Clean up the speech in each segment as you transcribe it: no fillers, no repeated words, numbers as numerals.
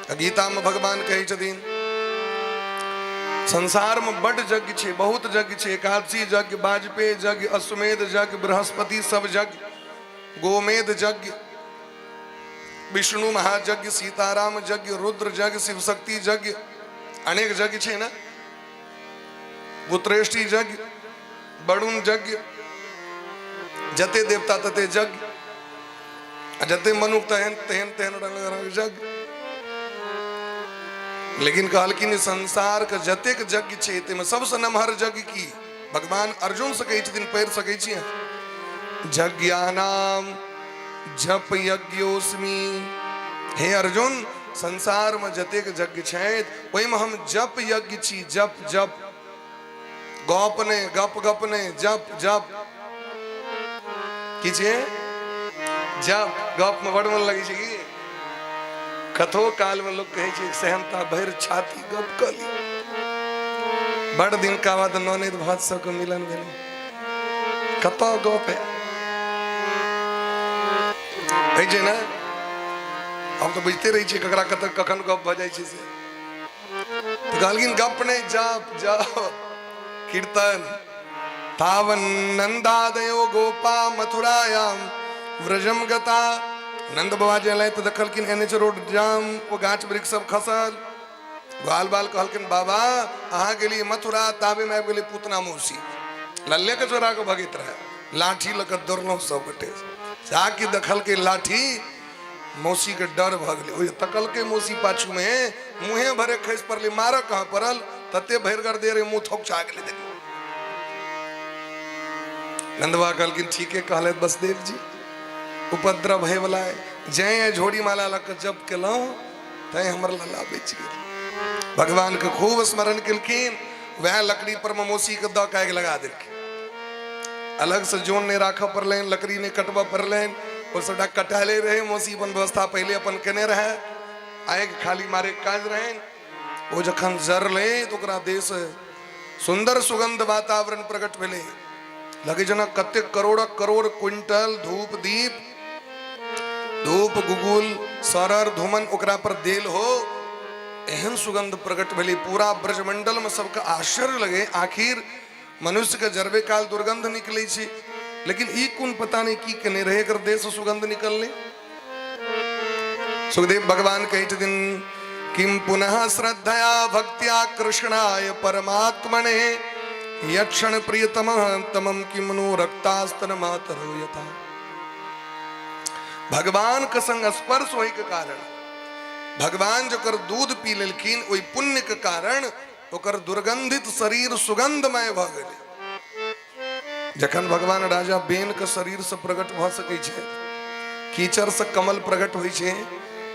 आ गीतामे भगवान कहै छथिन, संसारमे बड्ड यज्ञ छै, बहुत यज्ञ छै, एकादशी यज्ञ, वाजपेय यज्ञ, अश्वमेध यज्ञ, बृहस्पति सब यज्ञ, गोमेध यज्ञ, विष्णु महायज्ञ, सीताराम यज्ञ, रुद्र यज्ञ, शिव शक्ति यज्ञ, अनेक यज्ञ छै ने, पुत्रेष्टि यज्ञ, वरुण यज्ञ, जते देवता तते यज्ञ, आ जते मनुख तेहन तेहन तेहन रंग रंग यज्ञ। लेकिन कहलखिन संसार के जतेक यज्ञ छै ताहिमे सबसँ नमहर यज्ञ की? भगवान अर्जुन से कहै छथिन, पढ़ि सकै छियै, यज्ञानाम जप यज्ञोस्मि। हे अर्जुन, संसार में जतेक यज्ञ छै ओहिमे हम जप यज्ञ छी। जप जप, गप ने गप गप ने, जप जप की छियै? जप। गप में बड़ मन लगै छै की कथो काल में लोग कहै छै सेहनता भरि छाती गप कऽ ली। बड़ दिनका बाद ननैद भात सबके मिलन भेलै, कतऽ गप है होइ छै ने। हम तऽ बुझिते रहै छियै ककरा कतऽ कखन गप भऽ जाइ छै। से तऽ कहलखिन गप नहि, जप जप, कीर्तन। तावन नंदादयो गोपा मथुरायाम व्रजम गता। नंद बाबा जे एलै तऽ देखलखिन एन एच रोड जाम, ओ गाछ वृक्ष सब खसल। ग्वाल बाल कहलखिन बाबा अहाँ गेलियै मथुरा, ताबेमे आबि गेलै पूतना मौसी, लल्ले के चोरा के भगैत रहे, लाठी लऽ कऽ दौड़लहुँ सब गोटे। जाके देखलकै लाठी, मौसी के डर भऽ गेलै। ओहि तकलकै मौसी पाछूमे, मुँहे भरे खसि पड़लै। मारऽ कहाँ पड़ल, तते भरिगर दे रहे, मुँह थोकचा गेलै। देखियौ नंदवा कहलखिन ठीके कहले बसदेव जी, उपद्रव होय वाला है। जै झोड़ी माला लऽ कऽ जप केलहुँ तैं हमर लल्ला बचि गेल। भगवान के खूब स्मरण केलखिन, वएह लकड़ी पर मे मौसी के दऽ के आगि लगा देलखिन। अलग से जोन नहि राखऽ पड़लनि, लकड़ी नहि कटबऽ पड़लनि, ओ सबटा कटाले रहै। मौसी अपन व्यवस्था पहिले अपन केने रहै, आगि खाली मारे के काज रहनि। ओ जखन जरलै तऽ ओकरा देह से सुन्दर सुगंध वातावरण प्रकट भेलै, लगै जेना कतेक करोड़क करोड़ क्विंटल धूप दीप, धूप गुगुल सरर धुमन ओकरा पर देल हो, एहन सुगंध प्रकट भेलै। पूरा ब्रजमंडल में सबके आश्चर्य लगे, आखिर मनुष्य के जरबे काल दुर्गंध निकलै छै, लेकिन ई कोन पता नहीं की केने रहे, एकर देह से सुगंध निकललै। सुखदेव भगवान कहै छथिन, किम पुनः श्रद्धया भक्त्या कृष्णाय परमात्मने यक्षण प्रियतम तमम किम नु रक्तास्तन मातरो यथा। भगवान के संग स्पर्श होय के कारण, भगवान जकर दूध पी लेलखिन, ओहि पुण्य के कारण ओकर दुर्गंधित शरीर सुगंधमय भऽ गेलै। जखन भगवान राजा बेन के शरीर से प्रकट भऽ सकै छै, कीचड़ से कमल प्रकट होइ छै,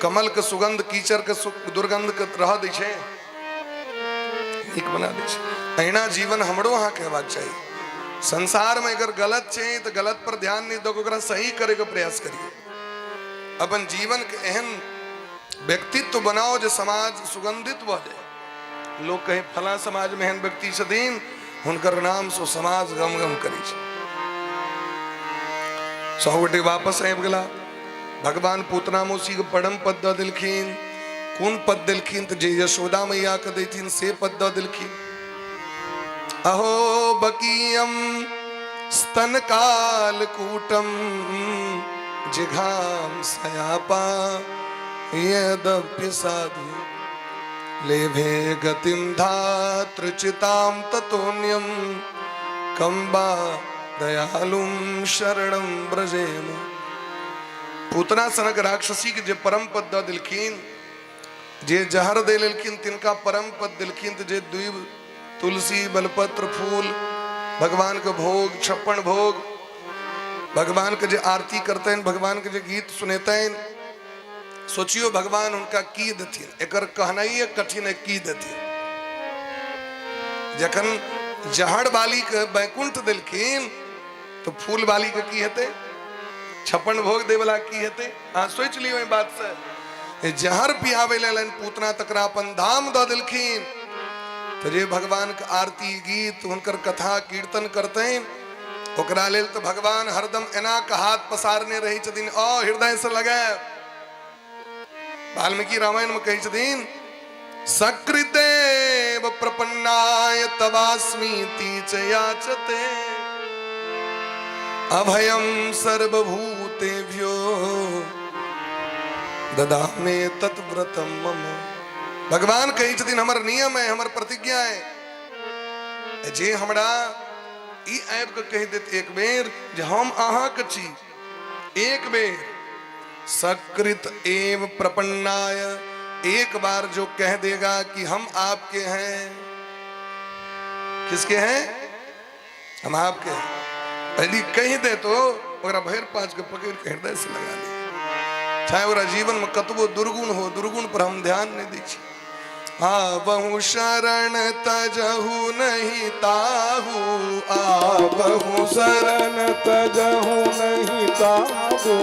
कमल के सुगंध कीचड़ के दुर्गंध के रह दै छै, नीक बना दै छै। अहिना जीवन हमरो अहाँके हेबाक चाही। संसार में अगर गलत छै तऽ गलत पर ध्यान नहि दऽ कऽ ओकरा सही करे के प्रयास करियौ। अपन जीवन के एहन व्यक्तित्व बनाओ जे समाज सुगंधित भऽ जाय। लोग कहे फला समाज में एहन व्यक्ति छथिन, हुनकर नाम से समाज गम गम करै छै। सब गोटे वापस आबि गेला। भगवान पूतना मौसी के परम पद दऽ देलखिन। कोन पद देलखिन? तऽ जे यशोदा मैया के दैथिन से पद दऽ देलखिन। अहो बकीयम स्तन काल कूटम जिघाम सयापा यदप्य साधु लेभे गतिम धातृचितां ततोन्यम कम्बा दयालुम शरणम ब्रजेम। पूतना सनक राक्षसी के जे परम पद दऽ देलखिन, जे जहर दे लेलखिन तिनका परम पद देलखिन, तऽ जे द्वीप तुलसी बलपत्र फूल भगवान के भोग, 56 भोग, भगवान के जे आरती करतनि, भगवान के जे गीत सुनेतनि, सोचियो भगवान हुनका की देथिन। एकर कहनाइए कठिन है की देथिन। जखन जहर बाली के बैकुंठ देलखिन तो फूल बाली के की हेतै, 56 भोग दे वाला की हेतै? अहाँ सोचि लियौ एहि बात से। जहर पियाबै लेल पूतना तकरा अपन धाम दऽ देलखिन, तऽ जे भगवान के आरती गीत हुनकर कथा कीर्तन करतनि ओकरा लेल तऽ भगवान हरदम एना के हाथ पसारने रहै छथिन, अ हृदय से लगायब। वाल्मीकि रामायण में कहै छथिन, सकृतेव प्रपन्नाय तवास्मीति च याचते अभयम सर्वभूतेभ्यो ददामे तत्व्रतम मम। भगवान कहै छथिन, हमर नियम है, हमर प्रतिज्ञा है, जे हमरा ई आबि कऽ कहि देत एक बेर जे हम अहाँके छी, एक बेर सकृत एव प्रपन्नाय, एक बार जो कह देगा कि हम आपके हैं, किसके हैं? हम आपके हैं, यदि कहि दे तो ओकरा भरि पाँच के पकड़ के हृदय से लगा ले। चाहे ओकरा जीवन में कतबो दुर्गुण हो, दुर्गुण पर हम ध्यान नहीं दै छी। आवहु शरण तजहु नहीं ताहू, आवहु शरण तजहु नहीं ताहू,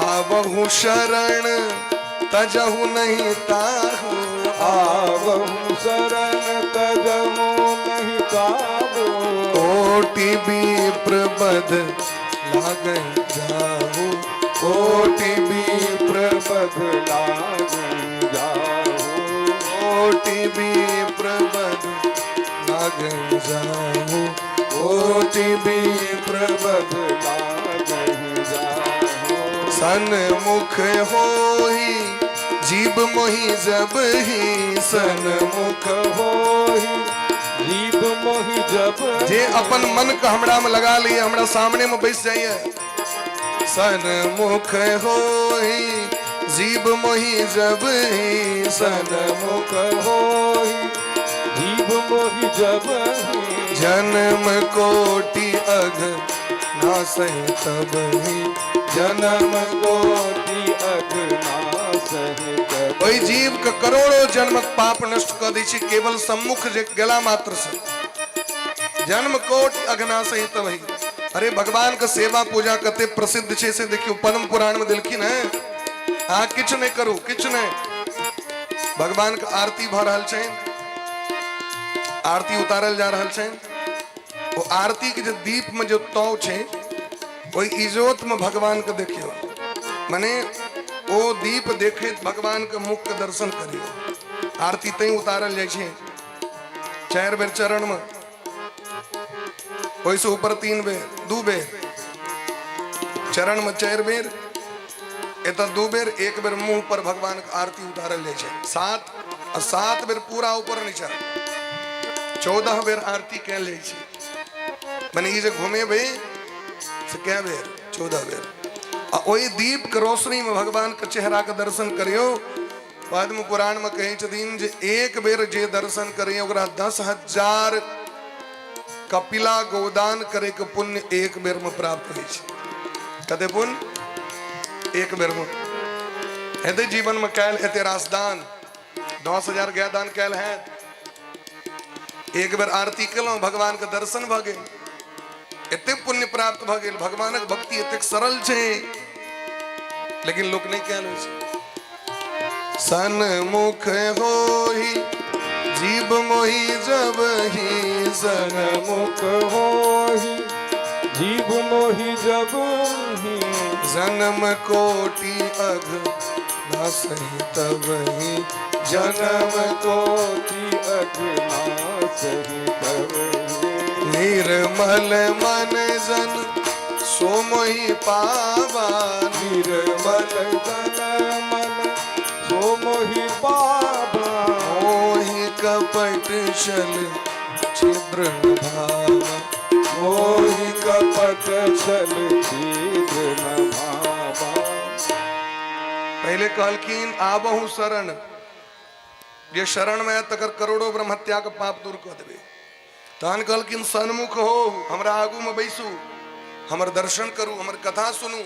आवहु शरण तजहु नहीं ताहू, आवहु शरण तजहु नहीं ताहू, कोटि विप्रबध लागै जाहू, कोटि विप्रबध लागै जाहू, कोटि विप्रबध लागै जाहू, कोटि विप्रबध लागै जाहू। सन्मुख होहि जीव मोहि जब ही, सन्मुख होहि जीव मोहि जब, जे अपन मन के हमरा में लगा लिए, हमरा सामने में बैस जाइए। सन्मुख होहि जीव मोहि जब ही, सन्मुख होहि जीव मोहि जब ही, जन्म कोटि अघ नासहि तब ही, जन्म कोटि अघ नासहि तब। ओहि जीव के करोड़ों जन्मक पाप नष्ट कऽ दै छै केवल सम्मुख जे गेला मात्र से। जन्म कोटि अघ नासहि तब ही। अरे भगवान के सेवा पूजा कते प्रसिद्ध छै से देखियौ, पद्म पुराण में देलखिन हैं। अहाँ किछु नहि करू, किछु नहि, भगवान के आरती भऽ रहल छै, आरती उतारल जा रहल छै। ओ आरती के जे दीप में जो तौ छै, ओहि इजोत में भगवान के देखियौ, माने ओ दीप देखैत भगवान के मुख के दर्शन करियौ। आरती तैं उतारल जाइ छै 4 बेर चरण में, ओहिसँ ऊपर 3 बेर, 2 बेर, चरण में 4 बेर, एतऽ 2 बेर, 1 बेर मुंह पर भगवान के आरती उतारल जाइ छै, 7 आ 7 बेर पूरा ऊपर नीचा, 14 बेर आरती कयल जाइ छै। माने ई जे घुमेबै से कै बेर? 14 बेर। आ ओहि दीप के रोशनी में भगवान के चेहरा के दर्शन करियौ। पद्म पुराण में कहै छथिन जे 1 बेर जे दर्शन करियौ ओकरा 10,000 कपिला गोदान करे के पुण्य 1 बेर में प्राप्त होइ छै। कते पुण्य? 1 बेर में। हेतै जीवन में कैल एते रास दान, 10,000 गाय दान कैल हैत, 1 बेर आरती केलहुँ, भगवान के दर्शन भऽ गेल, एते पुण्य प्राप्त भऽ गेल। भगवानक भक्ति एतेक सरल छै, लेकिन लोक नहि कैल होइ छै। सन्मुख होहि जीव मोहि जब ही, सन्मुख होहि जीव मोहि जब ही, जन्म कोटि अघ नासहि तब ही, जन्म कोटि अघ नासहि तब ही, निर्मल मन जन सो मोहि पावा, निर्मल तन मन सो मोहि पावा, मोहि कपट छल छिद्र भावा, मोहि कपट छल छिद्र न भावा। पहले कहलखिन आबहु शरण, जे शरण में आयत तकर करोड़ों ब्रह्महत्या के पाप दूर कऽ देबै। तहन कहलखिन सन्मुख हो, हमरा आगू में बैसू, हमर दर्शन करू, हमर कथा सुनू,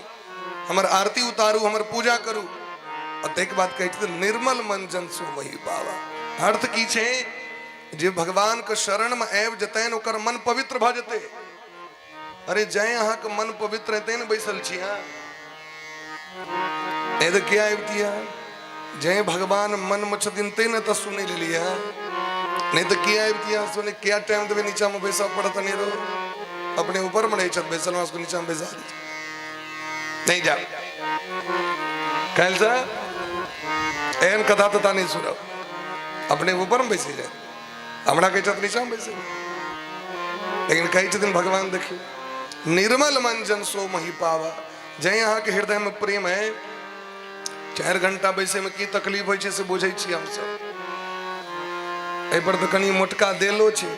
हमर आरती उतारू, हमर पूजा करू। आ ताहिके बाद कहै छथिन निर्मल मन जन सो वही बाबा। अर्थ की छै जे भगवान के शरण में आबि जेतनि ओकर मन पवित्र भऽ जेतै। अरे जै अहाँके मन पवित्र हेतै ने बैसल छी अहाँ, नहि तऽ किया अबितियै अहाँ? जै भगवान मन में छथिन तै ने तऽ सुनै लेलियै अहाँ, नहि तऽ किया अबितियै अहाँ सुनै? किया टाइम देबै? नीचा में बैसऽ पड़त अनेरो, अपने ऊपर में रहै छथि बैसल, हमरा सबके नीचा में बैसा दै। नहि जायब काल्हिसँ। एहन कथा तथा नहि सुनब। अपने ऊपरमे बैसै जाय, हमरा कहै छथि नीचामे बैसै। लेकिन कहै छथिन भगवान, देखियौ, निर्मल मन जन सो मही पावा। जै अहाँके हृदयमे प्रेम है, 4 घंटा बैसैमे की तकलीफ होइ छै से बुझै छियै हमसब। एहिपर तऽ कनि मोटका देलो छै।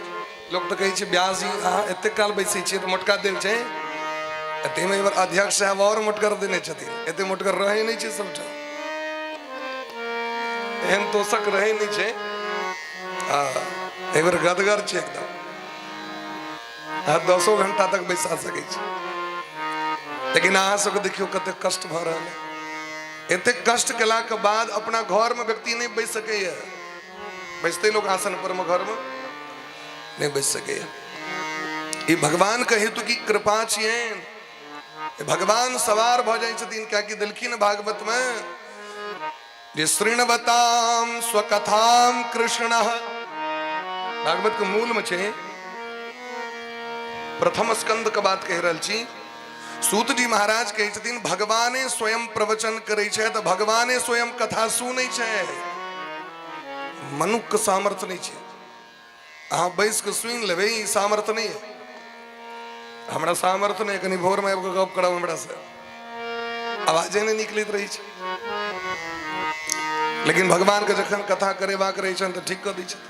लोक तऽ कहै छै, व्यास जी, अहाँ एतेक काल बैसै छियै तऽ मोटका देल छै। ताहिमे एहि बेर अध्यक्ष साहेब आओर मोटगर देने छथिन। एते मोटगर रहै नहि छै सबठाम, एहन तोषक रहै नहि छै। आ एहि बेर गदगर छै एकदम, अहाँ 10 घंटा तक बैसा सकै छी। लेकिन अहाँ सबके देखियौ कतेक कष्ट भऽ रहल है। एतेक कष्ट केलाके बाद अपना घरमे व्यक्ति नहि बैस सकैए। बैसते लोग आसन पर में, घर में नहीं बैस सके। ई भगवान के हेतु की कृपा छियनि। भगवान सवार भऽ जाइ छथिन, कियाकि देलखिन भागवत में जे शृण्वताम स्वकथाम कृष्ण। भागवत के मूल में छै, प्रथम स्कंद के बात कहि रहल छी। सूत जी महाराज कहै छथिन, भगवाने स्वयं प्रवचन करै छै तऽ भगवाने स्वयं कथा सुनै छै। मनुख के सामर्थ्य नहि छै। अहाँ बैस कऽ सुनि लेबै, ई सामर्थ्य नहि है। हमरा सामर्थ्य नहि। कनि भोरमे आबि कऽ गप करब हमरा से, आवाजे नहि निकलैत रहै छै। लेकिन भगवानके जखन कथा करेबाक रहै छनि तऽ ठीक कऽ दै छथिन।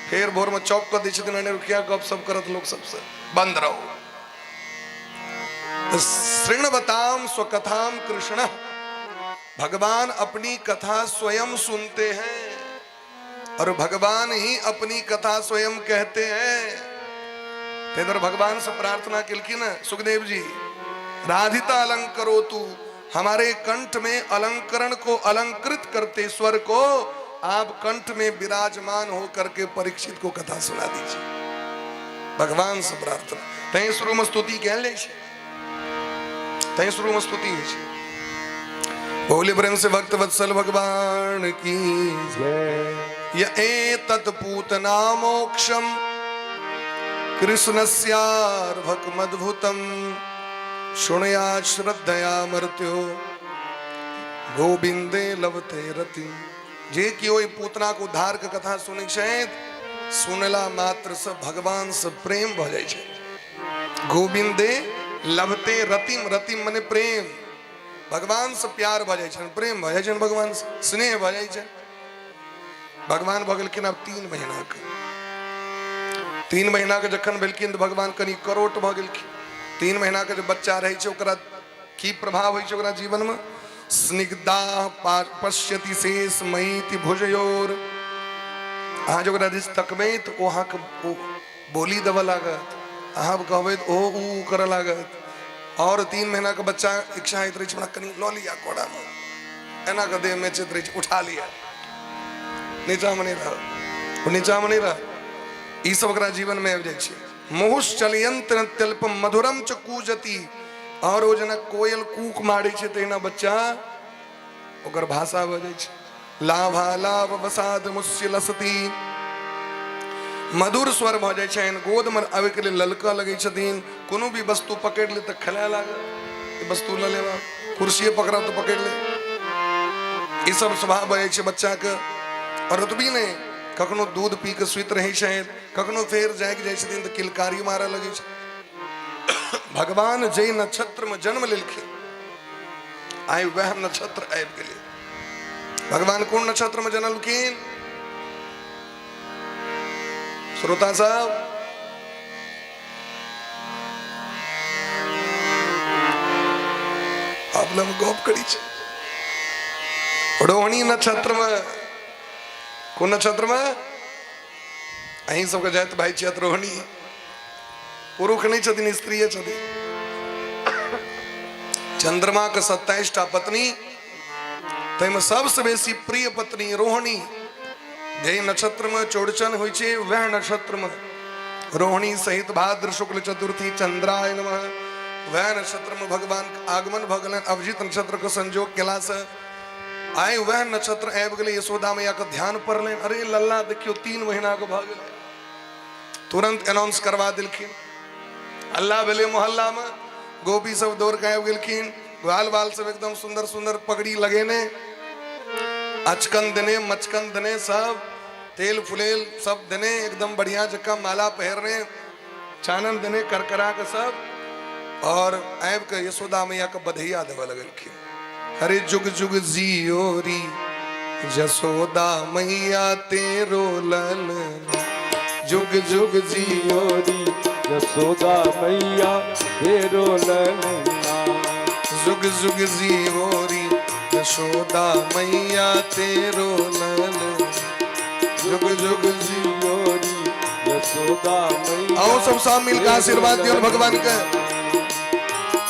फेर भोरमे चौक कऽ दै छथिन, एने किया गप सब करत लोक सबसँ, बंद रहो। शृण्वताम स्वकथाम कृष्ण, भगवान अपनी कथा स्वयं सुनते हैं और भगवान ही अपनी कथा स्वयं कहते हैं। इधर भगवान से प्रार्थना केलखिन सुखदेव जी, राधिता अलंकरो तू, हमारे कंठ में अलंकरण को अलंकृत करते स्वर को आप कंठ में विराजमान हो करके परीक्षित को कथा सुना दीजिए। भगवान से प्रार्थना। तैं शुरू में स्तुति कयल जाइ छै, तैं शुरू में स्तुति होइ छै। बोले प्रेम से भक्त वत्सल भगवान की जय। य एतत् पूतना मोक्षम कृष्णस्यार्भकमद्भुतम शृणुया श्रद्धया मर्त्यो गोविंदे लभते रति। जे केओ एहि पूतना के उद्धार के कथा सुनै छथि, सुनला मात्र से भगवान से प्रेम भऽ जाइ छै। गोविंदे लभते रतिम, रतिम मने प्रेम। भगवान से प्यार भऽ जाइ छनि, प्रेम भऽ जाइ छनि, भगवान से स्नेह भऽ जाइ छनि। भगवान भऽ गेलखिन आब 3 महीनाके। 3 महीनाके जखन भेलखिन तऽ भगवान कनि करोट भऽ गेलखिन। 3 महीनाके जे बच्चा रहै छै, ओकरा की प्रभाव होइ छै ओकरा जीवनमे? स्निग्धा पश्यति शेष मयिति भुजयोर। अहाँ जे ओकरा दिस तकबै तऽ ओ अहाँके ओ बोली देबऽ लागत। अहाँ कहबै तऽ ओहो ऊ करऽ लागत। आओर 3 महीनाके बच्चा इच्छा होइत रहै छै, हमरा कनि लऽ लिअ कोरामे, एना कऽ देह मेचैत रहै छै, उठा लिअ, नीचामे नहि रह, ओ नीचामे नहि रह। ई सब ओकरा जीवनमे आबि जाइ छै। मुहुश्चलयंत नत्यल्पम मधुरम च कूजति। आओर ओ जेना कोयल कूक मारै छै, तहिना बच्चा ओकर भाषा भऽ जाइ छै। लाभा लाभ वसाद मुस्य लसती, मधुर स्वर भऽ जाइ छनि। गोदमे आबैके लेल ललकऽ लगै छथिन। कोनो भी वस्तु पकड़ि ले तऽ खेलाय लागल, वस्तु लऽ लेब, कुर्सिए पकड़ब तऽ पकड़ि ले। ई सब स्वभाव भऽ जाइ छै बच्चाके। आओर ओतबी नहि, कखनो दूध पी कऽ सुति रहै छथि, कखनो फेर जागि जाइ छथिन तऽ किलकारी मारऽ लगै छै। भगवान जाहि नक्षत्रमे जन्म लेलखिन, आइ वएह नक्षत्र आबि गेलै। भगवान कोन नक्षत्रमे जनलखिन श्रोता साहब? अपना गप करी छै। रोहिणी नक्षत्रमे। कोन नक्षत्रमे? अहीं सबके जाइत भाई छियत रोहिणी। पुरुष नहि छथिन, स्त्रीए छथिन। चंद्रमा के 27 टा पत्नी, ताहिमे सबसँ बेसी प्रिय पत्नी रोहिणी। जाहि नक्षत्रमे चौड़चन होइ छै, वएह नक्षत्रमे रोहिणी सहित भाद्र शुक्ल चतुर्थी चंद्राय नमः, वएह नक्षत्रमे भगवान के आगमन भऽ गेलनि। अभिजित नक्षत्र के संजोग केलासँ आइ वएह नक्षत्र आबि गेलै। यशोदा मैया के ध्यान पड़लनि, अरे लल्ला देखियौ 3 महीना के भऽ गेलै। तुरंत अनाउंस करवा देलखिन। हल्ला भेलै मोहल्ला में, गोपी सब दौड़ के आबि गेलखिन, ग्वाल बाल सब एकदम सुंदर सुंदर पगड़ी लगेने। अचकन देने मचकन देने सब तेल फुलेल सब देने एकदम बढ़िया जकाँ माला पहिरने चानन देने करकरा के सब और आबि के यशोदा मैया के बधैया देवे लगलखिन। अरे जुग जुग जियो री जसोदा मैया तेरो लल, जुग जुग जियो री जसोदा मैया तेरो ललना, जुग जुग जियो री यशोदा मैया तेरो लल, जुग जुग जियो री यशोदा मैया। आओ सब सब मिलकर आशीर्वाद दियो भगवान के।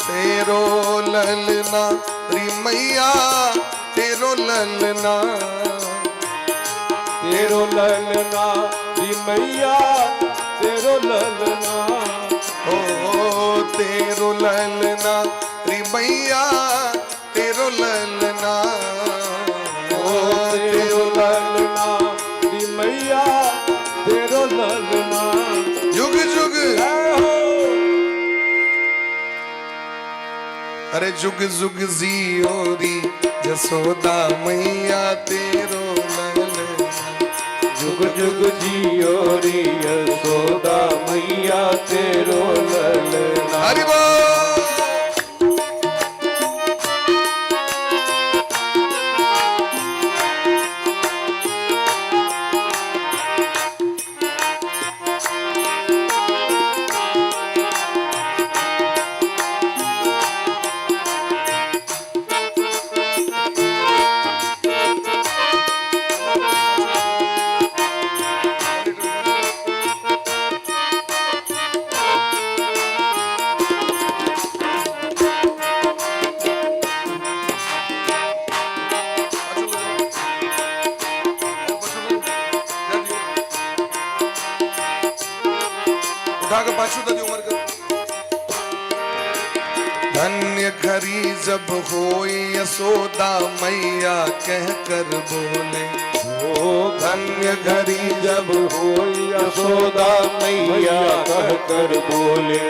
तेरो ललना री मैया तेरो ललना, तेरो ललना री मैया तेरो ललना, ओ तेरो ललना री मैया तेरो ललना, ओ तेरो ललना री मैया तेरो ललना, जुग जुग। अरे जुग जुग जियो री जसोदा मैया तेरो ललना, जुग जुग जियो री यशोदा मैया तेरो ललना। हरि बोल। उठा के पाछू दे उमर के। धन्य घरी जब होई यशोदा मैया कह कर बोले, ओ धन्य घरी जब होई यशोदा मैया कह कर बोले,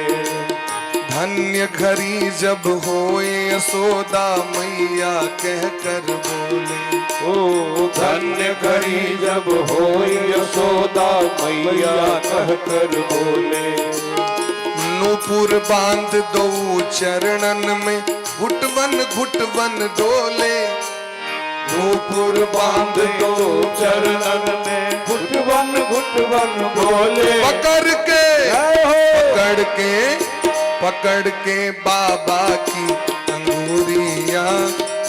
धन्य घरी जब होई यशोदा मैया कह कर बोले, ओ धन्य घरी जब होई यशोदा मैया कह कर बोले, नूपुर बांध दो चरणन में घुटवन घुटवन डोले, नूपुर बांध दो चरणन में घुटवन घुटवन बोले, पकड़ के पकड़ के पकड़ के बाबा की अंगूरिया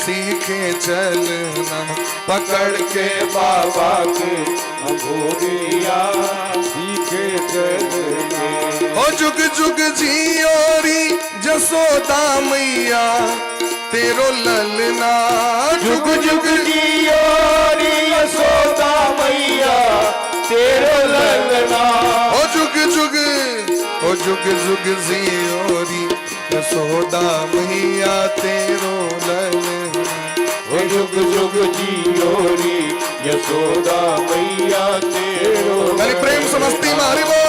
सीखे चलना, पकड़ के बाबा के अंगूरिया सीखे चलना। ओ जुग जुग जियोरी जसोदा मैया तेरो ललना, जुग जुग जियोरी यशोदा मैया तेरो ललना, ओ जुग जुग, ओ जुग जुग जियोरी यशोदा मैया तेरो ललना, ओ जुग जुग जियोरी यशोदा मैया तेरो। खाली प्रेम समस्ती में हरि बोल।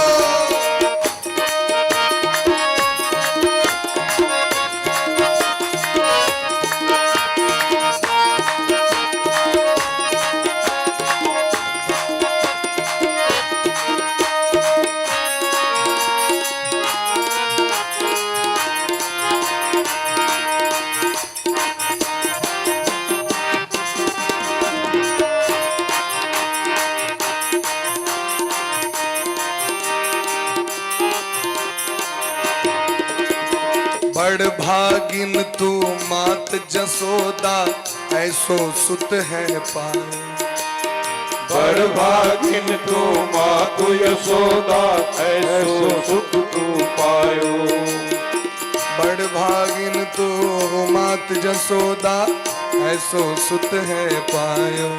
बड़ भागिन तू मात जसोदा ऐसो सुत है पाए, बड़ भागिन तू मात यशोदा ऐसो सुत तू पायो, बड़ भागिन तू मात जसोदा ऐसो सुत है पायो,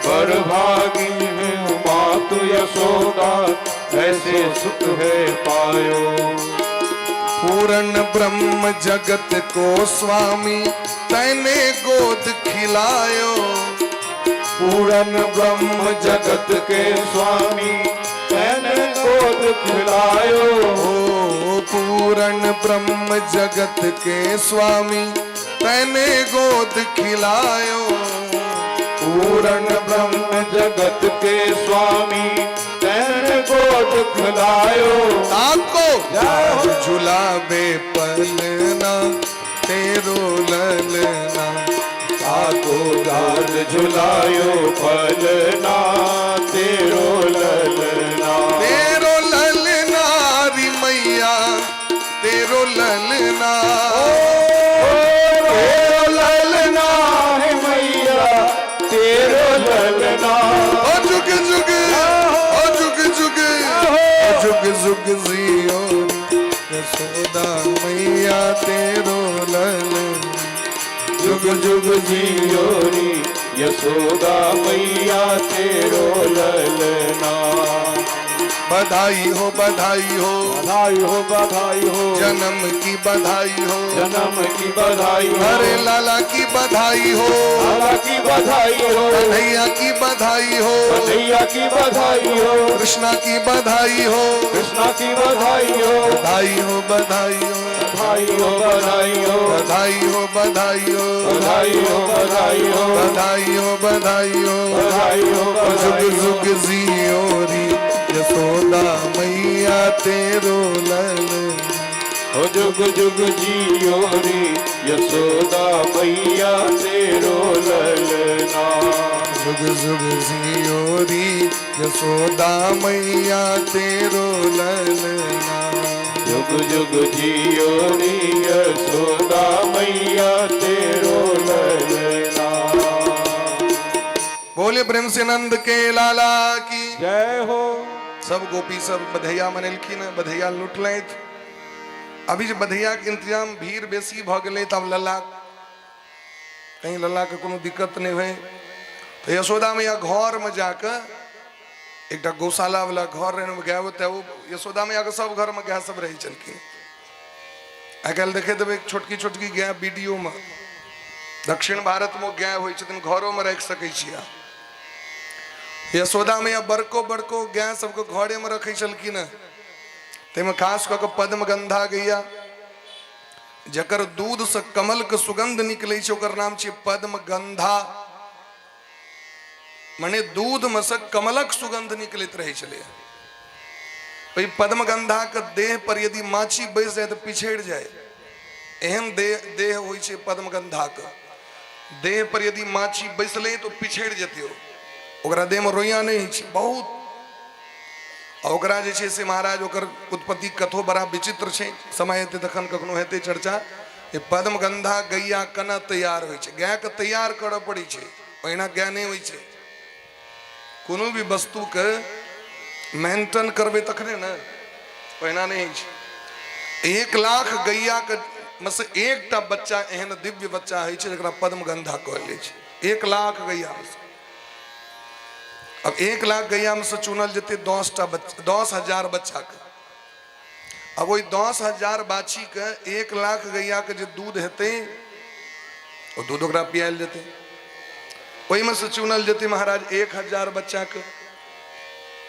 बड़ भागिन मात यशोदा ऐसे सुत है पायो, पूर्ण ब्रह्म जगत को स्वामी तैने गोद खिलायो, पूर्ण ब्रह्म जगत के स्वामी तैने गोद खिलायो, ओ पूर्ण ब्रह्म जगत के स्वामी तैने गोद खिलायो, पूर्ण ब्रह्म जगत के स्वामी तैन गोद खिलायो। आपको झुलावे पलना तेरो ललना। ताको गाल झुलायो पलना तेरो ललना। तेरो ललना री मैया तेरो ललना। तेरो ललना है मैया तेरो ललना। ओ जुग जुग, ओ जुग जुग, ओ जुग जुग जियो यशोदा मैया तेरो ललना। जुग जुग जियो री यशोदा मैया तेरो ललना। बधाई हो, बधाई हो। बधाई हो, बधाई हो। जन्म की बधाई हो। जन्म की बधाई हो। अरे लाला की बधाई हो। लाला की बधाई हो। कन्हैया की बधाई हो। कन्हैया की बधाई हो। कृष्णा की बधाई हो। कृष्णा की बधाई हो। बधाई हो, बधाई हो। बधाई हो, बधाई हो। बधाई हो, बधाई हो। बधाई हो, बधाई हो। बधाई हो, बधाई हो। बधाई हो, जुग बधाई हो। जुग जियो री यशोदा मैया तेरो लल। हो जुग जुग जियो री यशोदा मैया तेरो ललना। जुग जुग जियो री यशोदा मैया तेरो ललना। जुग जुग जियो री यशोदा मैया तेरो ललना। बोले प्रेम से नंद के लाला की जय हो। सब गोपी सब बधैया मनेलखिन, बधैया लुटलथि। अभी जे बधैया के इंतजाम भीड़ बेसी भऽ गेलै, तब लल्ला कहीं लल्ला के कोनो दिक्कत नहि होइ, तऽ यशोदा मैया घर में जाके एकटा गौशाला वाला घर रहै, ओहिमे गाय ओतऽ ओ यशोदा मैया के सब घर में गाय सब रहै छलखिन। आइ काल्हि देखैत हेबै छोटकी छोटकी गाय वीडियो में, दक्षिण भारत में गाय होइ छथिन, घरो में राखि सकै छी अहाँ। यशोदा मैया बड़को बड़को गाय सबके घरे में रखै छलखिन हँ। ताहिमे खास कऽ कऽ पद्मगंधा गैया, जकर दूध से कमल के सुगंध निकलै छै, ओकर नाम छै पद्मगंधा। मने दूध में से कमलक सुगंध निकलैत रहै छलै। ओहि पद्मगंधा के देह पर यदि माछी बैस जाय तऽ पिछड़ि जाय, एहन देह होइ छै पद्मगंधा के। देह पर यदि माछी बैसलै तऽ पिछड़ि जेतै, ओकरा देह में रोइयाँ नहि होइ छै बहुत। आ ओकरा जे छै से महाराज ओकर उत्पत्ति कथो बड़ा विचित्र छै, समय हेतै तखन कखनो हेतै चर्चा। जे पद्मगंधा गैया केना तैयार होइ छै, गायके तैयार करऽ पड़ै छै, ओहिना गाय नहि होइ छै। कोनो भी वस्तुके मेंटेन करबै तखने ने, ओहिना नहि होइ छै। 1 लाख गैयाके मे से एकटा बच्चा एहन दिव्य बच्चा होइ छै जकरा पद्मगंधा कहल जाइ छै। 1 लाख गैयामे से, अब 1 लाख गैयामे से चुनल जेतै 10टा बच्चा, 10,000 बच्चाके। अब ओहि 10,000 बाछीके 1 लाख गैयाके जे दूध हेतै ओ दूध ओकरा पियायल जेतै। ओहिमे से चुनल जेतै महाराज 1,000 बच्चाके।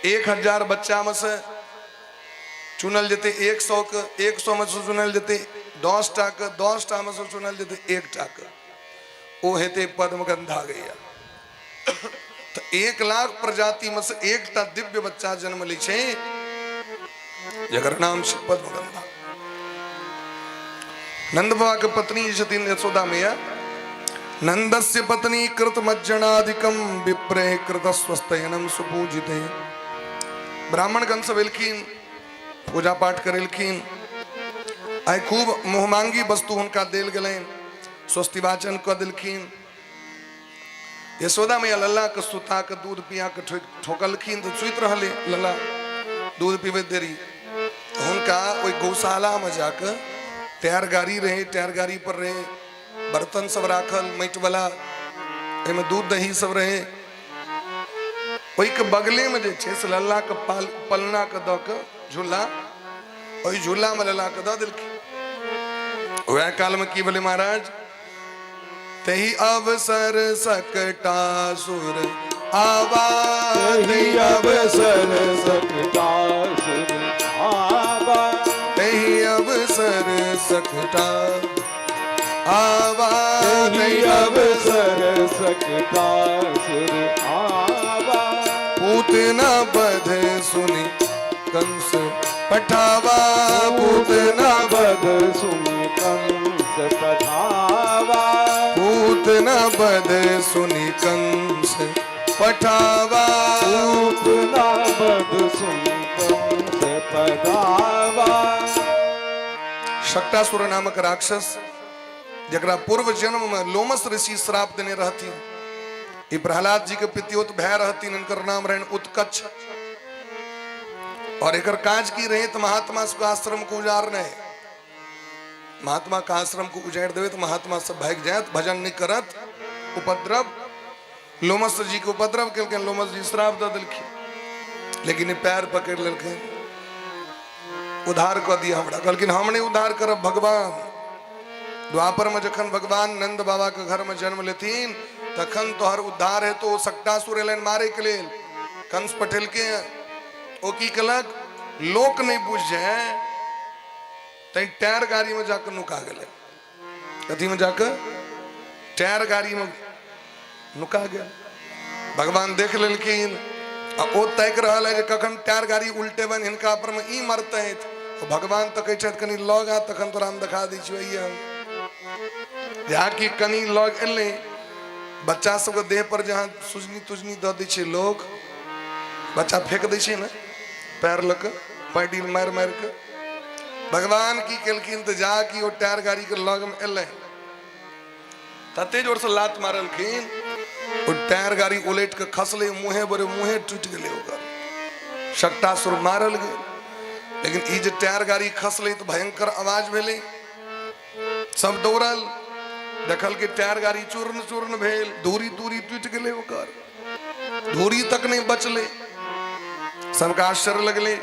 1,000 बच्चामे से चुनल जेतै 100 के, 100 मे से चुनल जेतै 10टा के, 10टा मे से चुनल जेतै 1टा के, ओ हेतै पद्मगंधा गैया। तऽ 1 लाख प्रजाति में से एकटा दिव्य बच्चा जन्म लै छै जकर नाम छै पद्मगंधा। नंद बाबा के पत्नी जे छथिन यशोदा मैया, नंदस्य पत्नी कृत मज्जनादिकम विप्रय कृत स्वस्थयनम सुपूजिते। ब्राह्मणगण सब एलखिन, पूजा पाठ करेलखिन, आइ खूब मुँहमांगी वस्तु हुनका देल गेलनि, स्वस्ति वाचन कऽ देलखिन। यशोदा मैया लल्ला के सुता के दूध पिया के ठोकलखिन तऽ सुति रहलै लल्ला दूध पीबैत देरी। हुनका ओहि गौशाला में जाके टायर गाड़ी रहे, टायर गाड़ी पर रहे बर्तन सब राखल माटि वाला, ओहिमे दूध दही सब रहे। ओहिके बगले में जे छै से लल्ला के पलना के दऽ के झूला, ओहि झूला में लल्ला के दऽ देलखिन। वएह काल में की भेलै महाराज, तही अवसर सकटासुर आवा, तही अवसर सकटासुर आवा, तही अवसर सकटा आवा, तही अवसर सकटासुर शकटासुर आवा। पूतना बध सुनि कंस पठावा। पूतना बध सुनि कंस पठावा। पूतना बध सुनि कंस पठावा। पूतना बध सुनि कंस पठावा। शकटासुर नामक राक्षस, जकरा पूर्व जन्म में लोमस ऋषि श्राप देने रहथिन, ई प्रहलाद जी के पितियोत भय रहथिन। इनकर नाम रहन उत्कच और एकर काज की रहे तो महात्मा सबके आश्रम को उजाड़ने। महात्मा के आश्रम को उजाड़ देवे तो महात्मा सब भागि जायत, भजन नहीं करत। उपद्रव लोमस जी के उपद्रव केलखिन, लोमस जी श्राप दऽ देलखिन, लेकिन ई पैर पकड़ि लेलखिन, उद्धार कऽ दिअ हमरा। कहलखिन हम नहि उद्धार करब, भगवान। द्वापर में जखन भगवान नंद बाबा के घर में जन्म लेथिन तखन तोहर उद्धार हेतो। ओ शकटासुर एलनि मारे के लेल, कंस पटेल के। ओ की केलक, लोक नहि बुझि जाय तैं टायर गाड़ी में जाके नुका गेलै। कथी में जाके? टायर गाड़ी में नुका गेल। भगवान देख लेलखिन आ ओ ताकि रहल है जे कखन टायर गाड़ी उल्टेबनि हिनका पर में, ई मरतै। भगवान तकै छथि, कनि लग आ तखन तोरा हम देखा दै छियौ। अइए हम जा कि कनि लग एलै, बच्चा सबके देह पर जहाँ सुजनी तुजनी दऽ दै छै लोक, बच्चा फेंक दै छै ने पैर लऽ कऽ, पैडिल मारि मारि कऽ। भगवान की केलखिन तऽ जा कि ओ टायर गाड़ी के लग में एलै, तते जोर से लात मारलखिन, ओ टायर गाड़ी उलटि कऽ खसलै, मुँहे बड़े मुँहे टूटि गेलै ओकर। शकटासुर मारल गेल। लेकिन ई जे टायर गाड़ी खसलै तऽ भयंकर आवाज भेलै। सब दौड़ल, देखल कि टायर गाड़ी चूर्ण चूर्ण भेल, धूरी तूरी टूटि गेलै, ओकर धूरी तक नहि बचलै। सबके आश्चर्य लगलै।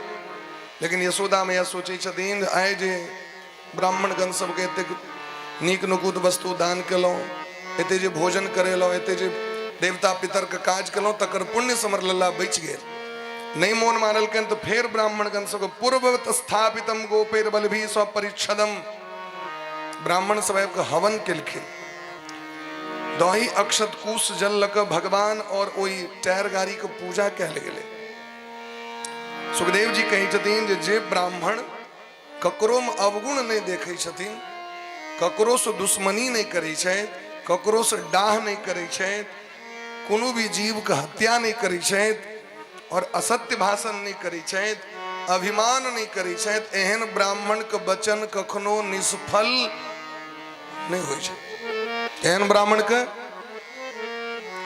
लेकिन यशोदा मैया सोचै छथिन, आइ जे ब्राह्मणगण सबके एतेक नीक नुकुत वस्तु दान केलहुँ, एते जे भोजन करेलहुँ, एते जे देवता पितरके काज केलहुँ, तकर पुण्य समर लल्ला बचि गेल। नहि मोन मानलकनि तऽ फेर ब्राह्मणगण सबके पूर्ववत स्थापितम गोपेर बलभी सब परिच्छदम, ब्राह्मण सब आबि कऽ हवन केलखिन। दही अक्षत कुश जल लऽ कऽ भगवान और ओहि टायर गाड़ीके पूजा कयल गेलै। सुखदेव जी कहै छथिन जे जे ब्राह्मण ककरोमे अवगुण नहि देखै छथिन, ककरोसँ दुश्मनी नहि करै छथि, ककरोसँ डाह नहि करै छथि, कोनो भी जीवके हत्या नहि करै छथि और असत्य भाषण नहि करै छथि, अभिमान नहि करै छथि, एहन ब्राह्मणके वचन कखनो निष्फल नहि होइ छै। एहन ब्राह्मणके,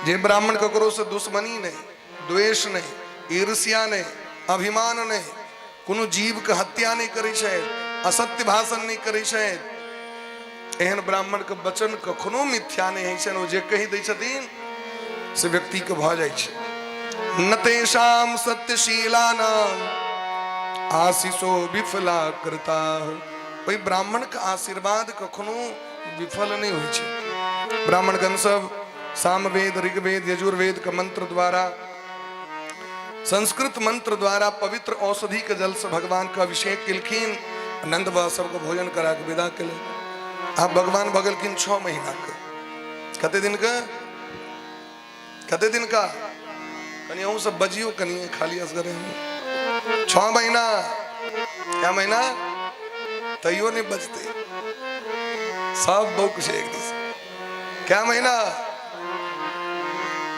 जे ब्राह्मण ककरोसँ दुश्मनी नहि, द्वेष नहि, ईर्ष्या नहि, अभिमान नहि, कोनो जीवके हत्या नहि करै छथि, असत्य भाषण नहि करै छथि, एहन ब्राह्मणके वचन कखनो मिथ्या नहि होइ छनि। ओ जे कहि दै छथिन से व्यक्तिके भऽ जाइ छै। न तेषाम सत्यशीलानाम आशीषो विफला कृता। ओहि ब्राह्मणके आशीर्वाद कखनो विफल नहि होइ छै। ब्राह्मणगण सब सामवेद, ऋग्वेद, यजुर्वेद के मंत्र द्वारा, संस्कृत मंत्र द्वारा पवित्र औषधि के जल से भगवान के अभिषेक केलखिन। नंद बाबा सबके भोजन करा के विदा केलनि। आब भगवान भऽ गेलखिन 6 महीना के। कते दिन के? कते दिन का? कनि अहूँ सब बजियो कनि, खाली असगरे। 6 महीना। क्या महीना? तैयो नहीं बजते, सब बौक छै एक दिस। क्या महीना?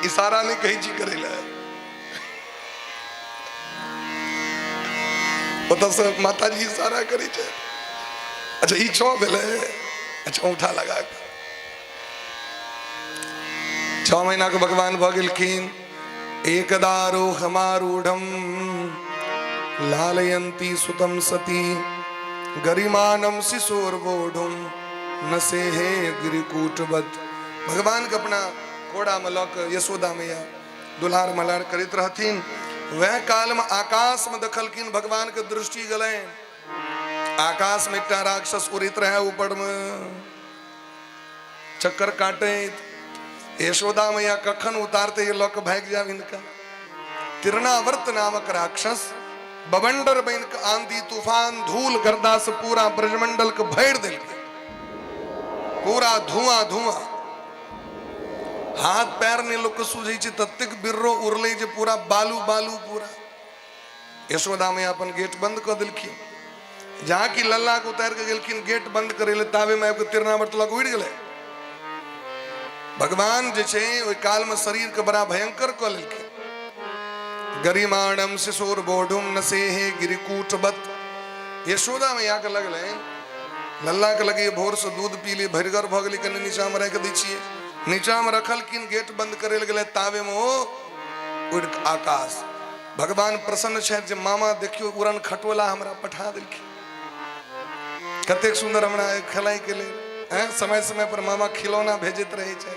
इशारा नहीं कही छी करे ला। ओतऽ से माताजी इशारा करै छै। अच्छा, ई 6 भेलै। अच्छा, औंठा लगा कऽ 6 महीना के भगवान भऽ गेलखिन। एकदारोहमारूढ़ लालयंती सुतम सती गरिमानम शिशोर्वोढ़ुम न सेहे गिरिकूटवत। भगवान के अपना कोड़ा में लऽ कऽ यशोदा मैया दुलार मलार करैत रहथिन। वह काल में आकाश में देखलखिन, भगवान के दृष्टि गेलनि, आकाश में एकटा राक्षस उड़ैत रहे ऊपर में चक्कर काटैत। यशोदा मैया कखन उतारते ये लऽ कऽ भागि जायब हिनका। तिरणावर्त नामक राक्षस बवंडर बनि कऽ आंधी तूफान धूल गर्दा से पूरा ब्रजमंडल के भरि देलकै, पूरा धुआं धुआं। हाथ पैर नहि लोकके सूझै छै, ततेक बिर्रो उड़लै जे पूरा बालू बालू पूरा। यशोदा मैया अपन गेट बंद कऽ देलखिन। जहाँ कि लल्ला के उतारि के गेलखिन गेट बंद करै लए, ताबे मे आबि कऽ तिरनावर्त लग उड़ि गेलै। भगवान जे छै ओहि काल मे शरीर के बड़ा भयंकर कऽ लेलखिन। गरिमाणम शिशोर बोढ़ुम नसेहे गिरिकूटवत। यशोदा मैया के लगलै लल्ला के लगे भोर से दूध पी लिए, भरिगर भऽ गेलै, कनि नीचा मे राखि दै छियै। नीचा मे रखलखिन, गेट बंद करै लए गेलै, ताबे मे ओ उड़ि कऽ आकाश। भगवान प्रसन्न छथि जे मामा देखियौ उड़न खटोला हमरा पठा देलखिन, कतेक सुन्दर हमरा खेलाइ के लेल। हैं, समय समय पर मामा खिलौना भेजैत रहै छै।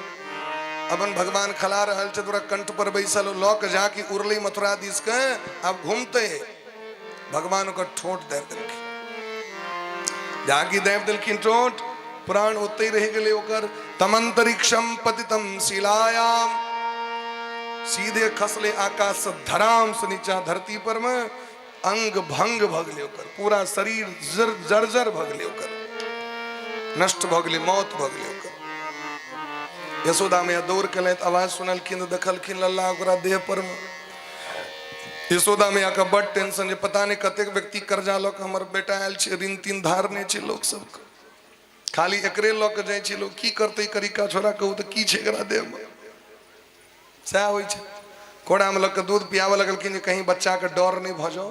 अपन भगवान खला रहल छै, तोरा कंठ पर बैसल लऽ के जा कि उड़लै मथुरा दिस के, आब घूमते भगवान ओकर ठोंठ दाबि देलखिन। जाकि दाबि देलखिन ठोंठ, प्राण ओतहि रहि गेलै ओकर। तमंतरिक्षम पतितम शिलायाम, सीधे खसले आकाश से धराम से नीचा धरती पर में, अंग भंग भऽ गेलै ओकर, पूरा शरीर जर्जर भऽ गेलै ओकर, नष्ट भऽ गेलै, मौत भऽ गेलै ओकर। यशोदा मैया दौड़ केलथि, आवाज सुनलखिन तऽ देखलखिन लल्ला ओकरा देह पर में। यशोदा मैया के बड टेंशन जे पता नहि कतेक व्यक्ति कर्जा लऽ कऽ हमर बेटा आयल छै, ऋण तीन धारने छै लोक सबके, खाली एकरे लऽ कऽ जाइ छै लोक, की करतै करिका छोड़ा कहू तऽ की छै एकरा देहमे। सएह होइ छै। कोरामे लऽ कऽ दूध पियाबऽ लगलखिन जे कहीं बच्चाके डर नहि भऽ जाओ।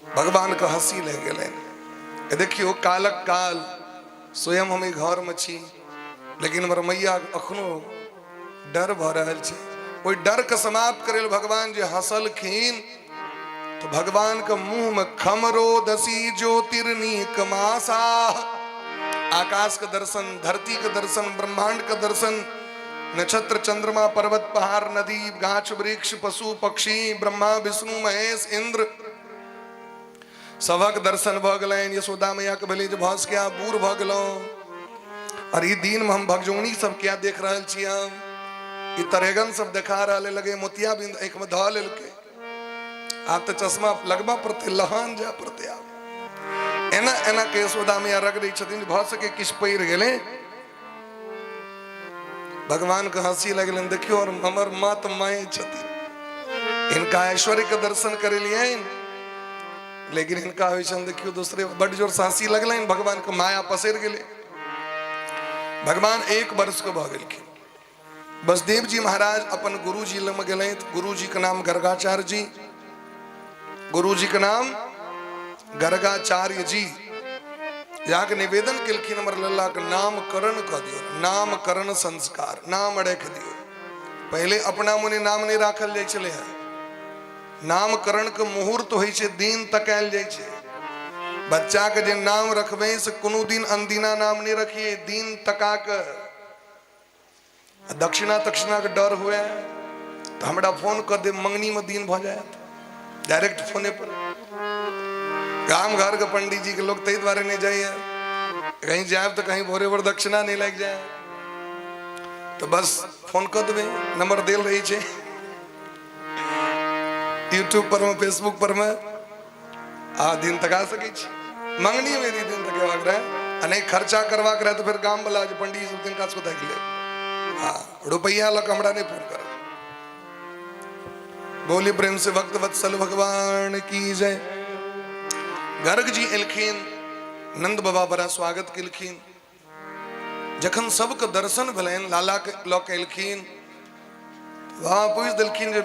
भगवानके हँसी लागि गेलनि। देखियौ कालक काल, स्वयं हम एहि घरमे छी लेकिन हमर मैया अखनो डर भऽ रहल छै। ओहि डरके समाप्त करै लए भगवान जे हँसलखिन तऽ भगवानके मुँहमे खमरोदसी ज्योतिर्नीक मासा, आकाशके दर्शन, धरतीके दर्शन, ब्रह्मांडके दर्शन, नक्षत्र चंद्रमा पर्वत पहाड़ नदी गाछ वृक्ष पशु पक्षी ब्रह्मा विष्णु महेश इंद्र सबक दर्शन भऽ गेलनि। यशोदा मैया के भेलै जे भऽ सकै बूढ़ भऽ गेलहुँ और ई दिन में हम भगजोगनी सब किया देख रहल छी, हम ई तरेगन सब देखा रहल है, लगे मोतिया बिंद आँखि में धऽ लेलकै, आब तऽ चश्मा लगबऽ पड़तै, लहान जाय पड़तै आब। एना एना के यशोदा मैया रगड़ै छथिन, भऽ सके किछु पड़ि गेलै। भगवान के हंसी लगलनि, देखियौ और हमर माँ तऽ माए छथिन, हिनका ऐश्वर्य के दर्शन करेलियनि, लेकिन हिनका होइ छनि देखियौ दोसरे। बड जोर से हंसी लगलनि, भगवान के माया पसरि गेलै। भगवान 1 वर्ष के भऽ गेलखिन। बसदेव जी महाराज अपन गुरुजी लग गेलथि। गुरुजी के नाम गर्गाचार्य जी, गुरुजी के नाम गर्गाचार्य जी। जाके निवेदन केलखिन हमर लल्ला के नामकरण कऽ दियौ, नामकरण संस्कार, नाम राखि दियौ। पहिले अपना मुने नाम नहि राखल जाइ छलै हँ। नामकरण के मुहूर्त होइ छै, दिन तकायल जाइ छै। बच्चा के जे नाम रखबै से कोनो दिन अनदिना नाम नहि रखिए, दिन तका के। दक्षिणा तक्षिणा के डर हुए तो हमरा फोन कर दे, मंगनी में दिन भ जायत डायरेक्ट फोने पर। गाम घर के पंडित जी के लोग ताहि दुआरे नहीं जाइए, कहीं जाए तो कहीं भोरे भोर दक्षिणा नहीं लग जाए, तो बस फोन कर देवे, नंबर देल रही छे यूट्यूब पर में, फेसबुक पर में, आ दिन तका सकै छी। मंगनी में यदि दिन तकेबाक रहे आ नहि खर्चा करबाक रहे तो फिर गाम वाला जे पंडित सब तिनका सबके ताकि लेब। हाँ, रुपैया लऽ कऽ हमरा नहि फोन करब। बोली प्रेम से भक्त वत्सल भगवान की जय। गर्ग जी एलखिन, नंद बाबा बड़ा स्वागत केलखिन। जखन सबके दर्शन भेलनि, लाला के लऽ के एलखिन, बाबा पूछि देलखिन जे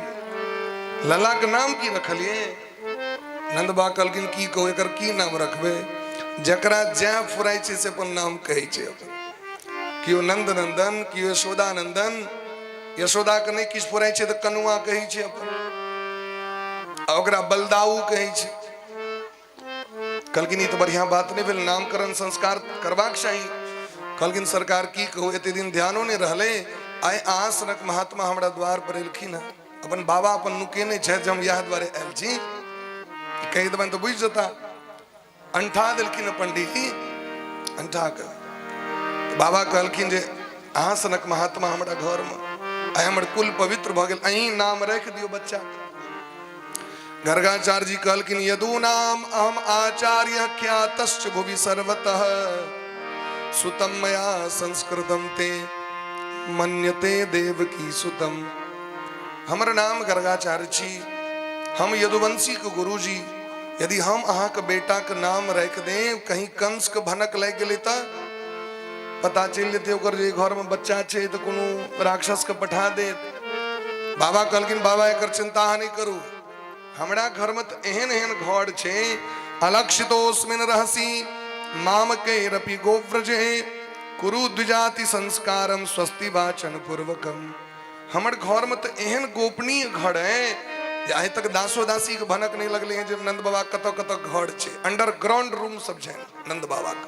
लाला के नाम की रखलिए? नंद बाबा कहलखिन की कहू, एकर की नाम रखबै, जकरा जै फुराइ छै से अपन नाम कहै छै अपन। केओ नंद नंदन, केओ यशोदा नंदन। यशोदा के नहि किछु फुराइ छै तऽ कनुआ कहै छै अपन, आ ओकरा बलदाऊ कहै छै। कहलखिन ई तऽ बढ़िआँ बात नहि भेल, नामकरण संस्कार करबाक चाही। कहलखिन सरकार की कहू, एते दिन ध्यानो नहि रहलै, आइ अहाँ सनक महात्मा हमरा द्वार पर एलखिन हँ, अपन बाबा अपन नुकेने छथि जे हम इएह दुआरे आयल छी, कहि देबनि तऽ बुझि जेता। अंठा देलखिन हँ पंडीजी, अंठा के बाबा कहलखिन जे अहाँ सनक महात्मा हमरा घरमे, आइ हमर कुल पवित्र भऽ गेल, अहीं नाम राखि दियौ बच्चा। गर्गाचार्य जी कहलखिन यदूनाम अहम आचार्य ख्यातश्च भुवि सर्वतः सुतम मया संस्कृतम ते मन्यते देवकी सुतम। हमर नाम गर्गाचार्य छी, हम यदुवंशी के गुरुजी। यदि हम अहाँके बेटाके नाम राखि देब, कहीं कंस के भनक लागि गेलै तऽ पता चलि जेतै ओकर जे घरमे बच्चा छै, तऽ कोनो राक्षसके पठा देत। बाबा कहलखिन, बाबा, एकर चिंता अहाँ नहि करू। हमरा घरमे तऽ एहन एहन घर छै, अलक्षितोस्मिन रहसी मामकैरपि गोव्रजे कुरु द्विजाति संस्कारम स्वस्ति वाचन पूर्वकम। हमर घरमे तऽ एहन गोपनीय घर है जे आइ तक दासो दासी के भनक नहि लगलै हैं जे नंद बाबा कतऽ कतऽ घर छै। अंडरग्राउंड रूम सब छै नंद बाबा के।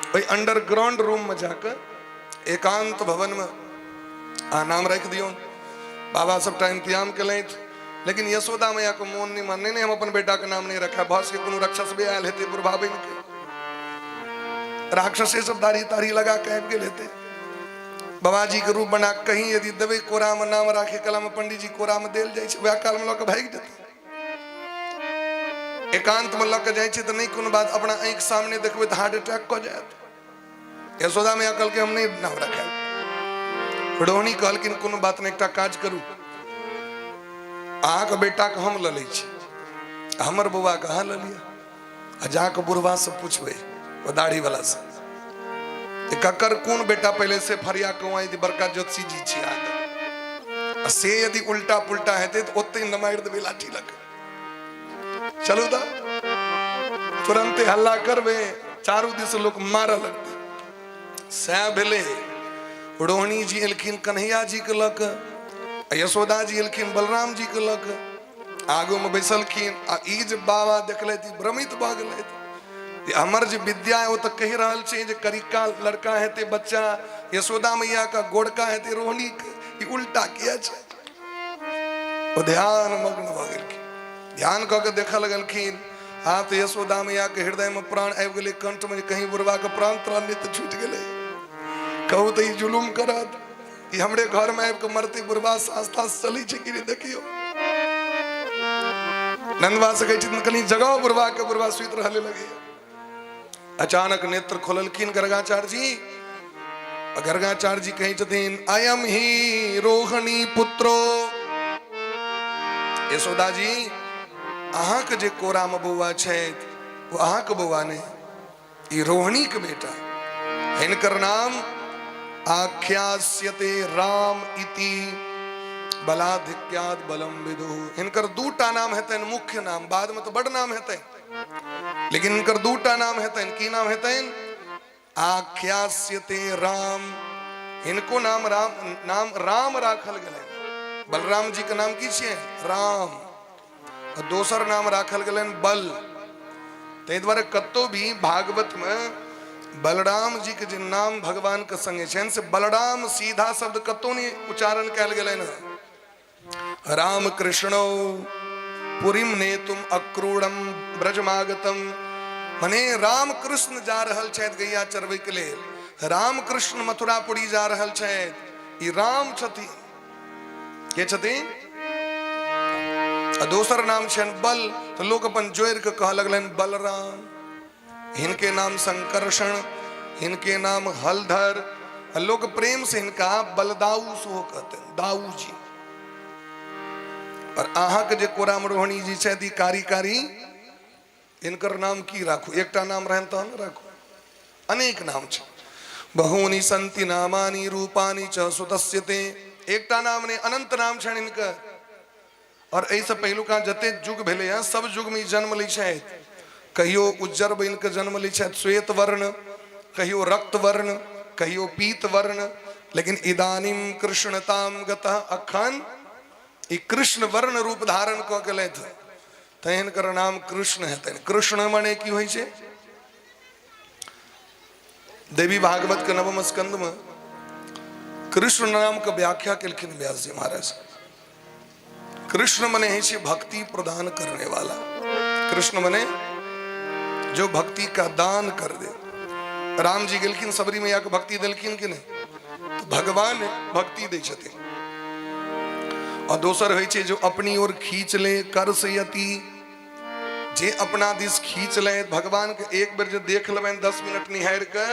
ओहि अंडरग्राउंड रूम में जाके एकांत भवन में आ नाम राखि दियौ। बाबा सबटा इंतजाम केलथि, लेकिन यशोदा मैया के मोन नहीं मानने, नहीं, हम अपन बेटा के नाम नहीं रखा। भस के कोनो राक्षस भी आयल हेतै, बुढ़बा बनि के राक्षसे सब दाढ़ी ताढ़ी लगा के आबि गेल हेतै, बाबाजी के रूप बना के कहीं यदि देबै कोरा में नाम राखे कला में, पंडीजी कोरा में देल जाइ छै, वएह काल में लऽ के भागि जेतै। एकांत में लऽ के जाइ छै तऽ नहि कोनो बात, अपना आँखि सामने देखबै तऽ हार्ट अटैक कऽ जायत। यशोदा मैया कहलकै, हम नहि नाम रखायब। रोहिणी कहलखिन, कोनो बात नहि, एकटा काज करू, अहाँके बेटाके हम लऽ लै छी, हमर बौआके अहाँ लऽ लिअ आ जाके बुढ़वा से पूछबै, ओ दाढ़ी वाला से, जे ककर कोन बेटा पहिले से फरिया कौआ। यदि बड़का ज्योतिषी जी छी अहाँके, आ से यदि उल्टा पुल्टा हेतै तऽ ओतहि नमारि देबै लाठी लऽ कऽ। चलू तऽ तुरंते हल्ला करबै, चारू दिस लोक मारऽ लगतै। सएह भेलै। रोहिणी जी एलखिन कन्हैया जी के लऽ कऽ, आ यशोदा जी एलखिन बलराम जी के लऽ कऽ, आगूमे बैसलखिन। आ ई जे बाबा देखलथि, ई भ्रमित भऽ गेलथि जे हमर जे विद्या है ओ तऽ कहि रहल छै जे करिका लड़का हेतै बच्चा यशोदा मैया का, गोरका हेतै रोहिणी के, ई उल्टा किया छै? ओ ध्यान मग्न भऽ गेलखिन। ध्यान कऽ के देखऽ लगलखिन। आब तऽ यशोदा मैया के हृदय में प्राण आबि गेलै कंठ में, कहीं बुढ़वा के प्राण त्राण नहि तऽ छूटि गेलै। कहू तऽ ई जुलुम करत ई हमरे घर में आबि कऽ मरतै बुढ़वा? सास तास चलै छै कि नहि देखियौ। नंदवा से कहै छथिन, कनि जगाओ बुढ़वा के। बुढ़वा सुति रहले लगैया। अचानक नेत्र खोललखिन गर्गाचार्य जी। गर्गाचार्य जी कहै छथिन, अयम ही रोहणी पुत्रो। यशोदा जी, अहाँके जे कोरामे बौआ छथि ओ अहाँके बौआ नहि, ई रोहिणीके बेटा। हिनकर नाम आख्यास्यते राम इति बलाधिक्याद बलम विदु। हिनकर दूटा नाम हेतनि मुख्य नाम, बाद में तऽ बड नाम हेतनि, लेकिन हिनकर दूटा नाम हेतनि। की नाम हेतनि? आख्यास्यते राम। हिनको नाम राम, नाम राम राखल गेलनि। बलराम जी के नाम की छियै? राम। आ दोसर नाम राखल गेलनि बल। ताहि दुआरे कतौ भी भागवत में बलराम जी के जे नाम भगवान के संगे छनि से बलराम सीधा शब्द कतौ नहीं उच्चारण कयल गेलनि हँ। राम कृष्णो पुरीम नेतुम अक्रूरम ब्रजमागतम, मने राम कृष्ण जा रहल छथि गैया चरबै के लेल, राम कृष्ण मथुरापुरी जा रहल छथि। ई राम छथिन। के छथिन? आ दोसर नाम छनि बल, तऽ लोक अपन जोड़ि कऽ कहऽ लगलनि बलराम। हिनके नाम संकर्षण, हिनके नाम हलधर, आ लोक प्रेम से हिनका बलदाऊ सेहो कहतनि, दाऊ जी। और अहाँके जे कोराम रोहिणी जी छथि, ई कारी कारी, हिनकर नाम की राखू? एकटा नाम रहनि तहन ने राखू। अनेक नाम छै। बहूनि संति नामानि रूपानि च सुतस्य ते। एकटा नाम नहि, अनंत नाम छनि हिनकर। और एहिसँ पहिलुका जते युग भेलै हँ, सब युगमे ई जन्म लै छथि। कहियो उज्जर बनि कऽ जन्म लै छथि, श्वेत वर्ण, कहियो रक्त वर्ण, कहियो पीत वर्ण, लेकिन इदानीम कृष्णताम गतः, अखन ई कृष्ण वर्ण रूप धारण कऽ गेलथि, तैं हिनकर नाम कृष्ण हेतनि। कृष्ण मने की होइ छै? देवी भागवत के नवम स्कंद में कृष्ण नाम के व्याख्या केलखिन व्यास जी महाराज। कृष्ण मने है छै भक्ति प्रदान करने वाला। कृष्ण मने जो भक्ति का दान कर दे। राम जी गेलखिन सबरी मैया के भक्ति देलखिन कि नहीं? तो भगवान भक्ति दै छथिन। और दोसर होइ छै जो अपनी ओर खींच ले, कर यति, जे अपना दिस खींच ले। भगवान के एक बेर जे देख लेबनि 10 मिनट निहारि के,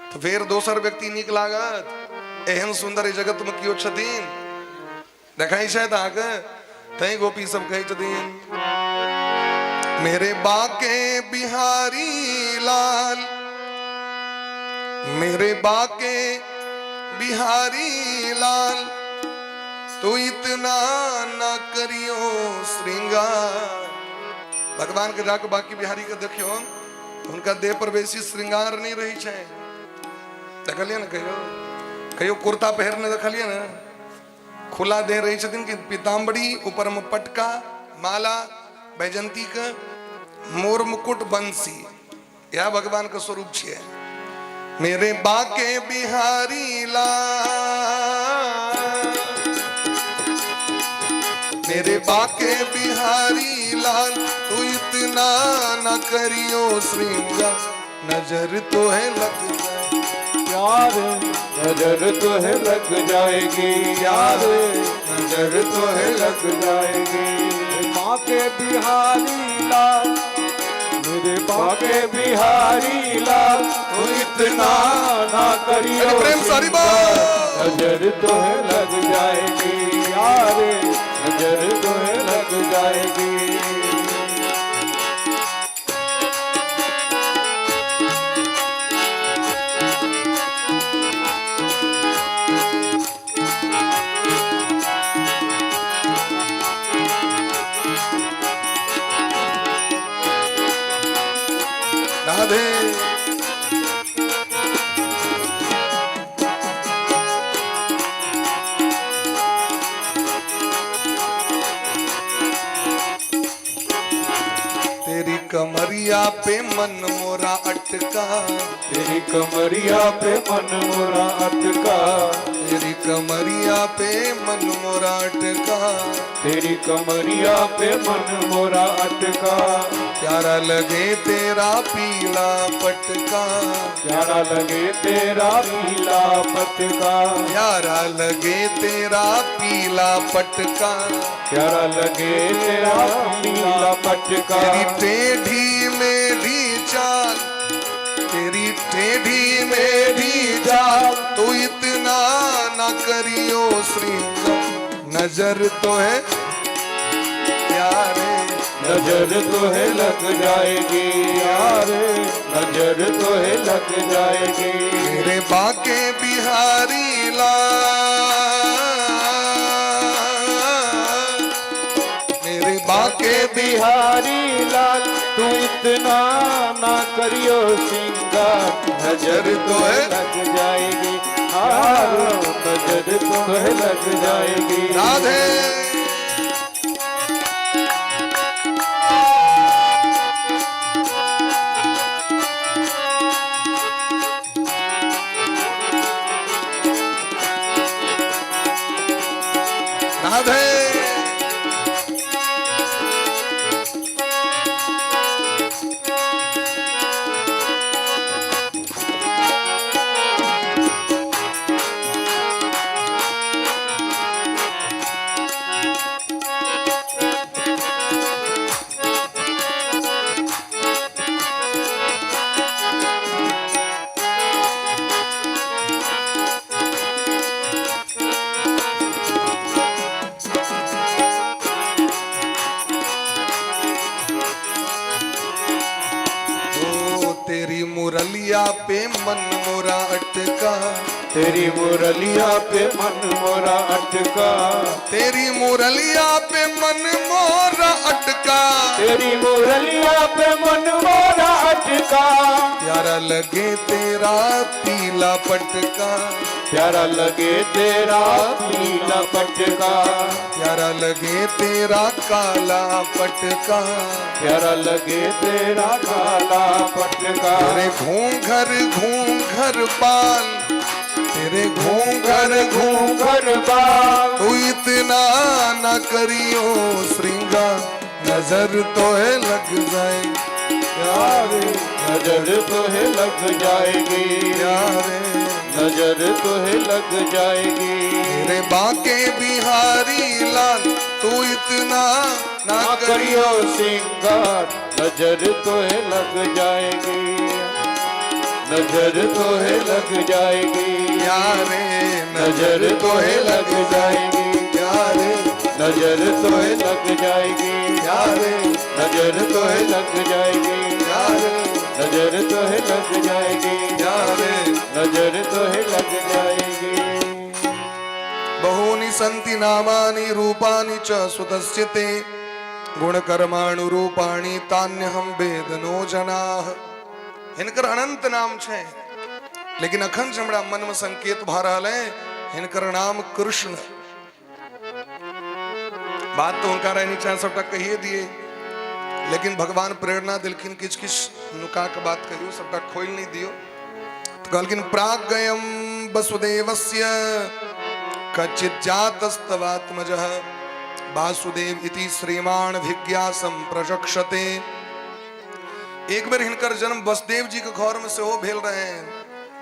तऽ फेर दोसर व्यक्ति नीक लागत? एहन सुन्दर एहि जगतमे केओ छथिन? देखै छथि अहाँके? तैं गोपी सब कहै छथिन, मेरे बाके बिहारी लाल, मेरे बाके बिहारी लाल, तू इतना ना करियो श्रृंगार। भगवान के जाके बाकी बिहारी के देखियो, हुनका देह पर बेसी श्रृंगार नहीं रही छै। देखलियै ने कहियो? कहियो कुर्ता पहिरने देखलियै ने? खुला देह रहै छथिन कि पीताम्बरी, ऊपर में पटका, माला बैजंती के, मोर मुकुट, बंसी, यह भगवान के स्वरूप छियै। मेरे बाके बिहारी लाल, मेरे बाके बिहारी लाल, तू इतना न करियो श्रृंगार, नजर तो है लग जाए प्यार, नजर तो है लग जाएगी यार, नजर तो है लग जाएगी। बाके बिहारी लाल, मेरे बाके बिहारी लाल, तू इतना ना करियो अरे प्रेम सारी बात। नजर तो है लग जाएगी यार, नजर तो है लग जाएगी। राधे। तेरी कमरिया पे मन मोरा अटका, तेरी कमरिया पे मन मोरा अटका, तेरी कमरिया पे मन मोरा अटका, तेरी कमरिया पे मन मोरा अटका, प्यारा लगे तेरा पीला पटका, प्यारा लगे तेरा पीला पटका, प्यारा लगे तेरा पीला पटका, प्यारा लगे तेरा पीला पटका, तेरी टेढ़ी मेढ़ी चाल, तेरी टेढ़ी मेढ़ी चाल, तू इतना ना करियो श्रृंगार, नजर तो है प्यारे, नजर तो है लग जाएगी यार, नजर तो है लग जाएगी। मेरे बाके बिहारी लाल, मेरे बाके बिहारी लाल, तू इतना ना करियो सिंगार, नजर तो है लग जाएगी यार, नजर तो है लग जाएगी। राधे। राधे। ओ तेरी मुरलिया पे मन मोरा अटका, तेरी मुरलिया पे मन मोरा अटका, तेरी मुरलिया पे मन मोरा अटका, तेरी मुरलिया पे मन मोरा अटका, प्यारा लगे तेरा पीला पटका, प्यारा लगे तेरा पीला पटका, प्यारा लगे तेरा काला पटका, प्यारा लगे तेरा काला पटका, तेरे घूंघर घूंघर बाल, तेरे घूंघर घूंघर घूंघर बाल, तू इतना ना करियो श्रृंगार, नजर तो है लग जाए प्यारे, नजर तो है लग जाएगी प्यारे, नजर तो है लग जाएगी। मेरे बाके बिहारी लाल, तू इतना ना ना करियो करियो सिंगार, नजर तो है लग जाएगी, नजर तो है लग जाएगी। यारे, नजर तो है लग जाएगी। यारे, नजर तो है लग जाएगी। यारे, नजर तो है लग जाएगी। यारे, नजर तो है लग जाएगी। यारे, नजर तो है लग जाएगी। बहूनि सन्ति नामानि रूपाणि च सुतस्य ते गुणकर्माणुरूपाणि तान्यहं वेद नो जनाः। हिनकर अनंत नाम छै, लेकिन अखन जे हमरा मनमे संकेत भऽ रहल है, हिनकर नाम कृष्ण। बात तऽ हुनका रहनी चाहे सबटा कहिए दिए, लेकिन भगवान प्रेरणा देलखिन, किछु किछु नुका के बात कहियो, सबटा खोलि नहि दियौ। तऽ कहलखिन, प्रागयम वसुदेवस्य कचित जातस्तवात्मजः वासुदेव इति श्रीमान भिज्ञासम प्रचक्षते। एक बेर हिनकर जन्म वसुदेव जी के घर में सेहो भेल रहे।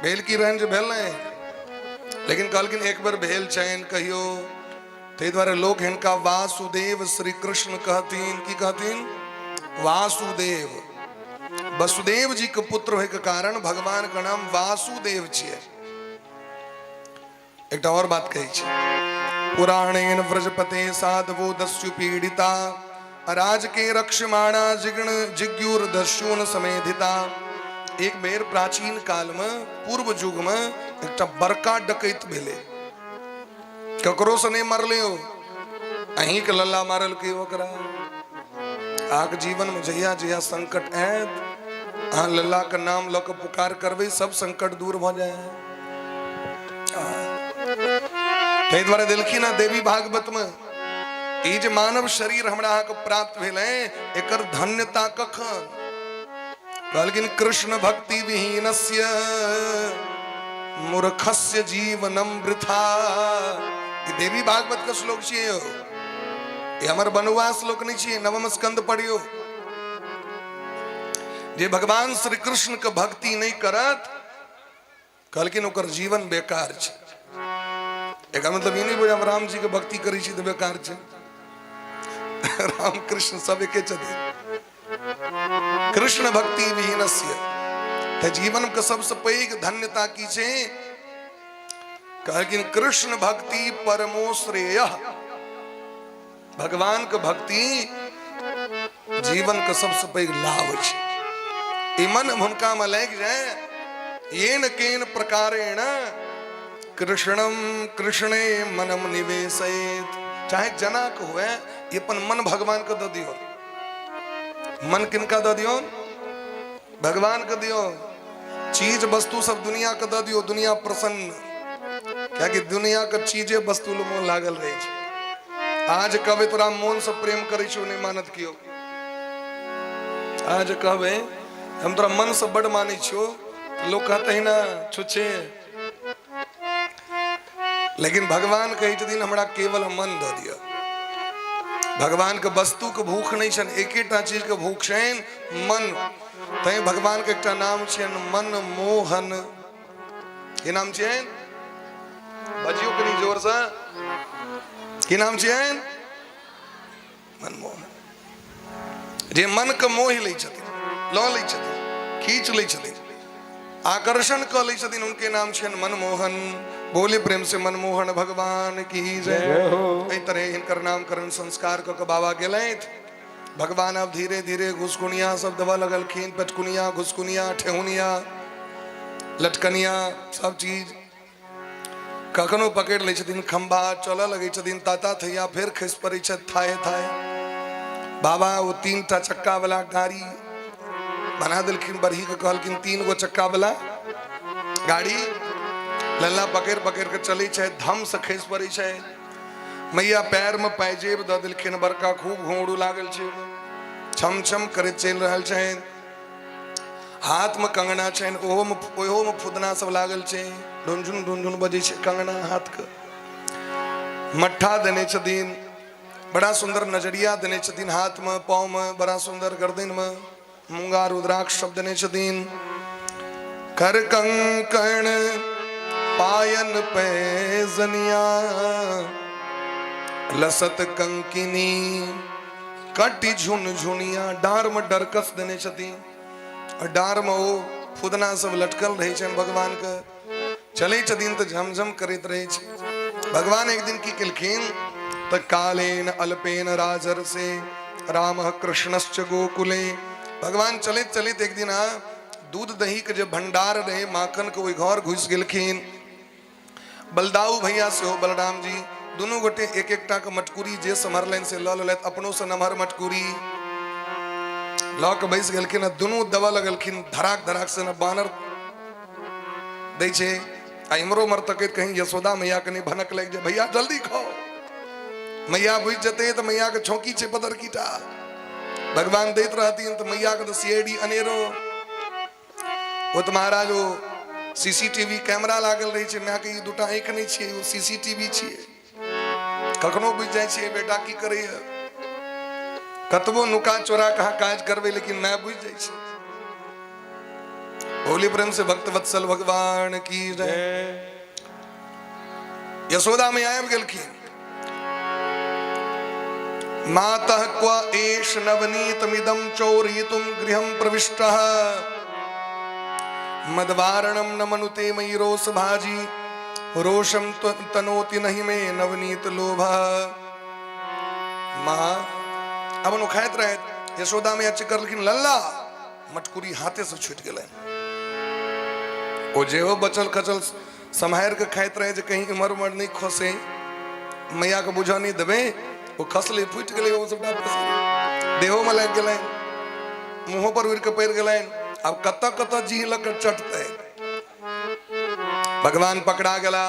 भेल की रहन जे भेल नहीं, लेकिन कहलखिन एक बेर भेल छनि कहियो। ताहि दुआरे लोक हिनका वासुदेव श्री कृष्ण कहथिन। की कहथिन? वासुदेव। वसुदेव जी के पुत्र होय के कारण भगवान के नाम वासुदेव छियै। एकटा और बात कहै छी। पुराणेन व्रजपते साधवो दस्यु पीड़िता राजके रक्षमाणा जिग्ण जिज्ञुर दस्युन समेधिता। एक बेर प्राचीन काल में, पूर्व युग में, एकटा बड़का डकैत भेलै। ककरो से नहीं मरले हो, अहीं के लल्ला मारल के ओकरा। अहाँके जीवन में जहिया जहिया संकट आयत, अहाँ लल्ला के नाम लऽ के पुकार करबै, सब संकट दूर भऽ जाए। ताहि दुआरे देलखिन हँ देवी भागवत में, ई जे मानव शरीर हमरा अहाँके प्राप्त भेल है, एकर धन्यता कखन? कहलखिन, कृष्ण भक्ति विहीनस्य मूर्खस्य जीवनम वृथा। ई देवी भागवत के श्लोक छियै यौ, ई हमर बनुआ श्लोक नहि छियै। नवम स्कंद पढ़ियौ। जे भगवान श्री कृष्ण के भक्ति नहि करत, कहलखिन ओकर जीवन बेकार छै। एकर मतलब ई नहि बुझ हम राम जी के भक्ति करै छी तऽ बेकार छै। राम कृष्ण सब एके छथिन। कृष्ण भक्ति विहीनस्य, तऽ जीवन के सबसे पैघ धन्यता की छै? कहलखिन, कृष्ण भक्ति परमो श्रेय। भगवान के भक्ति जीवन के सबसे पैघ लाभ छै। ई मन हुनका में लागि जाए, येन केन प्रकारेण कृष्णम कृष्णे मनम निवेशयेत। चाहे जना के हुए, ये अपन मन भगवान के दऽ दियौ। मन किनका दऽ दियौ? भगवान के दियौ। चीज वस्तु सब दुनिया के दऽ दियौ, दुनिया प्रसन्न, कियाकि दुनिया के चीजे वस्तु लग मोन लागल रहै छै। आज कहबै तोरा मोन से प्रेम करै छियौ, नहि मानत केओ। आज कहबै हम तोरा मन से बड मानै छियौ, लोक कहते ना छुच्छे। लेकिन भगवान कहै छथिन, हमरा केवल मन दऽ दिअ। भगवान के वस्तु के भूख नहीं छनि, एकेटा चीज के भूख छनि, मन। तैं भगवान के एकटा नाम छनि मन मोहन। की नाम छियनि? बजियौ कनि जोर से, की नाम छियनि? मनमोहन। जे मन के मोहि लै छथिन, लऽ लै छथिन, खींच लै छथिन, आकर्षण कऽ लै छथिन, उनके नाम छियनि मनमोहन। बोले प्रेम से मनमोहन भगवान की जय। एहि तरह हिनकर नामकरण संस्कार कऽ के बाबा गेलथि। भगवान अब धीरे धीरे घुसकुनिया सब देबऽ लगलखिन, पटकुनिया, घुसकुनिया, ठेहुनिया, लटकनिया, सब चीज। कखनो पकड़ि लै छथिन खम्भा, चलऽ लगै छथिन ताता थैया, फेर खसि पड़ै छथि थाहे थाहे। बाबा ओ 3 टा चक्का वाला गाड़ी बना देलखिन। बरही के कहलखिन, 3 गो चक्का वाला गाड़ी। लल्ला पकड़ि पकड़ि के चलै छै, धम से खसि पड़ै छै। मैया पैर में पायजेब दऽ देलखिन बड़का, खूब घुंघरू लागल छै, छम छम करैत चलि रहल छनि। हाथ में कंगना छनि, ओहोमे ओहोमे फुदना सब लागल छै, ढुनझुन ढुनझुन बजै छै कंगना हाथके। मट्ठा देने छथिन, बड़ा सुंदर नजरिया देने छथिन हाथमे, पाँवमे, बड़ा सुंदर गर्दनमे मूंगा रुद्राक्ष सब देने छथिन। कर कंकण पायन पैजनिया लसत कंकिनी कटि झुन झुनिया। डाँरमे डरकस देने छथिन आ डाँरमे ओ फुदना सब लटकल रहै छनि भगवानके। चलै छथिन तऽ झमझम करैत रहै छै। भगवान एक दिन की केलखिन तऽ कालेन अल्पेन राजर्षे राम कृष्णश्च गोकुले। भगवान चलैत चलैत एक दिन दूध दही के जे भंडार रहे माखन के, ओहि घर घुसि गेलखिन। बलदाऊ भैया सेहो बलराम जी दुनू गोटे एक एकटा के मटकुरी जे सम्हरलनि से लऽ लेलथि, अपनो से नमहर मटकुरी लऽ के बैस गेलखिन आ दुनू दबऽ लगलखिन धराक धराक से। ने बानर दै छै आ इम्हरो उम्हर तकैत कहीं यशोदा मैया के नहि भनक लागि जाय, भैया जल्दी खाओ, मैया बुझि जेतै तऽ मैया के छौंकी छै पदरकीटा। भगवान दैत रहथिन तऽ मैया के तऽ सीआईडी अनेरो ओ तऽ महाराज ओ सीसीटीवी कैमरा लागल रहै छै। मायके ई दूटा आँखि नहि छियै, ओ सीसीटीवी छियै, कखनो बुझि जाइ छियै बेटा की करैया। कतबो नुका चोरा कहाँ काज करबै, लेकिन माय बुझि जाइ छै। होली प्रेम से भक्त वत्सल भगवान की जय। यशोदा में आबि गेलखिन। मातः क्व एष नवनीतमिदं चौरयितुं गृहं प्रविष्टः मदवारणं न मनुते मयि रोष भाजी रोषं तनोति नहि मे नवनीत लोभ। माँ अपन ओ खाइत रहैत, यशोदा मैया चिकरलखिन लल्ला, मटकुरी हाथे से छूटि गेलै। ओ जेहो बचल खचल सम्हारि कऽ खाइत रहै जे कहीं इम्हर उम्हर नहि खसै, मैयाके बुझऽ नहि देबै। ओ खसलै, फूटि गेलै, ओ सबटा देहोमे लागि गेलै, मुँहो पर उड़ि कऽ पड़ि गेलनि। आब कतऽ कतऽ जीह लऽ कऽ चटतै। भगवान पकड़ा गेला।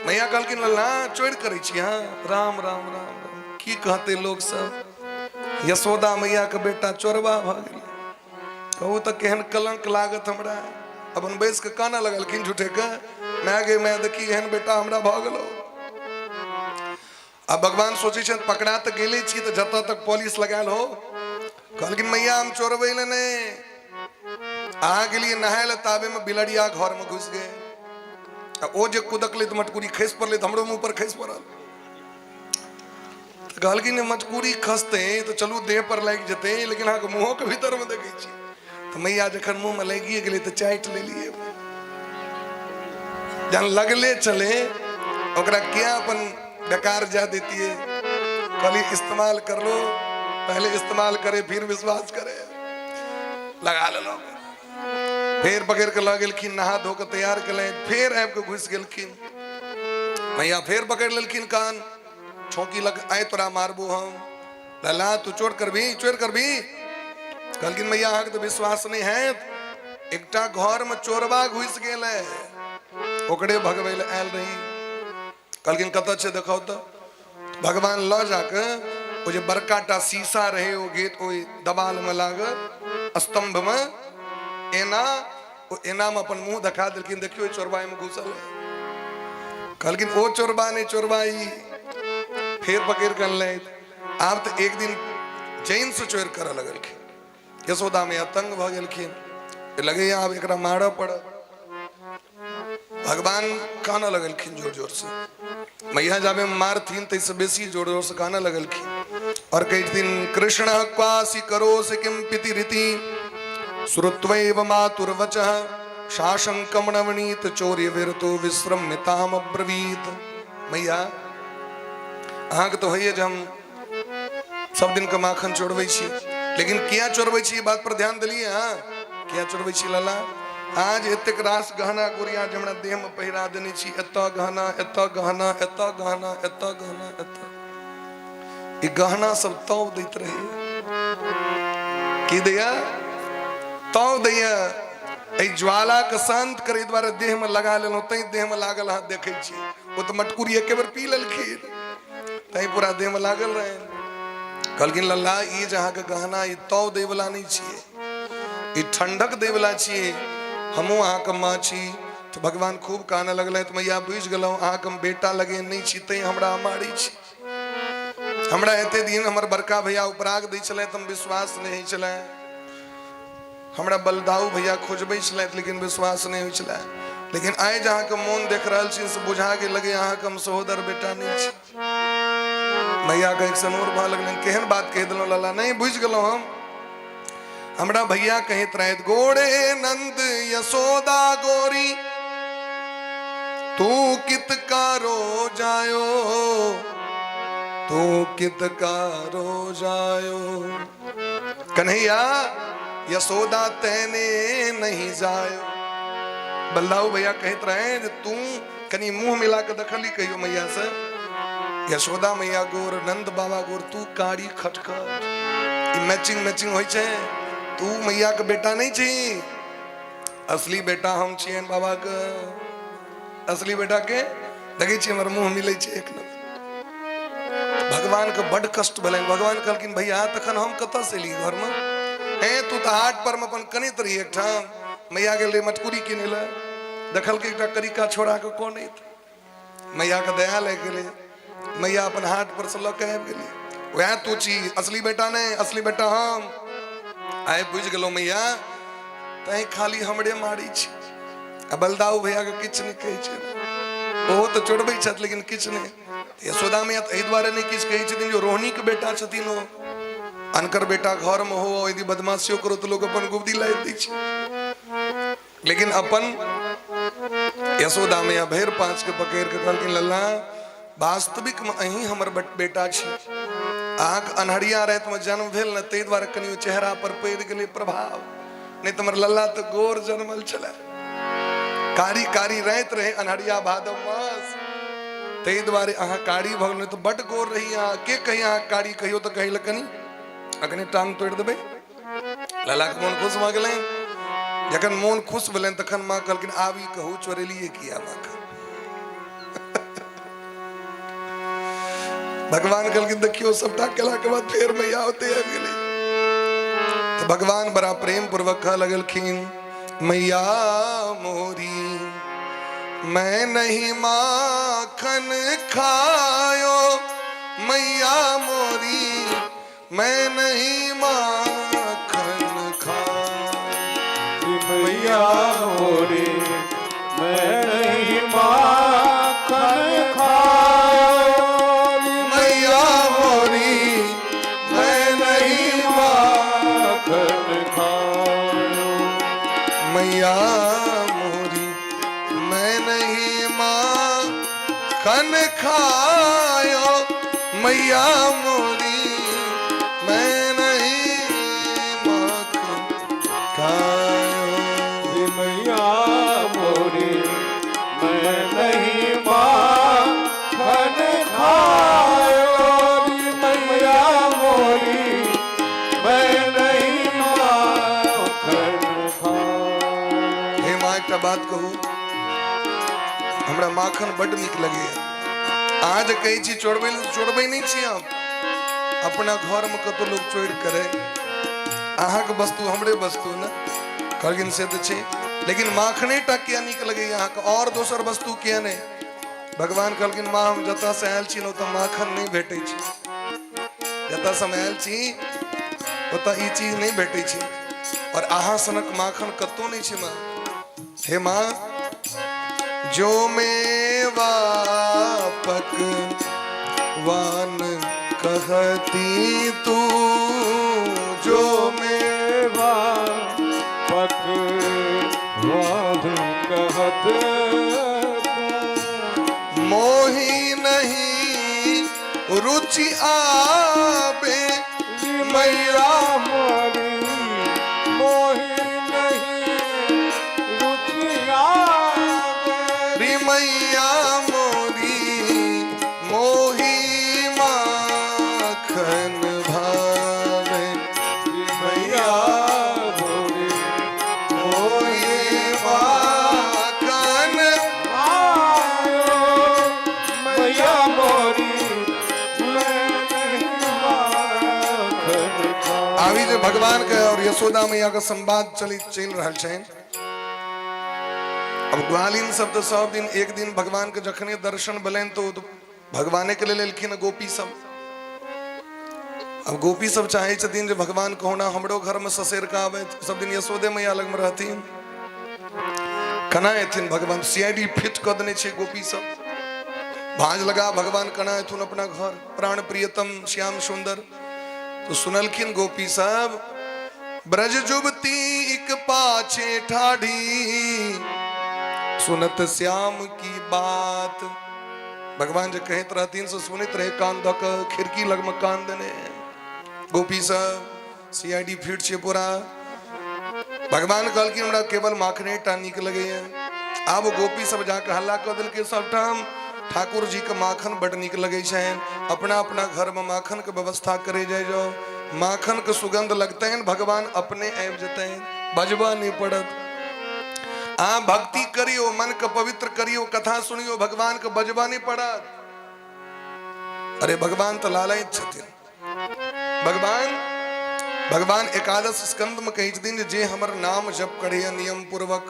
मैया कहलखिन लल्ला चोरि करै छी? हाँ, राम राम राम राम, की कहतै लोक सब, यशोदा मैया के बेटा चोरबा भऽ गेलै। कहू तऽ केहन कलंक लागत हमरा। अपन बैस कऽ कानऽ लगलखिन झूठे के, माय गे माय, देखी एहन बेटा हमरा भऽ गेलो। आ भगवान सोचै छथि पकड़ा तऽ गेले छी तऽ जतऽ तक पॉलिश लगायल हो। कहलखिन मैया हम चोरबै लए नहि, अहाँ गेलियै नहाय लए ताबे में बिलड़िया घर में घुसि गेल आ ओ जे कुदकलै तऽ मटकुरी खसि पड़लै तऽ हमरो मुँह पर खसि पड़ल। तऽ कहलखिन मटकुरी खसतै तऽ चलू देह पर लागि जेतै, लेकिन अहाँके मुँहोके भीतरमे देखै छी। तऽ मैया जखन मुँहमे लागिए गेलै तऽ चाटि लेलियै। जहन लगले चले ओकरा किया अपन बेकार जा देतियै, कहली इस्तेमाल कर लो, पहले इस्तेमाल करे फिर विश्वास करे। लगा लेलहुँ। फेर पकड़ के लऽ गेलखिन, नहा धो के तैयार केलनि, फेर आबि कऽ घुसि गेलखिन। मैया फेर पकड़ि लेलखिन कान, छौकी लग आइ तोरा मारबो हम, लला तू चोर करबी, चोर करबी। कहलखिन मैया अहाँके तऽ विश्वास नहि हैत, एकटा घरमे चोरबा घुसि गेल है, ओकरे भगबै लए आयल रही। कहलखिन कतऽ छै देखाउ तऽ। भगवान लऽ जाके ओ जे बड़का टा शीशा रहे ओ गेट ओहि दबाल में लागल स्तंभ में एना, ओ एना में अपन मुंह देखा देलखिन, देखियो चोरबा में घुसल है। कहलखिन ओ चोरबा नहीं, चोरबा ई। फेर पकड़ के अनलथि। आब तऽ एक दिन चैन से चोर करऽ लगलखिन। यशोदा मैया तंग भऽ गेलखिन, लगैया आब एकरा मारऽ पड़त। भगवान कानऽ लगलखिन जोर जोर से। मैया जाबे मारथिन तैसे बेसी जोर जोर से कानऽ लगलखिन और कहै छथिन कृष्ण क्वासी करोसि किम पितिरिति श्रुत्वैव मातुर्वचः शाशंकम नवनीत चौर्य विरतो विश्रम्यताम अब्रवीत। मैया अहाँके तऽ होइए जे हम सब दिन के माखन चोरबै छी, लेकिन किया चोरबै छी ई बात पर ध्यान देलियै अहाँ? किया चोरबै छी लाला? आज एतेक रास गहना गुड़िया जे हमरा देह में पहिरा देने छी, एतऽ गहना, एतऽ गहना, एतऽ गहना, एतऽ गहना, एतऽ ई गहना सब तौ दैत रहैया। की दैया? तौ दैया। एहि ज्वाला के शांत करे दुआरे देह में लगा लेलहुँ, तैं देह में लागल अहाँ देखै छी। ओ तऽ मटकुरी एके बेर पी लेलखिन, तैं पूरा देह में लागल रहे। कहलखिन लल्ला ई जे अहाँके गहना ई तौ दैवला नहि छियै, ई ठंडक दैवला छियै, हमहूँ अहाँके माँ छी। तऽ भगवान खूब कानऽ लगलथि, तऽ मैया बुझि गेलहुँ अहाँके हम बेटा लगे नहि छी तैं हमरा मारै छी। हमरा एते दिन हमर बड़का भैया उपराग दै छलथि, हम विश्वास नहि होइ छलै। हमरा बलदाऊ भैया खोजबै छलथि, लेकिन विश्वास नहि होइ छलै। लेकिन आइ जे अहाँके मोन देख रहल छी से बुझा गेल लगे अहाँके हम सहोदर बेटा नहि छी। मैया के एक सनोर भऽ लगलनि, केहन बात कहि देलहुँ लला, नहि बुझि गेलहुँ हम। हमरा भैया कहैत रहथि, गोरे नंद यशोदा गोरी तू कित कारो जायो, तू कित कारो जायो। कन्हैया यशोदा तेने नहीं जायो। बल्लाऊ भैया कहैत रहे जे तू कनी मुंह मिला के देखली कहियो मैया से, यशोदा मैया गोर, नंद बाबा गोर, तू कारी खटखट, ई मैचिंग मैचिंग होइ छै। तू मैया के बेटा नहीं छी, असली बेटा हम छियनि बाबा के। असली बेटा के देखै छियै हमर मुंह मिलै छै एक नंबर। भगवान के बड कष्ट भेलनि। भगवान कहलखिन भैया तखन हम कतऽ से एली घरमे? हे तू तऽ हाट पर मे अपन कनैत रही एकठाम। मैया गेल रही मटकुरी किनै लए, देखलकै एकटा करिका छोड़ा के कनैत। मैया के दया लागि गेलै, मैया अपन हाथ पर से लऽ के आबि गेलै। वएह तू छी, असली बेटा नहि, असली बेटा हम। आइ बुझि गेलहुँ मैया, तैं खाली हमरे मारै छी आ बलदाऊ भैया के किछु नहि कहै छै। ओहो तऽ चोरबै छथि लेकिन किछु नहि। यशोदा मैया तऽ एहि दुआरे नहि किछु कहै छथिन जे रोहिणीके बेटा छथिन ओ, अनकर बेटा घरमे हो, यदि बदमाशियो करो तऽ लोक अपन गुबदी लादि दै छै। लेकिन अपन यशोदा मैया भरि पाँच के पकड़ि के कहलखिन लल्ला वास्तविक में अहीं हमर बेटा छी, अहाँके अन्हरिया राति में जन्म भेल ने ताहि दुआरे कनि चेहरा पर पड़ि गेलै प्रभाव, नहीं तऽ हमर लल्ला तऽ गोर जन्मल छलै। कारी कारी राति रहे अन्हरिया भादव मास, ताहि दुआरे अहाँ कारी भऽ गेल, तऽ बड्ड गोर रही अहाँ। के कही अहाँ कारी कहियो तऽ कही लए कनि अखने टांग तोड़ि देबै। ललाके मोन खुश भऽ गेलनि। जखन मोन खुश भेलनि तखन माँ कहलखिन आब ई कहू चोरेलियै किया माखन? भगवान कहलखिन देखियौ सबटा केलाके बाद फेर मैया ओते आबि गेलै। तऽ भगवान बड़ा प्रेम पूर्वक कहऽ लगलखिन मैया मोरी मैं नहीं माखन खायो, मैया मोरी मैं नहीं माखन खा। मैया मोरी मैं नहीं माखन खायो, मैया मोरी मैं नहीं माखन खायो, मैया मोरी मैं नहीं माखन खायो, मैया मोरी मैं नहीं माखन खायो, मैया मोरी मैं नहीं माखन खायो, मैया मोरी मैं नहीं माखन खायो। हे माँ एकटा बात कहू, हमरा माखन बड्ड नीक लगैया। अहाँ जे कहै छी चोरबै लए, चोरबै नहि छी हम। अपना घरमे कतौ लोक चोरि करे, अहाँके वस्तु हमरे वस्तु ने। कहलखिन से तऽ छै, लेकिन माखने टा किया नीक लगैया अहाँके, आओर दोसर वस्तु किया नहि? भगवान कहलखिन माँ हम जतऽ से आयल छी ने ओतऽ माखन नहि भेटै छै, जतऽ से हम आयल छी ओतऽ ई चीज नहि भेटै छै, और अहाँ सनक माखन कतौ नहि छै माँ। हे माँ जो मेवा पकवान कहती तू, जो मेवा पकवान कहत तू, मोही नहीं रुचि आबे, मैया मोरी मोही नहीं रुचि आवे, री मैया मोरी मोही माखन भावे, मैया मोरी मोही माखन आयो, मैया मोरी मैं नहीं माखन खायो। आबी जे भगवान के और यशोदा मैया के संवाद चलि चलि रहल छनि। अब ग्वालिन सब तऽ सब दिन एक दिन भगवान के जखने दर्शन भेलनि तऽ ओ तऽ भगवाने के लेल एलखिन गोपी सब। अब गोपी सब चाहे छथिन जे भगवान कहुना हमरो घर में ससुर के आवे, सब दिन यशोदे मैया लग में रहथिन, केना एथिन भगवान? सीआईडी फिट कऽ देने छै गोपी सब, भाँज लगा भगवान केना एथुन अपना घर, प्राण प्रियतम श्याम सुंदर। तो सुनलखिन गोपी सब ब्रज जुबती एक पाछे ठाढ़ी, सुनत श्याम की बात। भगवान जे कहैत रहथिन से सुनैत रहे, कान दऽ कऽ खिड़की लगमे कान देने गोपी सब, सीआईडी फिट छै पूरा। भगवान कहलखिन हमरा केवल माखने टा नीक लगैया। आब गोपी सब जाके हल्ला कऽ देलकै सबठाम, ठाकुर जी के माखन बड नीक लगै छनि, अपना अपना घर में माखन के व्यवस्था करे जाय जाओ, माखन के सुगंध लगतनि भगवान अपने आबि जेतनि, बजबा नहीं पड़त। अहाँ भक्ति करियो, मन के पवित्र करियो, कथा सुनियो, भगवान के बजबा नहीं पड़त। अरे भगवान तो लालयित छथिन। भगवान भगवान एकादश स्कंद में कहै छथिन जे हमर नाम जप करैया नियम पूर्वक,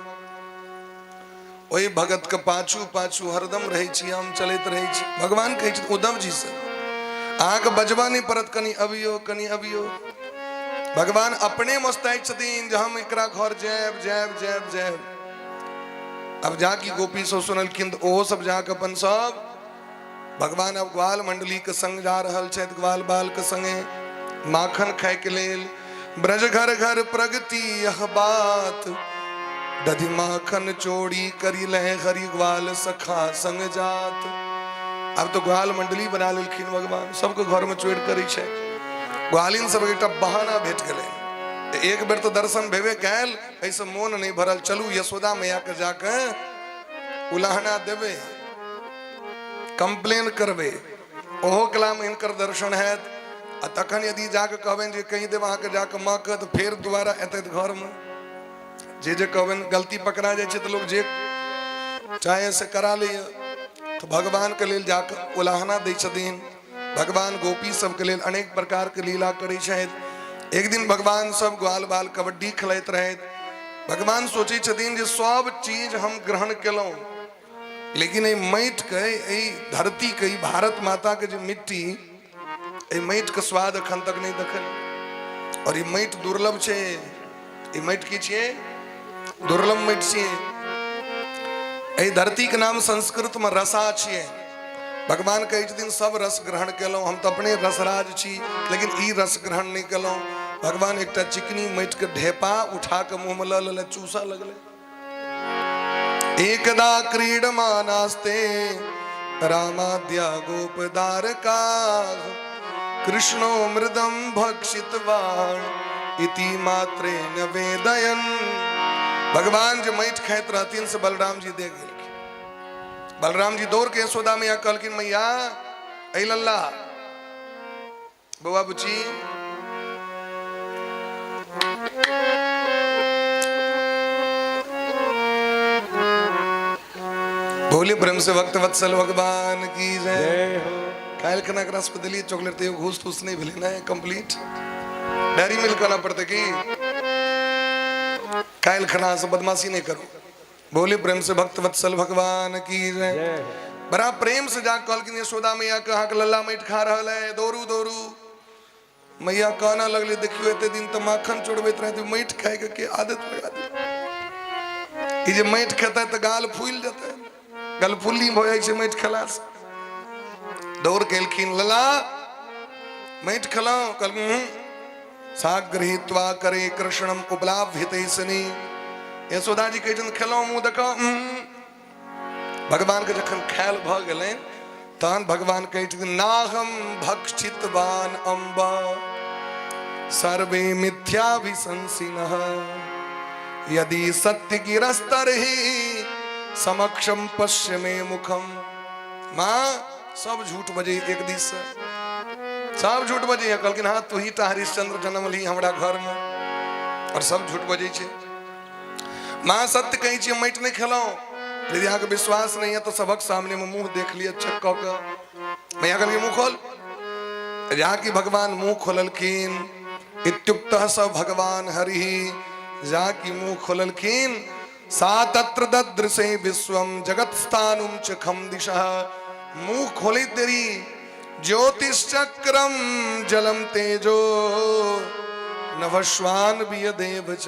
ओहि भगत के पाछू पाछू हरदम रहै छी, हम चलैत रहै छी। भगवान कहै छथिन उद्धव जी से, अहाँके बजबा नहि पड़त, कनि अबियो कनि अबियो। भगवान अपने मस्ताइत छथिन जे हम एकरा घर जायब जायब जायब जायब। अब जाकि गोपी सब सुनलखिन तऽ ओहो सब जाके अपन सब भगवान अब ग्वाल मंडली के संग जा रहल छथि, ग्वाल बाल के संगे माखन खाय के लेल। ब्रज घर घर प्रगति यह बात, दधि माखन चोरी करी लहे हरि ग्वाल सखा संग जात। अब तो ग्वाल मंडली बना लेलखिन भगवान, सबके घर में चोरी करै छै। ग्वालिन सबके एकटा बहाना भेट गेलै, एक बेर तो दर्शन भेबे कैल, एहिसँ मोन नहि भरल, चलू यशोदा मैया के जाके उलाहना देबै, कंप्लेन करबै, ओहो कलामे हिनकर दर्शन हैत। आ तखन यदि जाके कहबनि जे कहि देब अहाँके जाके माँके, तऽ फेर दोबारा एतै घरमे जे जे कहबनि, गलती पकड़ा जाइ छै तऽ लोक जे चाहे से करा लैए। तऽ भगवानके लेल जाके उलाहना दै छथिन। भगवान गोपी सबके लेल अनेक प्रकारके लीला करै छथि। एक दिन भगवान सब ग्वाल बाल कबड्डी खेलैत रहथि। भगवान सोचै छथिन जे सब चीज हम ग्रहण केलहुँ, लेकिन एहि माटिके, एहि धरतीके, ई भारत माताके जे मिट्टी, एहि माटिके स्वाद एखन तक नहि देखल। और ई माटि दुर्लभ छै। ई माटि की छियै? दुर्लभ माटि छियै। एहि धरतीके नाम संस्कृतमे रसा छियै। भगवान कहै छथिन सब रस ग्रहण केलहुँ, हम तऽ अपने रसराज छी, लेकिन ई रस ग्रहण नहि केलहुँ। भगवान एकटा चिकनी माटिके ढेपा उठा कऽ मुँहमे लऽ लेले, चूसऽ लगलै। एकदा क्रीडमानास्ते रामाद्या गोपदारका, कृष्णो मृदं भक्षितवान् इति मात्रेण वेदयन्। भगवान जे माटि खाइत रहथिन से बलराम जी दे गेलखिन। बलराम जी दौड़ के यशोदा मैया कहलखिन, मैया ऐ लल्ला बौआ बुची, बोले प्रेम से भक्त वत्सल भगवान की जय। जय हो। काल्हि खना एकरा सबके देलियै चॉकलेट, तैयो घूस तूस नहि भेलै ने कंप्लीट। डेयरी मिल्क आनऽ पड़तै की? काल्हि खना से बदमाशी नहि करू। बोले प्रेम से भक्त वत्सल भगवान की जय। जय हो। बड़ा प्रेम से जा कहलखिन यशोदा मैया के, अहाँके लल्ला माटि खा रहल है, दौड़ू दौड़ू। मैया काना लगले, देखियो एते दिन तऽ माखन चोरबैत रहै, माटि खाय के के आदत लगा दे। ई जे माटि खेतै तऽ गाल फूलि जेतै, गलफुल्ली भऽ जाइ छै माटि खेलासँ। दौड़ केलखिन, लला माटि खेलहुँ? कहलखिन हूँ। सागृहीत्वा करे कृष्णम उपलाभ्यते सनी। यशोदा जी कहै छथिन खेलहुँ? मुँह देखो। भगवान के जखन खायल भऽ गेलै तहन भगवान कहै छथिन नाहम भक्षितवान अम्बा सर्वे मिथ्याभिशंसिनः यदि सत्य गिरस्तरहि समक्षम पश्य मे मुखम। माँ सब झूठ बजै, एक दिस से सब झूठ बजै। कहलखिन हाँ तू ही टा हरिश्चंद्र जनमलही हमरा घर में और सब झूठ बजै छै। माँ सत्य कहै छी, माटि नहि खेलहुँ। यदि अहाँके विश्वास नहीं है तो सबक सामने में मुंह देख लिअ चेक कऽ कऽ। मैया कहलखिन मुंह खोल। जहाँ की भगवान मुंह खोललखिन, इत्युक्त स भगवान हरि, जहाँ की मुंह खोललखिन, सा तत्र ददृशे विश्वम जगत स्थानुम च खम दिशः। मुंह खोले तेरी ज्योतिषचक्रम जलम तेजो नभस्वान देव च।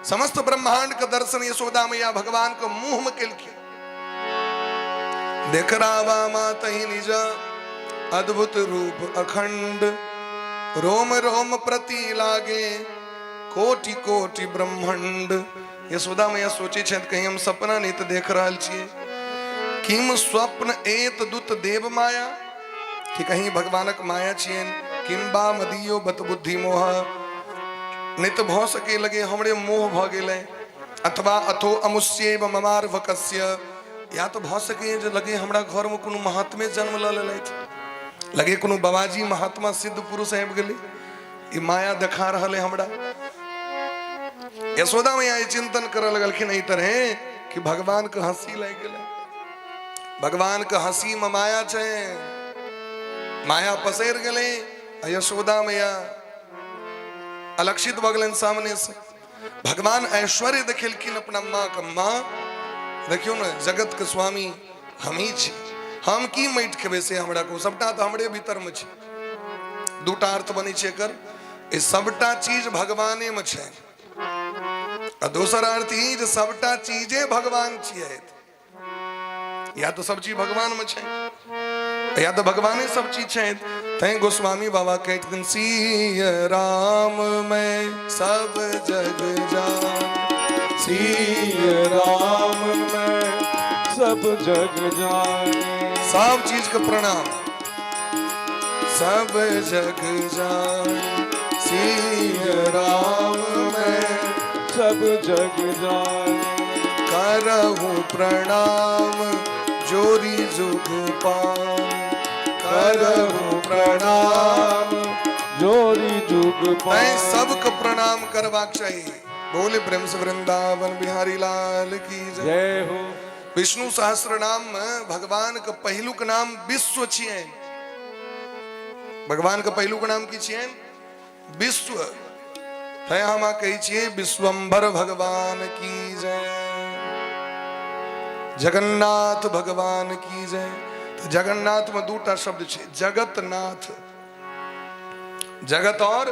समस्त ब्रह्मांड के दर्शन यशोदा मैया भगवान के मुंह में केलखिन। देख रावा मात ही निज अद्भुत रूप अखंड, रोम रोम प्रति लागे कोटि कोटि ब्रह्मंड। यशोदा मैया सोचै छथि कहीं हम सपना नहि तऽ देख रहल छियै। किम स्वप्न एत दुत देव माया, कि कहीं भगवानक माया छियनि। किम्बा मदियो बत बुद्धि मोह, नहि तऽ भऽ सके लगे हमरे मोह भऽ गेलै। अथवा अथो अमुष्येव ममार्भकस्य, या तऽ भऽ सकैए जे लगे हमरा घरमे कोनो महात्मे जन्म लऽ लेलथि, लगे कोनो बाबाजी महात्मा सिद्ध पुरुष आबि गेलै, ई माया देखा रहल है हमरा। यशोदा मैया ई चिंतन करऽ लगलखिन एहि तरहे कि भगवान के हंसी लागि गेलै। भगवान के हंसी में माया छै, माया पसरि गेलै आ यशोदा मैया अलक्षित भऽ गेलनि सामने से। भगवान ऐश्वर्य देखेलखिन अपना माँ के, माँ देखियौ ने जगत के स्वामी हम ही छी, हम की माटि खेबै से हमरा कहू, सबटा तऽ हमरे भीतर में छै। दूटा अर्थ बनै छै एकर, ई सबटा चीज भगवाने में छै, आ दोसर अर्थ ई जे सबटा चीजे भगवान छियै। या तऽ सब चीज भगवान में छै या तऽ भगवाने सब चीज छै। तैं गोस्वामी बाबा कहै छथिन सिय राम में सब जग जान, सिय राम में सब जग जान। सब चीज के प्रणाम, सब जग जान, सिय राम में सब जग जान। करहु प्रणाम जोरी जुग पान, करहु प्रणाम जोरी जुग पान। तैं सबके प्रणाम करबाक चाही। बोले प्रेम से वृंदावन बिहारी लाल की जय। जय हो। विष्णु सहस्र नाम में भगवान के पहिलुक नाम विश्व छियनि। भगवान के पहिलुक नाम की छियनि? विश्व। तैं हम अहाँ कहै छियै विश्वम्भर भगवान की जय, जगन्नाथ भगवान की जय। तऽ जगन्नाथ में दूटा शब्द छै, जगतनाथ, जगत और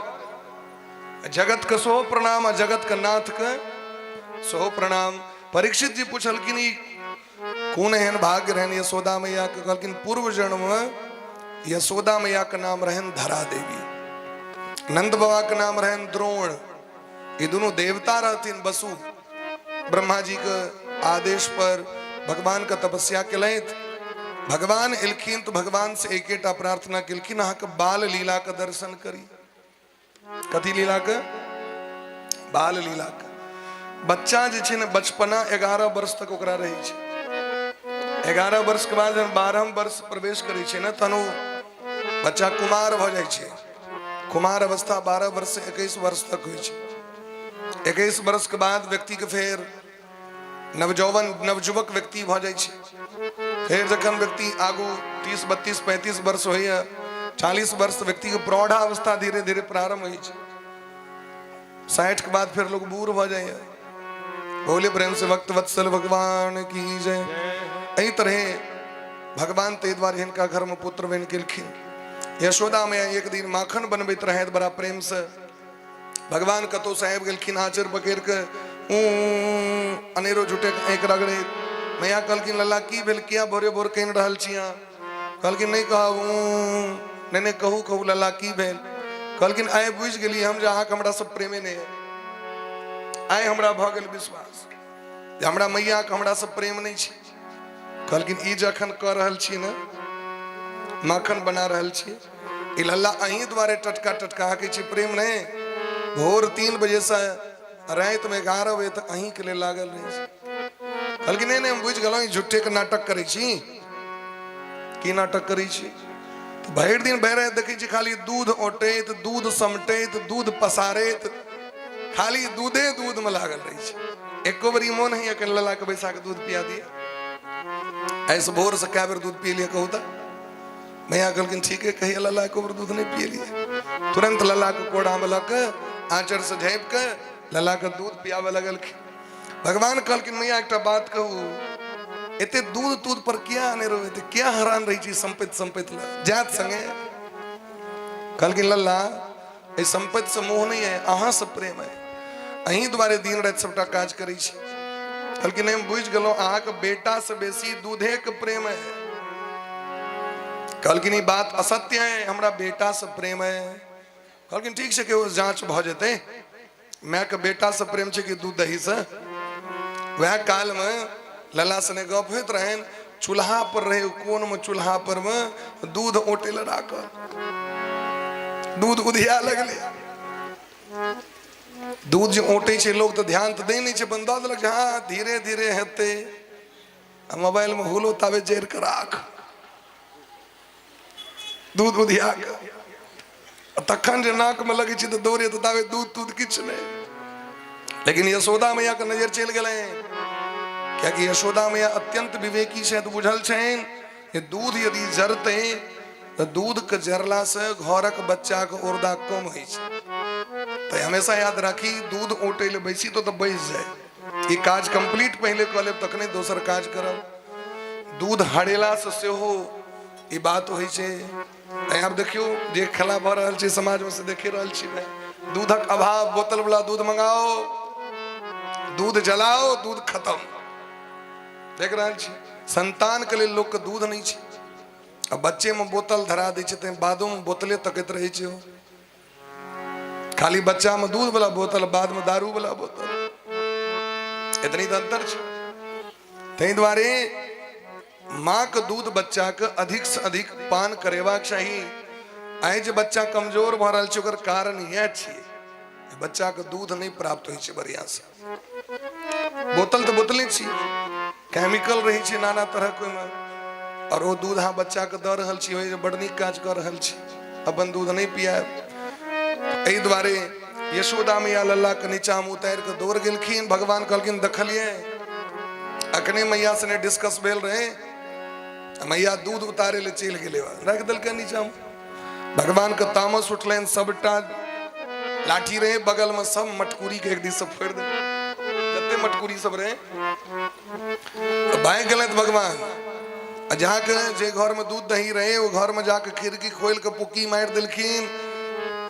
जगत के सेहो प्रणाम आ जगत के नाथ के सेहो प्रणाम। परीक्षित जी पुछलखिन ई कोन एहन भाग्य रहनि यशोदा मैया के? कहलखिन पूर्व जन्म में यशोदा मैया के नाम रहनि धरा देवी, नंद बाबा के नाम रहनि द्रोण। ये दोनों देवता रहथिन बसु। ब्रह्मा जी के आदेश पर भगवान के तपस्या केलथि। भगवान एलखिन तो भगवान से एकेटा प्रार्थना केलखिन, अहाँके बाल लीला के दर्शन करी। कथी लीला के? बाल लीला के। बच्चा जे छै ने बचपना 11 वर्ष तक ओकरा रहै छै। 11 वर्ष के बाद जहन 12 वर्ष प्रवेश करै छै ने तहन ओ बच्चा कुमार भऽ जाइ छै। कुमार अवस्था 12 वर्ष से 21 वर्ष तक होइ छै। 21 वर्ष के बाद व्यक्ति के फेर नवजौवन नवयुवक व्यक्ति भऽ जाइ छै। फेर जखन व्यक्ति आगू 30 32 35 वर्ष होइए, 40 वर्ष व्यक्तिके प्रौढ़ावस्था धीरे धीरे प्रारंभ होइ छै। 60 के बाद फेर लोग बूढ़ भऽ जाइए। बोले प्रेम से भक्त वत्सल भगवान की जय। एहि तरहे भगवान ताहि दुआरे हिनका घरमे पुत्र बनि गेलखिन। यशोदा मैया एक दिन माखन बनबैत रहथि बड़ा प्रेम से। भगवान कतौ से आबि गेलखिन, आँचर पकड़ि कऽ अनेरो झूठे आँखि रगड़ैत। मैया कहलखिन लल्ला की भेल, किया भोरे भोर कानि रहल छी अहाँ? कहलखिन नहि कहब। नहि नहि कहू कहू लल्ला की भेल? कहलखिन आइ बुझि गेली हम जे अहाँके हमरा सब प्रेमे नहि है। आइ हमरा भऽ गेल विश्वास जे हमरा मैयाके हमरा सब प्रेम नहि छै। कहलखिन ई जखन कऽ रहल छी ने, माखन बना रहल छी, ई लल्ला अहीं दुआरे टटका टटका अहाँ कहै छी प्रेम नहि। भोर 3 बजेसँ रातिमे 11 बजे तक अहीँके लेल लागल रहै छै। कहलखिन नहि नहि हम बुझि गेलहुँ ई झूठेके नाटक करै छी। की नाटक करै छी? तऽ भरि दिन भरि राति देखै छी खाली दूध औटैत, दूध समटैत, दूध पसारैत, खाली दूधे दूधमे लागल रहै छै। एको बेर ई मोन होइए कनि लल्लाके बैसा कऽ दूध पिया दिअ? एहिसँ भोरसँ कए बेर दूध पियलियै कहू तऽ? मैया कहलखिन ठीके कहिए लल्ला एको बेर दूध नहि पियलियै। तुरंत लल्लाके कोड़ामे लऽ कऽ आँचरसँ झाँपि कऽ लल्लाके दूध पियाबऽ लगलखिन। भगवान कहलखिन मैया एकटा बात कहू, एते दूध तूध पर किया आने रहो, एते किया हैरान रहै छी सम्पत्ति सम्पत्ति लए जात संगे? कहलखिन लल्ला एहि सम्पत्ति से मोह नहीं है, अहाँ से प्रेम है, अहीं दुआरे दिन राति सबटा काज करै छी। कहलखिन नहीं हम बुझि गेलहुँ अहाँके बेटा से बेसी दूधे के प्रेम है। कहलखिन ई बात असत्य है, हमरा बेटा से प्रेम है। कहलखिन ठीक छै, केओ जांच भऽ जेतै। मायके बेटासँ प्रेम छै कि दूध दहीसँ? वएह कालमे लला सने गप होइत रहनि, चूल्हा पर रहे कोनमे, चूल्हा पर मे दूध औटे लए राखल, दूध उधिया लगलै। दूध जे औटे छै लोक तऽ ध्यान तऽ दै नहि छै, अपन दऽ देलक, हँ धीरे धीरे हेतै। आ मोबाइलमे हुलो ताबे जरि कऽ राख, दूध उधिया कऽ, आ तखन जे नाकमे लगै छै तऽ दौड़े, तऽ ताबे दूध तूध किछु नहि। लेकिन यशोदा मैयाके नजर चलि गेलनि, कियाकि यशोदा मैया अत्यंत विवेकी छथि, बुझल छनि जे दूध यदि जरतै तऽ दूधके जरलासँ घरक बच्चाके औरदा कम होइ छै। तऽ हमेशा याद राखी, दूध औटै लए बैसी तऽ बैस जाय, ई काज कंप्लीट पहिले कऽ लेब तखने दोसर काज करब। दूध हरेलासँ सेहो ई बात होइ छै। तैँ आब देखियौ जे खेला भऽ रहल छै समाजमे से देखि रहल छी भाइ, दूधक अभाव, बोतल वाला दूध मंगाओ, दूध जलाओ, दूध खत्म। देख रहल छी संतानके लेल लोकके दूध नहि छै, आ बच्चेमे बोतल धरा दै छै, तैँ बादोमे बोतले तकैत रहै छै ओ। खाली बच्चा में दूध वाला बोतल, बाद में दारू वाला बोतल, इतनी तऽ अंतर छै। ताहि दुआरे माँ के दूध बच्चा के अधिक से अधिक पान करेबाक चाही। आइ जे बच्चा कमजोर भऽ रहल छै ओकर कारण इएह छियै, बच्चा के दूध नहि प्राप्त होइ छै बढ़िया से। बोतल तऽ बोतले छी, केमिकल रहै छै नाना तरहक ओहिमे, आओर ओ दूध अहाँ बच्चाके दऽ रहल छी, ओहि बड़ नीक काज कऽ रहल छी, अपन दूध नहि पियायब। एहि दुआरे यशोदा मैया लल्लाके नीचाँमे उतारि कऽ दौड़ गेलखिन। भगवान कहलखिन देखलियै, अखने मैया सने डिस्कस भेल रहे, मैया दूध उतारे लए चलि गेलै, राखि देलकै नीचाँमे। भगवानके तामस उठलनि, सबटा लाठी रहे बगलमे, सब मटकुरी के एक दिस से फोड़ि देलकै, जते मटकुरी सब रहे। भागि गेलथि भगवान, आ जाके जे घर में दूध दही रहे ओ घर में जाके खिड़की खोलि के पुकी मारि देलखिन।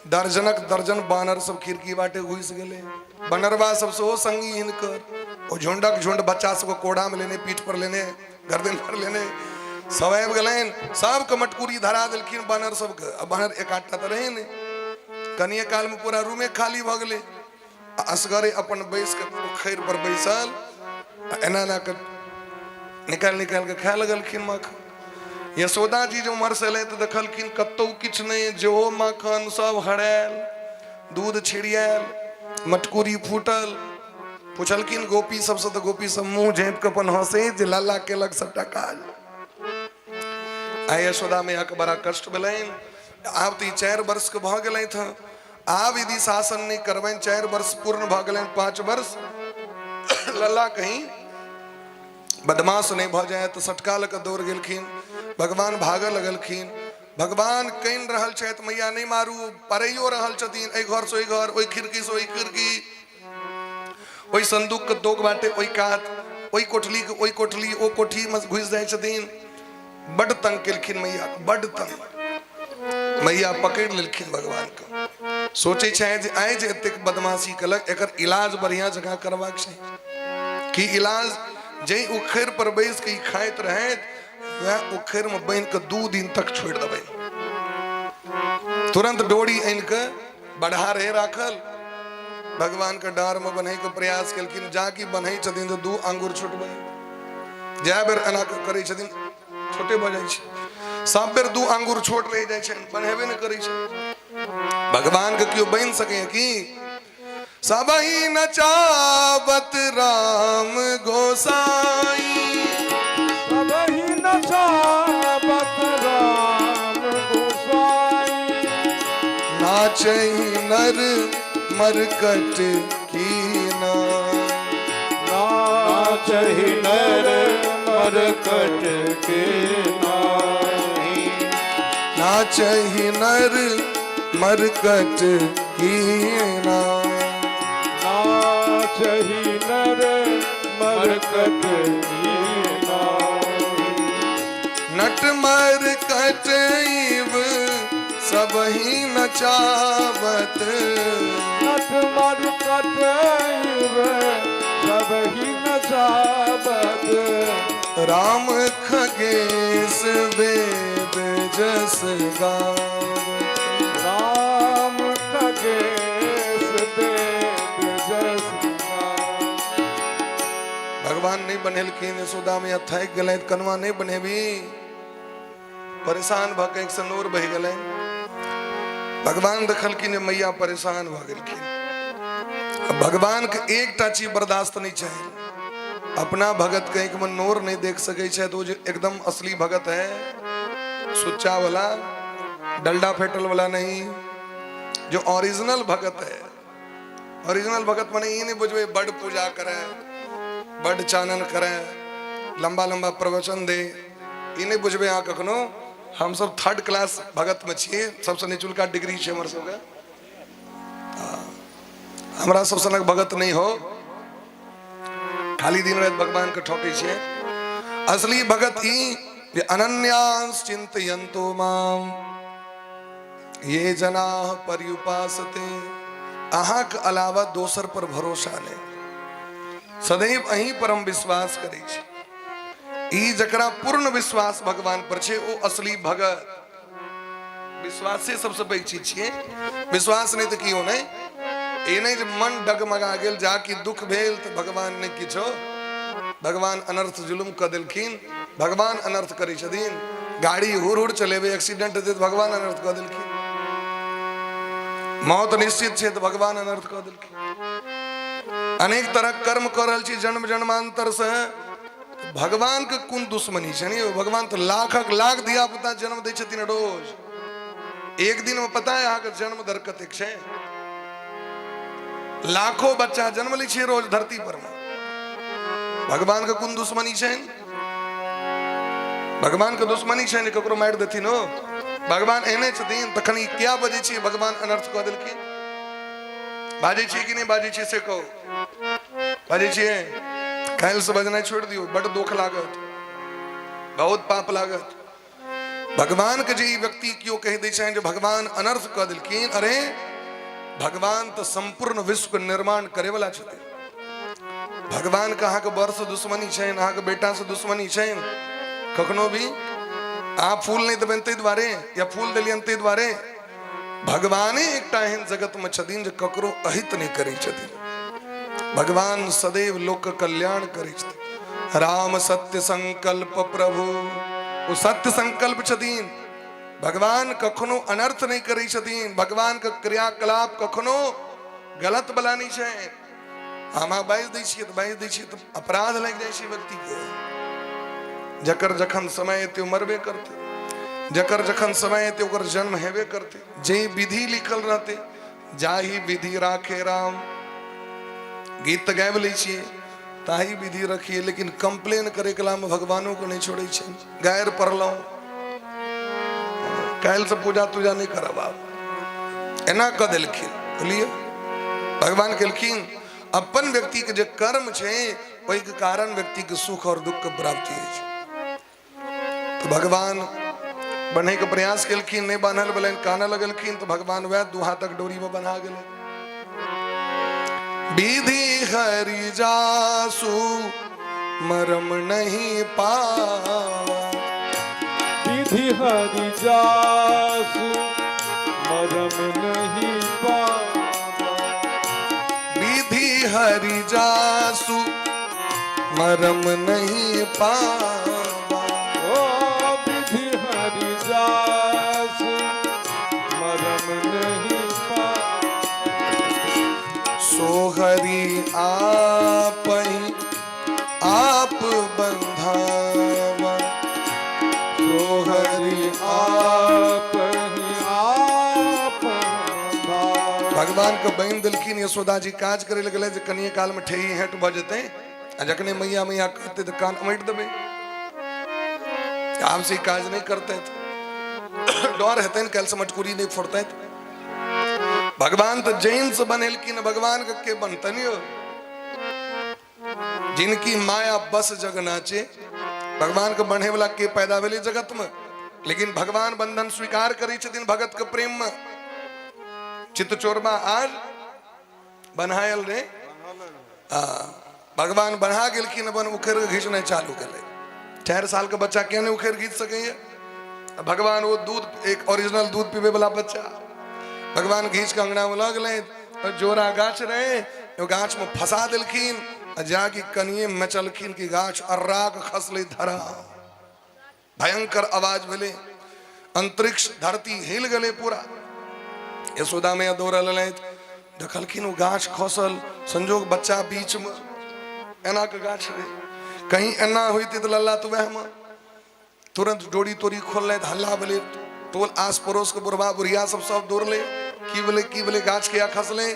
दर्जनक दर्जन बानर सब खिड़की बाटे घुसि गेलै। बनरबा सब सेहो संगी हिनकर, ओ झुंडक झुंड बच्चा सबके कोड़ा में लेने, पीठ पर लेने, गर्दन पर लेने सब आबि गेलनि, सबके मटकुरी धरा देलखिन बानर सबके। आ बानर एक आधटा तऽ रहै नहि, कनिए कालमे पूरा रूमे खाली भऽ गेलै। आ असगरे अपन बैस कऽ पोखरि पर बैसल आ एना एना कऽ निकालि निकालि कऽ खाए लगलखिन माखन। यशोदा जी जे उम्हर से एलै तऽ देखलखिन कतहु किछु नहि, जेहो माखन सब हरायल, दूध छिड़ियायल, मटकुरी फूटल। पुछलखिन गोपी सबसँ तऽ गोपी सब मुँह झाँपि कऽ अपन हँसै जे लाला केलक सबटा काज। आ यशोदा मैयाके बड़ा कष्ट भेलनि। आब तऽ ई 4 वर्षके भऽ गेलथि हँ, आब यदि शासन नहि करबनि, 4 वर्ष पूर्ण भऽ गेलनि, 5 वर्ष, लल्ला कहीं बदमाश नहि भऽ जाय, तऽ सटका लऽ कऽ दौड़ गेलखिन। भगवान भागऽ लगलखिन। भगवान कानि रहल छथि, मैया नहि मारू, पड़ैयो रहल छथिन एहि घरसँ ओहि घर, ओहि खिड़कीसँ ओहि खिड़की, ओहि संदूकके दोग बाटे ओहि कात, ओहि कोठलीके ओहि कोठली, ओ कोठीमे घुसि जाइ छथिन। बड्ड तंग केलखिन मैया, बड्ड तंग। मैया पकड़ि लेलखिन भगवानके। सोचै छै जे आइ जे एतेक बदमाशी केलक, एकर इलाज बढ़िआँ जकाँ करबाक छै। की इलाज? जाहि उखड़ि पर बैस के ई खाइत रहथि, वएह उखड़िमे बान्हि कऽ 2 दिन तक छोड़ि देबै। तुरंत डोरी आनि कऽ बढ़ा रहे राखल, भगवान के डार में बन्है के प्रयास केलखिन। जाकि बन्है छथिन तऽ 2 आंगुर छोटबै, जए बेर एना करै छथिन छोटे भऽ जाइ छै, सब बेर 2 आंगुर छोट रहि जाइ छै, बन्हेबे नहि करै छै। भगवान के केओ बनि सकैए की? सबही नचावत राम गोसाई, सबही नचावत राम गोसाई, नाचहि नर मरकट की नाचहि नर मरकट के नाही, नाचहि नर मरकट की नाचहि नर मरकट की नट मरकट इव सबही नचावत, नट मरकट इव सबही नचावत, राम खगेश वेद जस गावत, राम खगेश वेद भगवान नहि बनेलखिन। यशोदा मैया थाकि गेलथि, कनुआ नहि बनेबी, परेशान भऽ के आँखिसँ नोर बहि गेलनि। भगवान देखलखिन जे मैया परेशान भऽ गेलखिन। भगवान के एकटा चीज बर्दाश्त नहीं चाहिए, अपना भगत के आँखि में नोर नहीं देख सके छै, तो जो एकदम असली भगत है, सुच्चा वाला, डलडा फेटल वाला नहीं, जो ओरिजिनल भगत है। ओरिजिनल भगत माने ई नहीं बुझबे बड़ पूजा करे, बड़ चानन करे, लंबा लंबा प्रवचन दे, ई नहीं बुझबे अहाँ कखनो। हम सब थर्ड क्लास भगत में छियै, सबसे निचुलका डिग्री छै हमर सबके। हमरा सब सनक भगत नहीं हो, खाली दिन राति भगवान के ठोकै छियै। असली भगत ई जे अनन्यांस चिंतयन्तो माम ये जना पर्युपासते, अहाँके अलावा दोसर पर भरोसा नहि, सदैव अहीं पर हम विश्वास करै छी। ई जकरा पूर्ण विश्वास भगवान पर छै ओ असली भगत। विश्वासे सबसे पैघ चीज छियै, विश्वास नहि तऽ कियो नहि। ई नहि जे मन डगमगा गेल, जा कि दुख भेल तऽ भगवान नहि किछो, भगवान अनर्थ जुलुम कऽ देलखिन, भगवान अनर्थ करै छथिन, गाड़ी हुर हुर चलेबै एक्सीडेंट हेतै तऽ भगवान अनर्थ कऽ देलखिन, मौत निश्चित छै तऽ भगवान अनर्थ कऽ देलखिन। अनेक तरहक कर्म कऽ रहल छी जन्म जन्मांतर से, भगवान के कोन दुश्मनी छै ने? भगवान तऽ लाखक लाख धिया पुता जन्म दै छथिन रोज, एक दिन में पता है अहाँके जन्म दर कतेक छै? लाखों बच्चा जन्म लै छै रोज धरती पर में। भगवान के कोन दुश्मनी छै? भगवान के दुश्मनी छै ने ककरो मारि देथिन हो? भगवान एहने छथिन? तखन ई किया बजै छियै भगवान अनर्थ कऽ देलखिन? बाजै छियै कि नहि बाजै छियै से कहू? बाजै छियै? काल्हिसँ बजनाइ छोड़ि दियौ, बड्ड दुख लागत, बहुत पाप लागत। भगवान के जे ई व्यक्ति केओ कहि दै छनि जे भगवान अनर्थ कऽ देलखिन, अरे भगवान तऽ सम्पूर्ण विश्व के निर्माण करे वाला छथिन। भगवान के अहाँके बर से दुश्मनी छनि, अहाँके बेटा से दुश्मनी छनि? कखनो भी अहाँ फूल नहि देबनि ताहि दुआरे, या फूल देलियनि ताहि दुआरे? भगवाने एकटा एहन जगत में छथिन जे ककरो अहित नहि करै छथिन। भगवान सदैव लोक के कल्याण करै छथिन। राम सत्य संकल्प प्रभु, ओ सत्य संकल्प छथिन। भगवान कखनो अनर्थ नहि करै छथिन। भगवान के क्रियाकलाप कखनो गलत बला नहि छै। हम अहाँ बाजि दै छियै तऽ बाजि दै छियै तऽ अपराध लागि जाइ छै व्यक्तिके। जकर जखन समय एतै ओ मरबे करतै, जकर जखन समय एतै ओकर जन्म हेबे करतै, जे विधि लिखल रहतै, जाहि विधि राखे राम। गीत तऽ गाबि लै छियै, ताहि विधि रखिए, लेकिन कंप्लेन करे कला में भगवानों को नहीं छोड़े छै। गारि पड़लहुँ, काल्हि से पूजा तूजा नहीं करब, आब एना कऽ देलखिन। बुझलियै? भगवान केलखिन अपन व्यक्ति के जे कर्म छै ओहिके कारण व्यक्ति के सुख और दुख के प्राप्ति होइ छै। तऽ भगवान बन्है के प्रयास केलखिन, नहि बान्हल भेलनि, कानऽ लगलखिन, तऽ भगवान वएह दू हाथक डोरी में बन्हा गेलै। विधि हरि जासु मरम नहीं पावा, विधि हरि जासु मरम नहीं पावा, विधि हरि जासु मरम नहीं पावा, ओ विधि हरि जासु मरम नहीं पावा, सो हरि आप ही आप बंधावा, सो हरि आप ही आप बंधावा। भगवान के बनि देलखिन। यशोदा जी काज करे लए गेलै जे कनिए काल में ठेही हेट भऽ जेतै, आ जखने मैया मैया कहतै तऽ कान अमटि देबै, आब से ई काज नहि करतै, डर हेतनि काल्हि से मटकुरी नहि फोड़तै। भगवान तऽ जैन से बनेलखिन, भगवान के के बनतनि यौ? जिनकी माया बस जग नाचे। भगवान के बन्हे वाला के पैदा भेलै जगत में? लेकिन भगवान बंधन स्वीकार करै छथिन भगत के प्रेम में। चित्त चोरमा आज बन्हायल रे, भगवान बढ़ा गेलखिन, अपन उखड़ के घीचनाइ चालू केलै। 4 साल के बच्चा किया नहि उखड़ घीच सकैए? भगवान ओ दूध, एक ओरिजिनल दूध पीबै वाला बच्चा, भगवान घीच के अंगना में लऽ गेलै। जोड़ा गाछ रहे, ओ गाछ में फंसा देलखिन। आ जाके कनिए मचलखिन कि गाछ अर्रा के खसलै धरा, भयंकर आवाज भेलै, अंतरिक्ष धरती हिल गेलै पूरा। यशोदा मैया दौड़ल एलथि, देखलखिन ओ गाछ खसल, संजोग बच्चा बीच में एना के गाछ रहे, कहीं एना होइते तऽ लल्ला तऽ वएह में। तुरंत डोरी तोरी खोललथि, हल्ला भेलै, टोल आस पड़ोस के बुढ़बा बुढ़िया सब सब दौड़लै, की भेलै की भेलै, गाछ किया खसलै?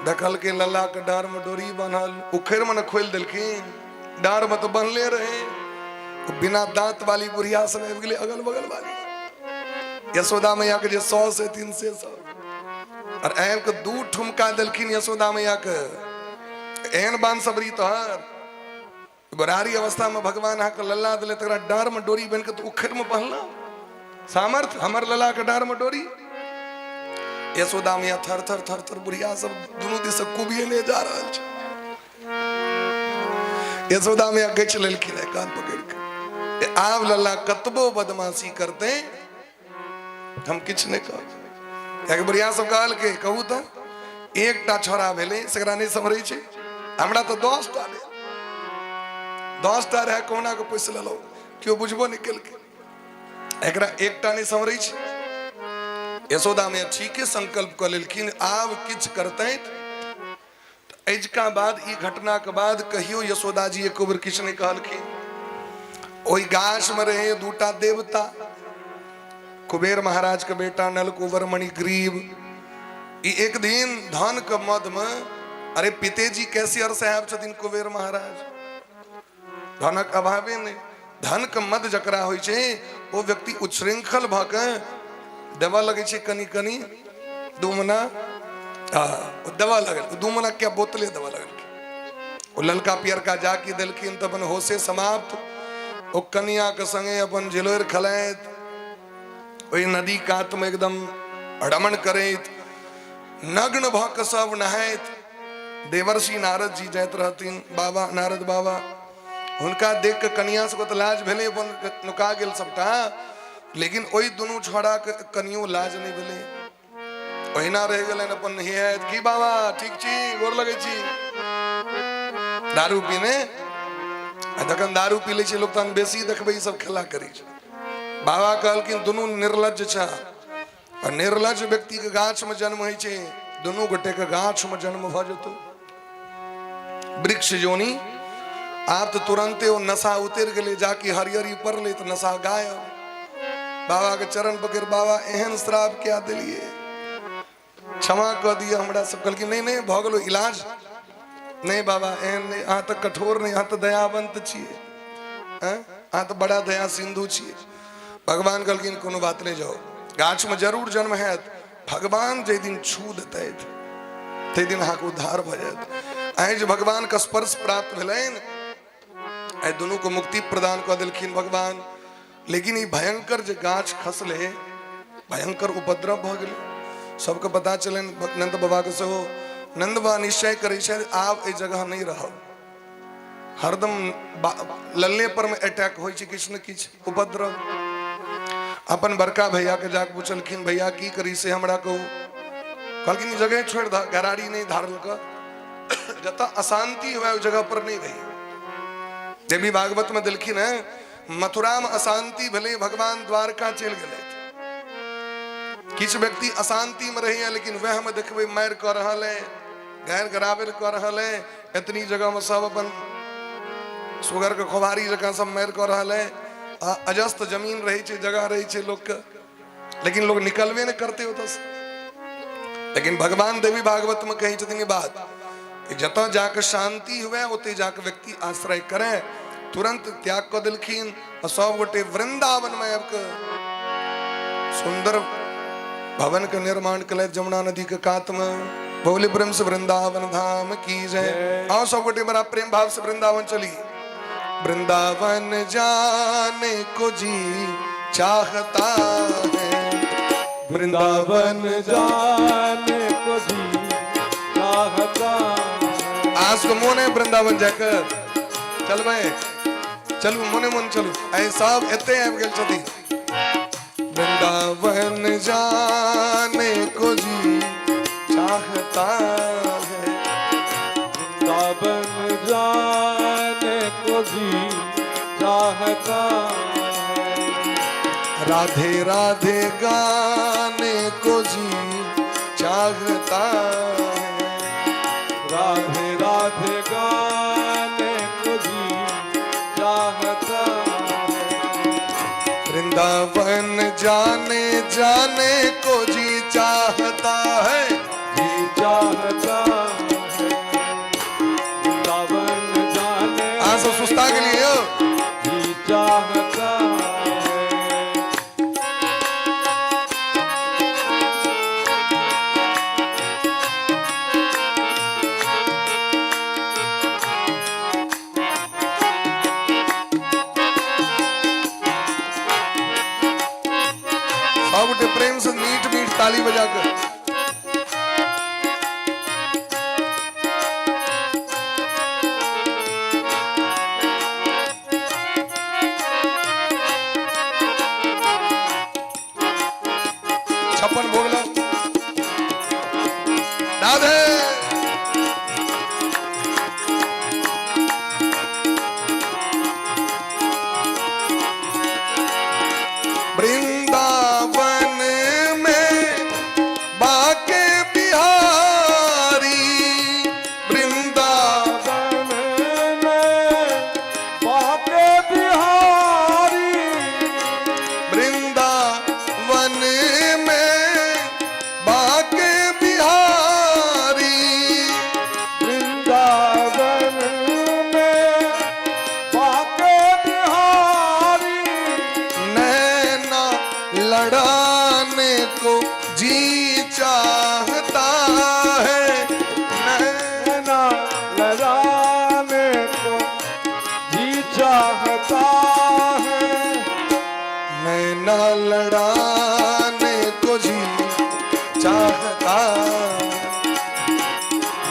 देखलकै लल्ला के डाँर में डोरी बान्हल, उखड़ि में ने खोलि देलखिन, डाँर में तऽ बन्हले रहे। बिना दांत वाली बुढ़िया सब आबि गेलै अगल बगल वाली, यशोदा मैया के जे साउस हेथिन से सब, और आबि के दू ठुमका देलखिन यशोदा मैया के, एहन बान सबरी तोहर गोरारी अवस्था में भगवान अहाँके लल्ला दिले, तकरा डाँर में डोरी बनि के तऽ उखड़ि में बन्हला सामर्थ हमर लल्ला के डाँर में डोरी। यशोदा मैया थर थर थर थर, बुढ़िया सब दुनू दिस से कुबियने जा रहल छै। यशोदा मैया गछि लेलखिन है कान पकड़ि के, आब लल्ला कतबो बदमाशी करते हम किछु नहि कहब। कियाकि बुढ़िया सब कहलकै कहू तऽ एकटा छोड़ा भेलै सेकरा नहि सम्हरै छै, हमरा तऽ 10टा भेल, 10टा रहै कहुना कऽ पोसि लेलहुँ, केओ बुझबो नहि केलकै, एकरा एकटा नहि सम्हरै छै। यशोदा मैया ठीके संकल्प कऽ लेलखिन आब किछु करतै। अजुका बाद ई घटना के बाद कहियो यशोदा जी एको बेर किछु नहि कहलखिन। ओहि गाछ में रहे दूटा देवता, कुबेर महाराज के बेटा नलकुबर मणिग्रीव। ई एक दिन धन के मद में, अरे पितेजी कैशियर साहब छथिन कुबेर महाराज, धनक अभावे नहि, धन के मद जकरा होइ छै ओ व्यक्ति उच्छृंखल भऽ के देबऽ लगै छै, कनि कनि दू मना देबऽ लगल, दू मना क्या बोतले देबऽ लगल। ओ ललका पियरका जाकी देलखिन तऽ अपन होशे समाप्त। ओ कनिया के संगे अपन झिलोरि खेलाइत ओहि नदी कात में एकदम रमण करैत नग्न भऽ के सब नहाइत। देवर्षि नारद जी जाइत रहथिन, बाबा नारद बाबा, हुनका देख के कनिया सबके तऽ लाज भेलै, अपन नुका गेल सबटा, लेकिन ओहि दुनू छोड़ा के कनियो लाज नहि भेलै, ओहिना रहि गेलनि अपन हियाइत, की बाबा ठीक छी, गोर लगै छी, दारू पीने। आ जखन दारू पी लै छै लोक तहन बेसी देखबै ई सब खेला करै छै। बाबा कहलखिन दुनू निर्लज्ज छ, आ निर्लज व्यक्ति के गाछ में जन्म होइ छै, दुनू गोटे के गाछ में जन्म भऽ जेतौ, वृक्ष जोनी। आब तऽ तुरंते ओ नशा उतरि गेलै, जाकि हरियरी पड़लै तऽ नशा गायब। बाबा के चरण पकड़ि बाबा एहन श्राप क्या देलिए, क्षमा कऽ दिअ हमरा सब। कहलखिन नहि नहि भऽ गेलो इलाज, नहि बाबा एहन नहि, अहाँ तऽ कठोर नहि, अहाँ तऽ दयावंत छियै, अहाँ तऽ बड़ा दया सिंधु छियै। भगवान कहलखिन कोनो बात नहि, जाओ गाछमे जरूर जन्म हैत, भगवान जाहि दिन छू देतथि ताहि दिन अहाँके उद्धार भऽ जायत। आइ जे भगवानके स्पर्श प्राप्त भेलनि, आइ दुनूके मुक्ति प्रदान कऽ देलखिन भगवान। लेकिन ई भयंकर जे गाछ खसलै, भयंकर उपद्रव भऽ गेलै, सबके पता चलनि, नंद बाबाके सेहो। नंद बाबा निश्चय करै छथि आब एहि जगह नहि रहब, हरदम लल्ले पर में अटैक होइ छै, किछु ने किछु उपद्रव। अपन बड़का भैया के जाके पुछलखिन भैया की करी से हमरा कहू। कहलखिन जगह छोड़ि दह, गरारी नहि धारल कर, जतऽ अशांति हुए ओहि जगह पर नहि रही। देवी भागवत में देलखिन है मथुरा में अशांति भेलै, भगवान द्वारका चलि गेलै। किछु व्यक्ति अशांति में रहैया लेकिन वएह में देखबै मारि कऽ रहल है, गैर गराबेर कऽ रहल है, एतनी जगह में सब अपन सुगर के खोभारी जकाँ सब मारि कऽ रहल है। आ अजस्त जमीन रहै छै, जगह रहै छै लोकके, लेकिन लोग निकलबे नहि करते ओतऽ से। लेकिन भगवान देवी भागवत में कहै छथिन ई बात कि जतऽ जाके शांति हुए ओतऽ जाके व्यक्ति आश्रय करे। तुरंत त्याग कऽ देलखिन आ सब गोटे वृंदावन में आबि कऽ सुंदर भवन के निर्माण केलथि जमुना नदी के कात में। बोले प्रेम से वृंदावन धाम की जय। आओ सब गोटे बड़ा प्रेम भाव से वृंदावन चली। वृंदावन जाने को जी चाहता है, वृंदावन जाने को जी चाहता है। आज को मोन है वृंदावन जाकर चलबै, चलू मोने मोन चलू। आइ सब एते आबि गेल छथिन। वृंदावन जाने को जी चाहता है, चाहता है। राधे राधे गाने को जी चाहता है। राधे राधे गाने को जी चाहता है। वृंदावन जाने जाने को जी चाहता है। जी चाहता है। वृंदावन जाने अहाँ सब सुस्ता के लिए यौ। जी चाहता है। सब गोटे प्रेम से मीठ मीठ ताली बजा कर। छप्पन भोग लो। राधे। वृंदावन में बाके बिहारी, वृंदावन वन में बाके बिहारी, वृंदावन में बाके बिहारी, वृंदावन में बाके बिहारी, नैना लड़ाने को जी चाहता है। नैना लड़ाने को जी चाहता है। नैना लड़ाने को जी चाहता,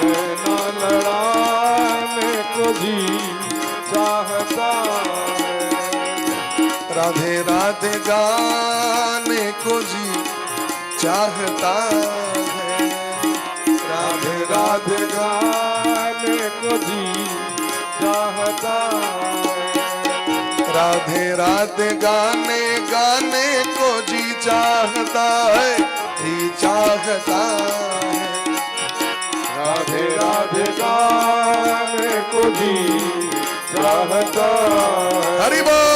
नैना लड़ाने को जी चाहता है। राधे राधे गाने को जी चाहता है। राधे राधे गाने को जी चाहता है। राधे राधे गाने गाने को जी चाहता है, जी चाहता है। राधे राधे गाने को जी चाहता है। हरि बोल।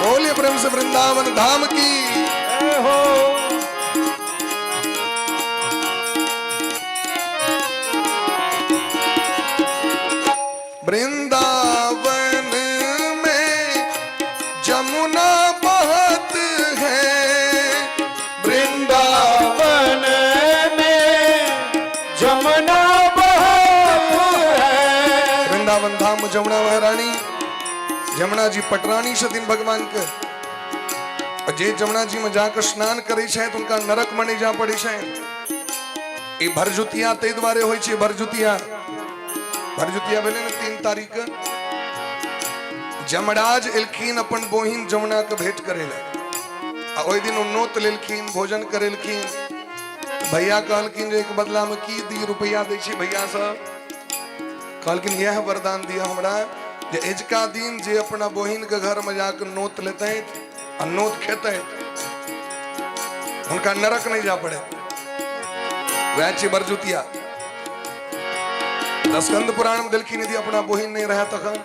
बोलिए प्रेम से वृंदावन धाम की जय हो। वृंदावन में जमुना बहत है, वृंदावन वृंदावन में जमुना बहत है। वृंदावन धाम जमुना महारानी, जमुना जी पटरानी छथिन भगवान के। और जे जमुना जी में जाकर स्नान करे छै तो उनका नरक में नहीं जा पड़े छै। ई भरजुतिया ताहि दुआरे होइ छै। भरजुतिया, भरजुतिया भेलै ने 3 तारीख के। जमराज एलखिन अपन बोहिन जमुना के भेंट करे ले, आ ओहि दिन ओ नोत लेलखिन, भोजन करेलखिन। भैया कहलखिन जे एक बदला में की दी, रुपया दै छी भैया सब। कहलखिन यह वरदान दिया हमरा जे अजुका दिन जे अपना बहिन के घर में जाके नोत लेतै आ नोत खेतै, हुनका नरक नहीं जा पड़े। वएह छै बरजुतिया। स्कंद पुराण में देलखिन यदि अपना बहिन नहीं रहे तखन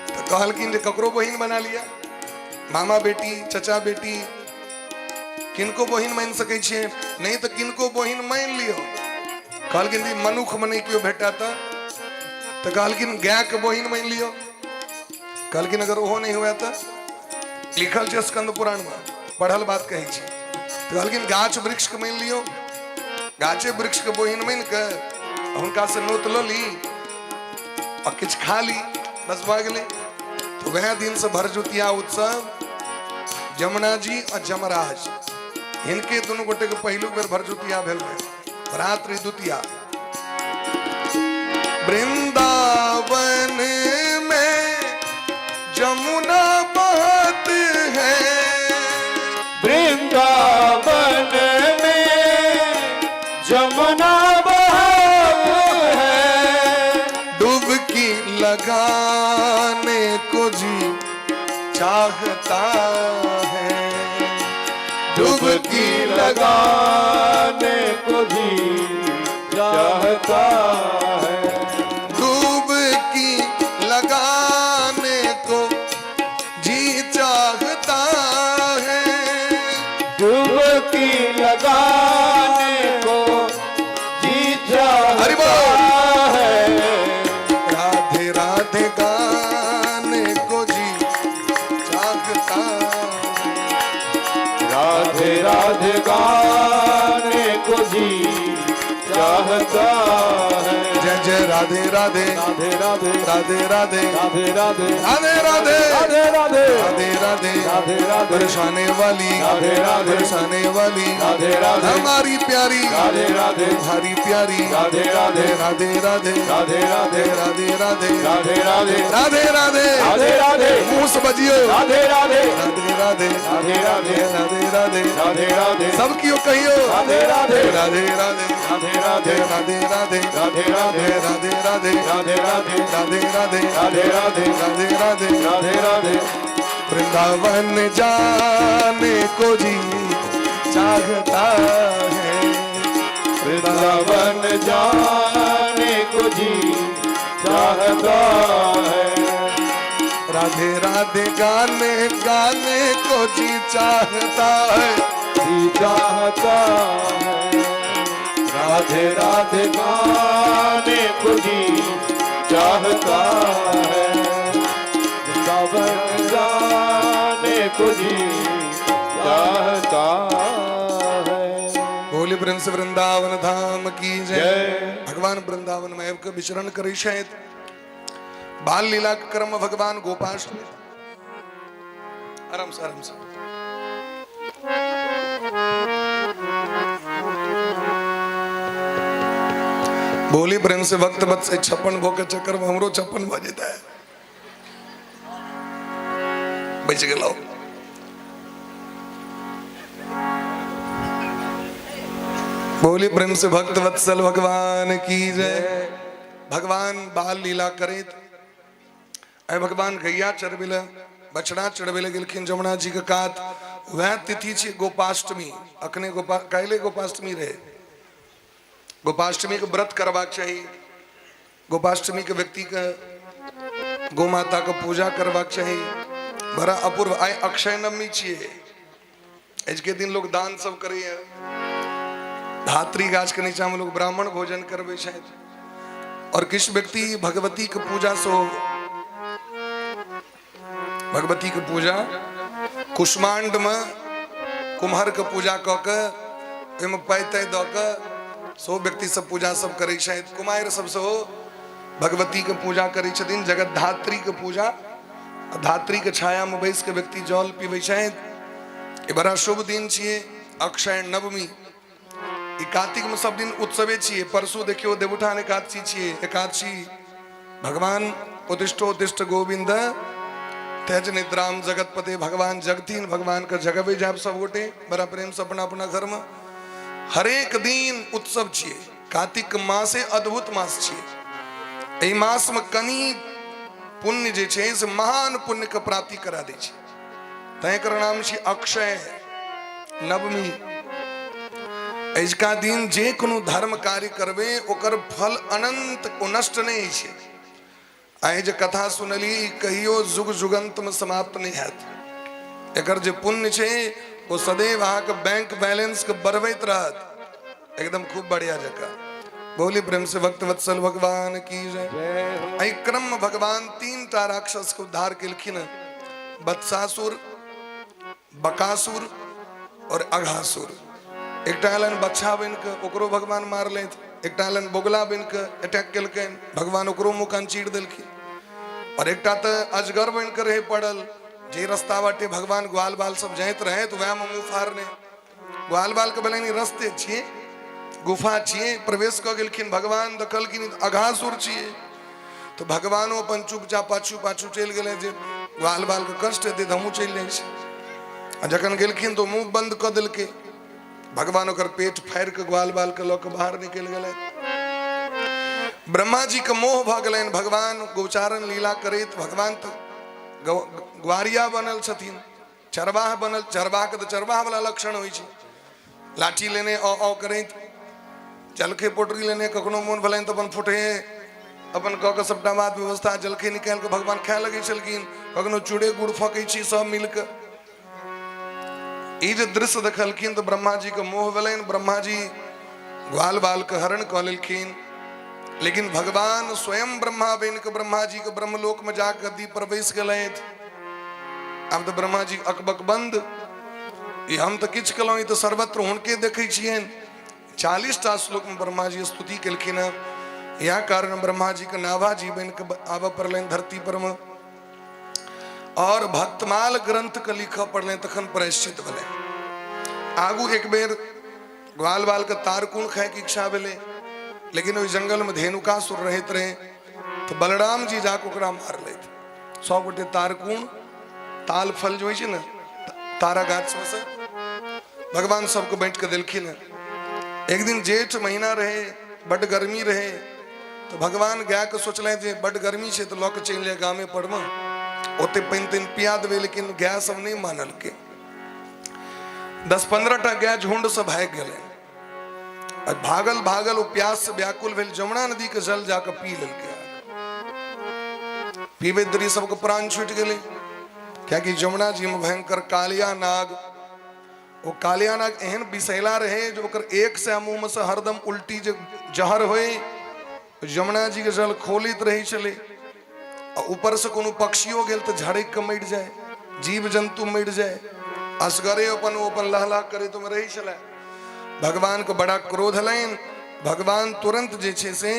तऽ कहलखिन जे ककरो बहिन बना लिया, मामा बेटी, चचा बेटी, किनको बहिन मानि सकै छियै, नहीं तऽ किनको बहिन मानि लियौ। कहलखिन जे मनुख में नहीं केओ भेटत तऽ कहलखिन गाय के बहिन मानि लियौ। कहलखिन अगर ओहो नहीं हुए तऽ, लिखल छै स्कंद पुराण में, पढ़ल बात कहै छी। तऽ कहलखिन गाछ वृक्ष के मानि लियौ, गाछे वृक्ष के बहिन मानि के हुनका से नोत लऽ ली आ किछु खा ली, बस भऽ गेलै। तऽ वएह दिन से भरजुतिया उत्सव जमुना जी आ जमराज हिनके दुनू गोटे के पहिलुक बेर भरजुतिया भेल रहे, भ्रातृ द्वितीया। वृंदावन में जमुना बहत है। वृंदावन में जमुना बहत है। डुबकी लगाने को जी चाहता है। डुबकी लगाने को जी चाहता है। डुबकी लगाने को जी चाहता है। डुबकी लगाने को जी हरि चाहता बोल। है। राधे राधे गाने को जी चाहता है। राधे राधे गाने को जी चाहता है। जय जय राधे राधे। राधे राधे। राधे राधे। राधे राधे। राधे राधे। राधे राधे। राधे राधे। राधे राधे। बरसाने वाली। राधे राधे। बरसाने वाली। राधे राधे। हमारी प्यारी। राधे राधे। हमारी प्यारी। राधे राधे। राधे राधे। राधे राधे। राधे राधे। राधे राधे। राधे राधे। राधे राधे। मुंह से बजियो। राधे राधे। राधे राधे। राधे राधे। राधे राधे। राधे राधे। सब क्यों कहियो। राधे राधे। राधे राधे। राधे राधे। राधे राधे। राधे राधे। राधे राधे। राधे राधे। राधे राधे। राधे राधे। राधे राधे। राधे राधे। वृंदावन जाने को जी चाहता है। वृंदावन जाने को जी चाहता है। राधे राधे गाने गाने को जी चाहता है। जी चाहता है। राधे राधे गाने को जी चाहता है। वृंदावन जाने को जी चाहता है। बोले प्रेम से वृंदावन धाम की जय। जय। भगवान वृंदावन में आबि विचरण करै छथि। बाल लीला के क्रम में भगवान गोपाष्टमी, आराम से, आराम से। बोली प्रेम से वक्त बत से 56 भोग के चक्कर में हमरो 56 भऽ जेतै, बचि गेलौ। बोली प्रेम से भक्त वत्सल भगवान की जय। भगवान बाल लीला करैत आइ भगवान गैया चरबै लए, बछड़ा चढ़बै लए गेलखिन जमुना जी के कात। वएह तिथि छी गोपाष्टमी। अखने गोपा काल्हि गोपाष्टमी रहे। गोपाष्टमी के व्रत करबाक चाही। गोपाष्टमी के व्यक्ति के गौ माता के पूजा करबाक चाही। बड़ा अपूर्व आइ अक्षय नवमी छियै। आजके दिन लोग दान सब करैया। धात्री गाछ के नीचा में लोग ब्राह्मण भोजन करबै छथि और किछु व्यक्ति भगवती के पूजा सो भगवती के पूजा कुष्मांड में कुम्हर के पूजा कऽ के ओहिमे पाइ ताइ दऽ के सो व्यक्ति सब पूजा सब करै छथि। कुमारि सब सेहो भगवती के पूजा करै छथिन। जगद्धात्री के पूजा, धात्री के छाया में बैस के व्यक्ति जल पीबै छथि। ई बड़ा शुभ दिन छियै अक्षय नवमी। ई कार्तिक में सब दिन उत्सवे छियै। परसों देखियो देवउठान एकादशी छियै। एकादशी भगवान उत्तिष्ठ गोविंद तेज निद्राम जगतपते भगवान जगतीन। भगवान के जगबे जाब सब गोटे बड़ा प्रेम से अपना अपना घर में। हरेक दिन उत्सव छियै। कार्तिक मासे अद्भुत मास छियै। एहि मास में कनि पुण्य जे छै से महान पुण्य के प्राप्ति करा दै छै। तैं एकर नाम छै अक्षय नवमी। अजुका दिन जे कोनो धर्म कार्य करबै ओकर फल अनंत, ओ नष्ट नहि होइ छै। आइ जे कथा सुनली कहियो जुग जुगंत में समाप्त नहीं हैत। एकर जे पुण्य छै ओ सदैव अहाँके बैंक बैलेंस के बढ़बैत रहत, एकदम खूब बढ़िया जकाँ। बोली प्रेम से भक्त वत्सल भगवान की जय। एहि क्रम में भगवान तीन टा राक्षस के उद्धार केलखिन, बत्सासुर, बकासुर और अघासुर। एकटा एलनि बच्छा बनि कऽ, ओकरो भगवान मारलथि। एकटा एलनि बोगला बनि कऽ अटैक केलकनि, भगवान ओकरो मुँह कान चीर देलखिन। और एकटा तऽ अजगर बनि कऽ रहे पड़ल, जे रास्ता बाटे भगवान ग्वाल बाल सब जाइत रहे तऽ वएह में मुँह फाड़ने। ग्वाल बाल के भेलनि रस्ते छियै, गुफा छियै, प्रवेश कऽ गेलखिन। भगवान देखलखिन अघासुर छियै, तऽ भगवानो अपन चुपचाप पाछू पाछू चलि गेलै जे ग्वाल बालके कष्ट हेतै तऽ हमहूँ चलि जाइ छी। आ जखन गेलखिन तऽ मुँह बन्द कऽ देलकै। भगवान ओकर पेट फाड़ि कऽ ग्वाल बालके लऽ कऽ बाहर निकलि गेलै। ब्रह्मा जी के मोह भऽ गेलनि। भगवान गोचारण लीला करैत भगवान तऽ ग्वारिया बनल छथिन, चरवाह बनल। चरवाहके तऽ चरवाह वाला लक्षण होइ छै, लाठी लेने अ अ करैत, जलखै पोटरी लेने, कखनो मोन भेलनि तऽ अपन फुटे अपन कऽ कऽ सबटा बात व्यवस्था जलखै निकालि कऽ भगवान खाय लगै छलखिन। कखनो चूड़े गुड़ फकै छी सब मिल कऽ। ई जे दृश्य देखलखिन तऽ ब्रह्मा जी के मोह भेलनि। ब्रह्मा जी ग्वाल बाल के हरण कऽ लेलखिन, लेकिन भगवान स्वयं ब्रह्मा बनि कऽ ब्रह्मा जी के ब्रह्मलोक में जाके गद्दी पर बैस गेलथि। आब तऽ ब्रह्मा जी अकबक बंद, ई हम तऽ किछु केलहुँ, ई तऽ सर्वत्र हुनके देखै छियनि। 40टा श्लोक में ब्रह्मा जी स्तुति केलखिन हँ। इएह कारण ब्रह्मा जी के नाभा जी बनि कऽ आबऽ पड़लनि धरती पर में और भक्तमाल ग्रंथ के लिखऽ पड़लनि, तखन प्रायश्चित भेलै। आगू एक बेर ग्वाल बाल के तारकुन खायके इच्छा भेलै, लेकिन ओहि जंगल में धेनुकासुर रहैत रहे, तऽ बलराम जी जाके ओकरा मारलथि। 100 गोटे तारकुन ताल फल जे होइ छै ने तारा गाछ में से भगवान सबके बांटि कऽ देलखिन हँ। एक दिन जेठ महीना रहे, बड गर्मी रहे, तऽ भगवान गायके सोचलथि जे बड गर्मी छै तऽ लऽ कऽ चलि जाय गामे पर मे, ओते पानि तानि पिया देबै। लेकिन गाय सब नहि मानलकै। 10-15 टा गाय झुंड से भागि गेलै आ भागल भागल ओ प्यास से व्याकुल भेल जमुना नदी के जल जाके पी लेलकै। पीबैत देरी सबके प्राण छूटि गेलै, कियाकि जमुना जी में भयंकर कालिया नाग, ओ कालिया नाग एहन विषैला रहे जे ओकर एक सए मुंह में से हरदम उल्टी जे जहर होय, जमुना जी के जल खोलैत रहै छलै आ ऊपर से कोनो पक्षियो गेल तऽ झड़कि कऽ मरि जाय, जीव जन्तु मरि जाय। असगरे अपन ओ अपन लहला करैत ओहिमे रहै छलै। भगवान के बड़ा क्रोध एलनि। भगवान तुरंत जे छै से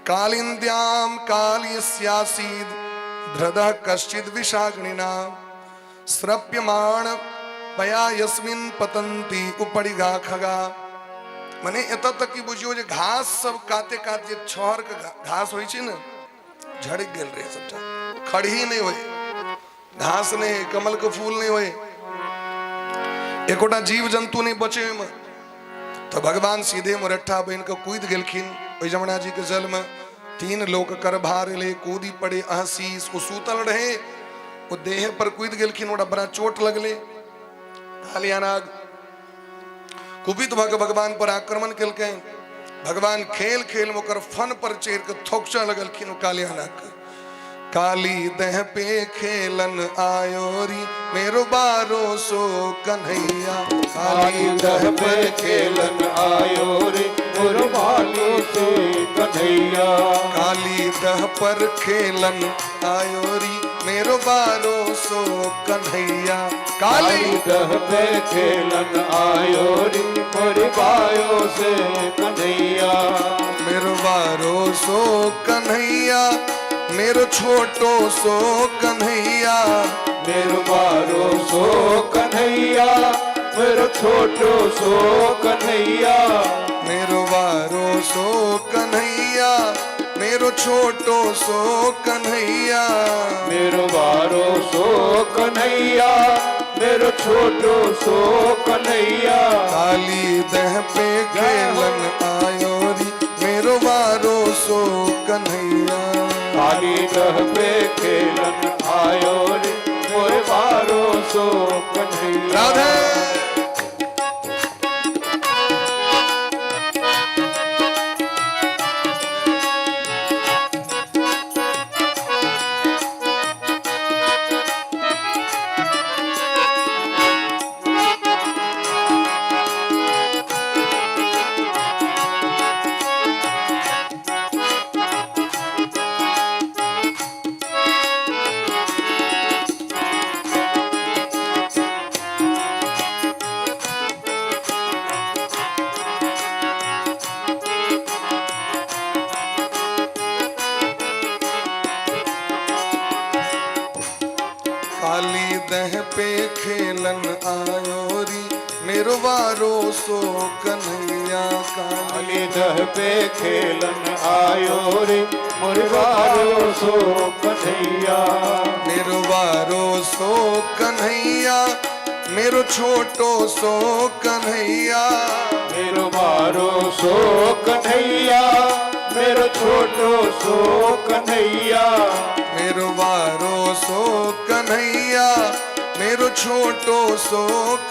कालिन्द्याम कालियस्यासीद ध्रद कश्चिद विषाग्निना स्रप्यमाण पया यस्मिन पतंती उपरिगा खगा। मने एतऽ तक कि बुझियौ जे घास सब काते कात जे छहर के घास होइ छै ने, झड़क गेल रहे सबटा, खड़ही नहीं होए, घास नहीं होए, कमल के फूल नहीं होए, एकोटा जीव जंतु नहीं बचे ओहिमे। तो भगवान सीधे मुरट्ठा बन के कूद गेलखिन ओहि जमुना जी के जल में। 3 लोक कर भार ले कूदी पड़े अहसीस। ओ सूतल रहे, ओ देह पर कूद गेलखिन, ओकरा बड़ा चोट लगले। कालियानाग कुपित भऽ के भगवान पर आक्रमण केलकै। भगवान खेल खेल में ओकर फन पर चढ़ि के थोकचऽ लगलखिन ओ कालियानाग के। काली देह पे खेलन आयोरी मेरो बारो सो कन्हैया। काली दह पे खेलन आयो रे मोर बालो सो कन्हैया। काली दह पर खेलन आयोरी मेरो बारो सो कन्हैया। काली दह पे खेलन आयो रे मोर बायो से कन्हैया। मेरो बारो सो कन्हैया, मेरो छोटो सो कन्हैया। मेरो बारो सो कन्हैया, मेरो छोटो सो कन्हैया। मेरो बारो सो कन्हैया, मेरो छोटो सो कन्हैया। मेरो बारो सो कन्हैया, मेरो छोटो सो कन्हैया। काली दह पे खेलन आयो री मेरो बारो सो कन्हैया। काली दह पे खेलन आयो रे मोर बारो सो कन्हैया। राधे। काली दह पे खेलन आयो री मेरो वारो सो कन्हैया। काली काली दह पे खेलन आयो रे मुरवारो सो कन्हैया। मेरो वारो सो कन्हैया, मेरो छोटो सो कन्हैया। मेरो बारो सो कन्हैया, मेरो छोटो सो कन्हैया। मेरो वारो सो कन्हैया, मेरो छोटो सो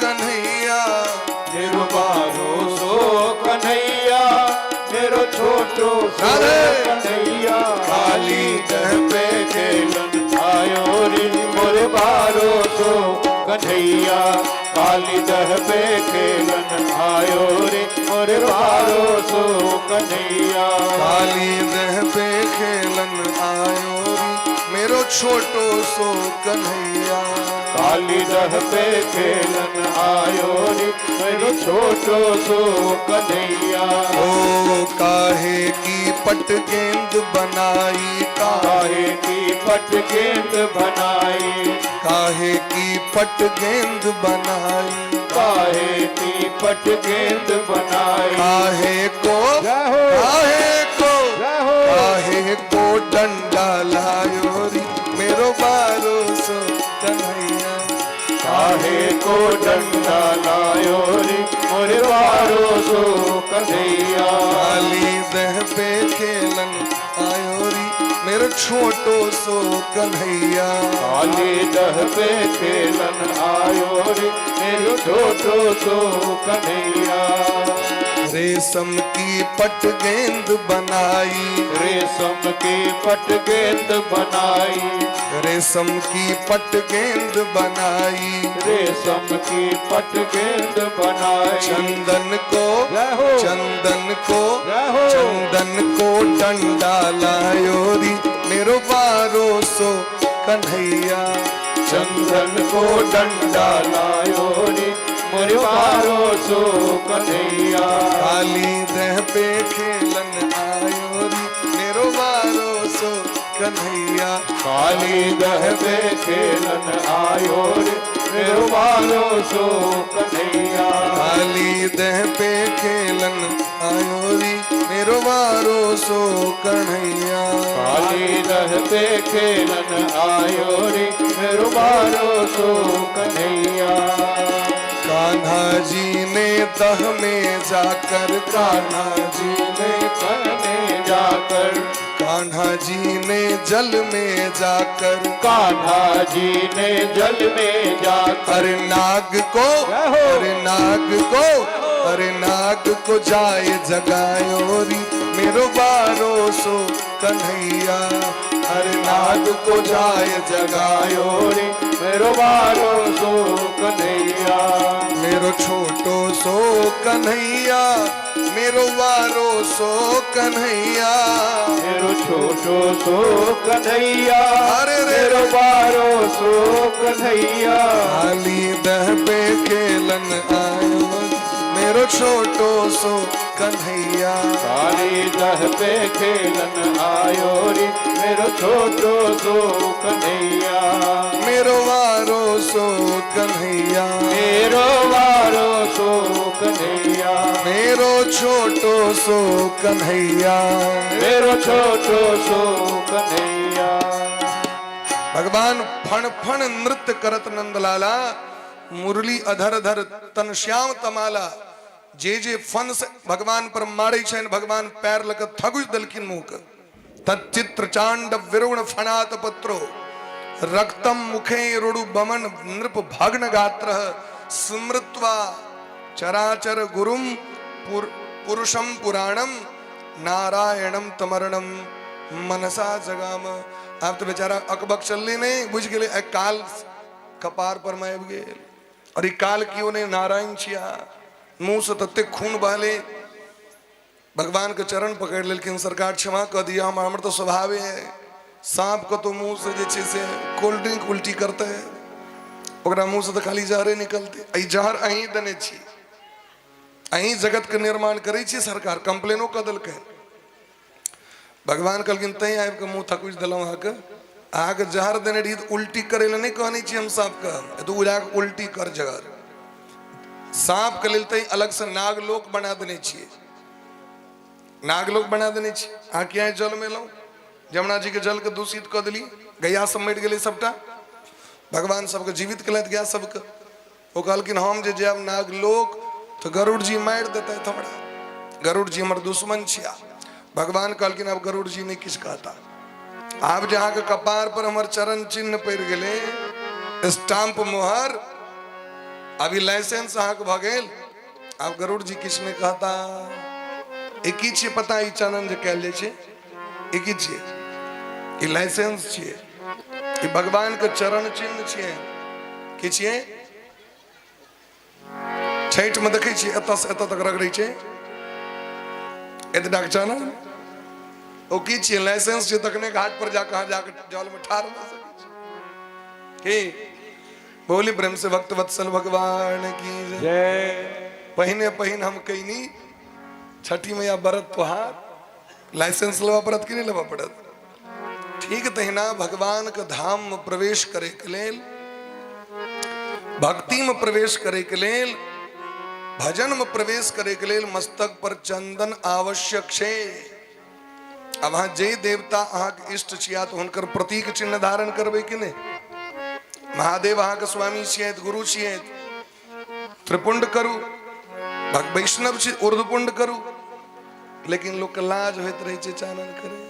कन्हैया। मेरो बारो सो कन्हैया, मेरो छोटो सो राधे। कन्हैया। काली दह पे खेलन आयो रे मोरे बारो सो कन्हैया। काली दह पे खेलन आयो रे मोरे बारो सो कन्हैया। काली दह पे खेलन आयो री मेरो छोटो सो कन्हैया। काली दह पे खेलन आयो रे मेरो छोटो सो कन्हैया। ओ काहे की पट गेंद बनाई, काहे की पट गेंद बनाई। काहे की पट गेंद बनाई। काहे की पट गेंद बनाई। काहे को, जय हो। काहे को, जय हो। काहे को डंडा लायो री मेरो बारो सो कन्हैया। काहे को डंडा लायो रे मोरे बारो सो कन्हैया। काली दह पे खेलन आयो री मेरो छोटो सो कन्हैया। काली दह पे खेलन आयो रे मेरो छोटो सो कन्हैया। रेशम की पट गेंद बनाई। रेशम की पट गेंद बनाई। रेशम की पट गेंद बनाई। रेशम की पट गेंद बनाई। चंदन को, जय हो। चंदन को, जय हो। चंदन को डंडा लायो री मेरो बारो सो कन्हैया। चंदन को डंडा लायो रे मोरे बारो सो कन्हैया। काली दह पे खेलन आयो री मेरो बारो सो कन्हैया। काली दह पे खेलन आयो रे मेरो बारो सो कन्हैया। काली दह पे खेलन आयो री मेरो बारो सो कन्हैया। काली दह पे खेलन आयो रे मेरो बारो सो कन्हैया। कान्हा जी ने दह में जाकर, कान्हा जी ने करने जाकर, कान्हा जी ने जल में जाकर, कान्हा जी ने जल में जाकर, अरे नाग को, जय हो। अरे नाग को, अरे नाग को जाए जगायो री मेरो बारो सो कन्हैया। अरे नाग को जाए जगायो आयो रे मेरो बारो सो कन्हैया। मेरो छोटो सो कन्हैया, मेरो वारो सो कन्हैया। मेरो छोटो सो कन्हैया, अरे रे। मेरो बारो सो कन्हैया। खाली दह पे खेलन आयो मेरो छोटो सो कन्हैया। काली दह पे खेलन आयो रे मेरो छोटो सो कन्हैया। मेरो वारो सो कन्हैया, मेरो बारो सो कन्हैया। मेरो छोटो सो कन्हैया। मेरो छोटो सो कन्हैया। भगवान फण फण नृत्य करत नंदलाला, मुरली अधर धर तन श्याम तमाला। जे जे फन से भगवान पर मारे छनि, भगवान पैर लग थगुज दलखिन मुंह के। तच्चित्र चांड विरुण फणात पत्रो रक्तम मुखे रुडु बमन नृप भग्न गात्र स्मृत्वा चराचर गुरुम पुरुषम पुराणम नारायणम तमरणम मनसा जगाम। आब तऽ बेचारा अकबक चलले नहि, बुझि गेलै आइ काल कपार पर मे आबि गेल। और ई काल केओ नहि, नारायण छिया। मुँह से ततेक खून बहले, भगवान के चरण पकड़ि लेलखिन, सरकार क्षमा कऽ दिअ, हमर तऽ स्वभावे है, साँप कतौ मुँह से जे छै से कोल्ड ड्रिंक उल्टी करतै, ओकरा मुँह से तऽ खाली जहरे निकलतै। एहि जहर अहीं देने छी, अहीं जगत के निर्माण करै छी सरकार, कंप्लेनो कऽ देलकै। भगवान कहलखिन तैं आबि कऽ मुँह थकुचि देलहुँ अहाँके। अहाँके जहर देने रही तऽ उल्टी करै लए नहि कहने छी हम साँपके, तू उड़ा कऽ उल्टी कर जहर। साँपके लेल तऽ अलगसँ नागलोक बना देने छियै, नागलोक बना देने छी। अहाँ किया जलमे एलहुँ? जमुना जी के जल के दूषित कऽ देली, गैया सब मरि गेलै सबटा। भगवान सबके जीवित केलथि गाय सबके। ओ कहलखिन हम जे जायब नागलोक तऽ गरुड़ जी मारि देतथि हमरा, गरुड़ जी हमर दुश्मन छिया। भगवान कहलखिन आब गरुड़ जी नहि किछु कहता, आब जे अहाँके कपार पर हमर चरण चिन्ह पड़ि गेलै, स्टाम्प मोहर, अभी लाइसेंस अहाँके भऽ गेल, आब गरुड़ जी किछु नहि कहता। ई की छियै पता? ई चानन जे कयल जाइ छै ई की छियै? ई लाइसेंस छियै, ई भगवान के चरण चिन्ह छियै। की छियै? छठि में देखै छियै एतऽ से एतऽ तक रगड़ै छै एतटाके चानन, ओ की छियै? लाइसेंस छियै, तखने घाट पर जाकऽ अहाँ जाकऽ जल में ठाढ़ भऽ सकै छी। की बोली प्रेम से भक्त वत्सल भगवान की जय। पहिने पहिन हम कैनी छठी मैया व्रत त्योहार, लाइसेंस लेबऽ पड़त कि नहि लेबऽ पड़त? ठीक तहिना भगवान के धाम में प्रवेश करे के लेल, भक्ति में प्रवेश करे के लेल, भजन में प्रवेश करे के लेल मस्तक पर चंदन आवश्यक छै। अब अहाँ जे देवता अहाँके इष्ट छिया तऽ हुनकर प्रतीक चिन्ह धारण करबै कि नहि? महादेव अहाँके स्वामी छियै, गुरु छियै, त्रिपुंड करू। वैष्णव छी, ऊर्ध्वपुंड करू। लेकिन लोकके लाज होइत रहै छै चानन करे,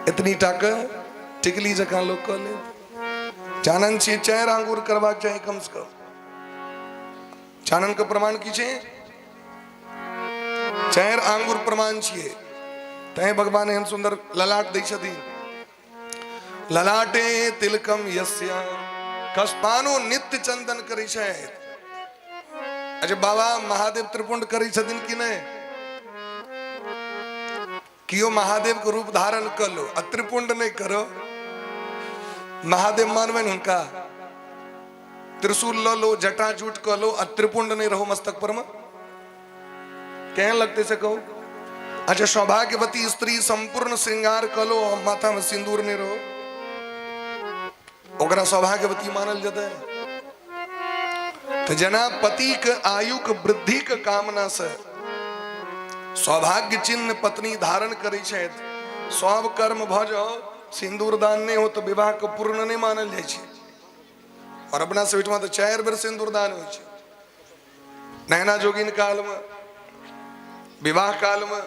एतनी टाके टिकली जकाँ लोक कऽ लेत। चानन छी 4 आंगुर करबाक चाही कम से कम। चानन के प्रमाण की छै? 4 आंगुर प्रमाण छियै। तैं भगवान एहन सुंदर ललाट दै छथिन, ललाटे तिलकम यस्य कस्पानो नित्य चंदन करै छथि। अच्छा बाबा महादेव त्रिपुंड करै छथिन कि नहि? कियो महादेव के रूप धारण कर लो आ त्रिपुंड नहीं करो, महादेव मानबे हुनका? त्रिशूल ल लो, जटा जूट कर लो आ त्रिपुंड नहीं रहो मस्तक पर में, केहन लगते से कहू? अच्छा सौभाग्यवती स्त्री संपूर्ण श्रृंगार कर लो और माथा में सिंदूर नहीं रहो, ओकरा सौभाग्यवती मानल जतै? तो जना पति के आयु के वृद्धि के कामना से सौभाग्य चिन्ह पत्नी धारण करै छथि, सब कर्म भऽ जाओ सिंदूर दान नहीं हो तो विवाह के पूर्ण नहीं मानल जाइ छै। और अपना सब ओहिठमा तऽ 4 बेर सिंदूर दान होइ छै, नैना जोगिन काल में, विवाह काल में,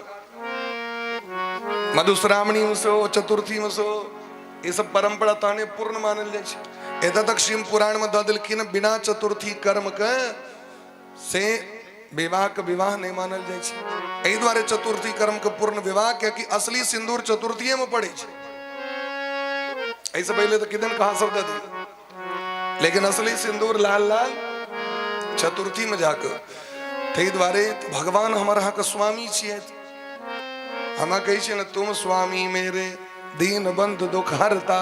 मधुश्रावणी में सेहो, चतुर्थी में सेहो, ई सब परंपरा तहने पूर्ण मानल जाइ छै। एतऽ तक शिव पुराण में दऽ देलखिन बिना चतुर्थी कर्म के से विवाह के विवाह नहीं मानल जाइ छै। एहि दुआरे चतुर्थी कर्म के पूर्ण विवाह, कियाकि असली सिंदूर चतुर्थीये में पड़ै छै। एहिसँ पहिले तऽ किदन कहाँ सब दऽ दियौ, लेकिन असली सिंदूर लाल लाल चतुर्थी में जाके। ताहि दुआरे भगवान हमर अहाँके स्वामी छियै। हमरा कहै छियै ने, तुम स्वामी मेरे दीन बंधु दुख हरता,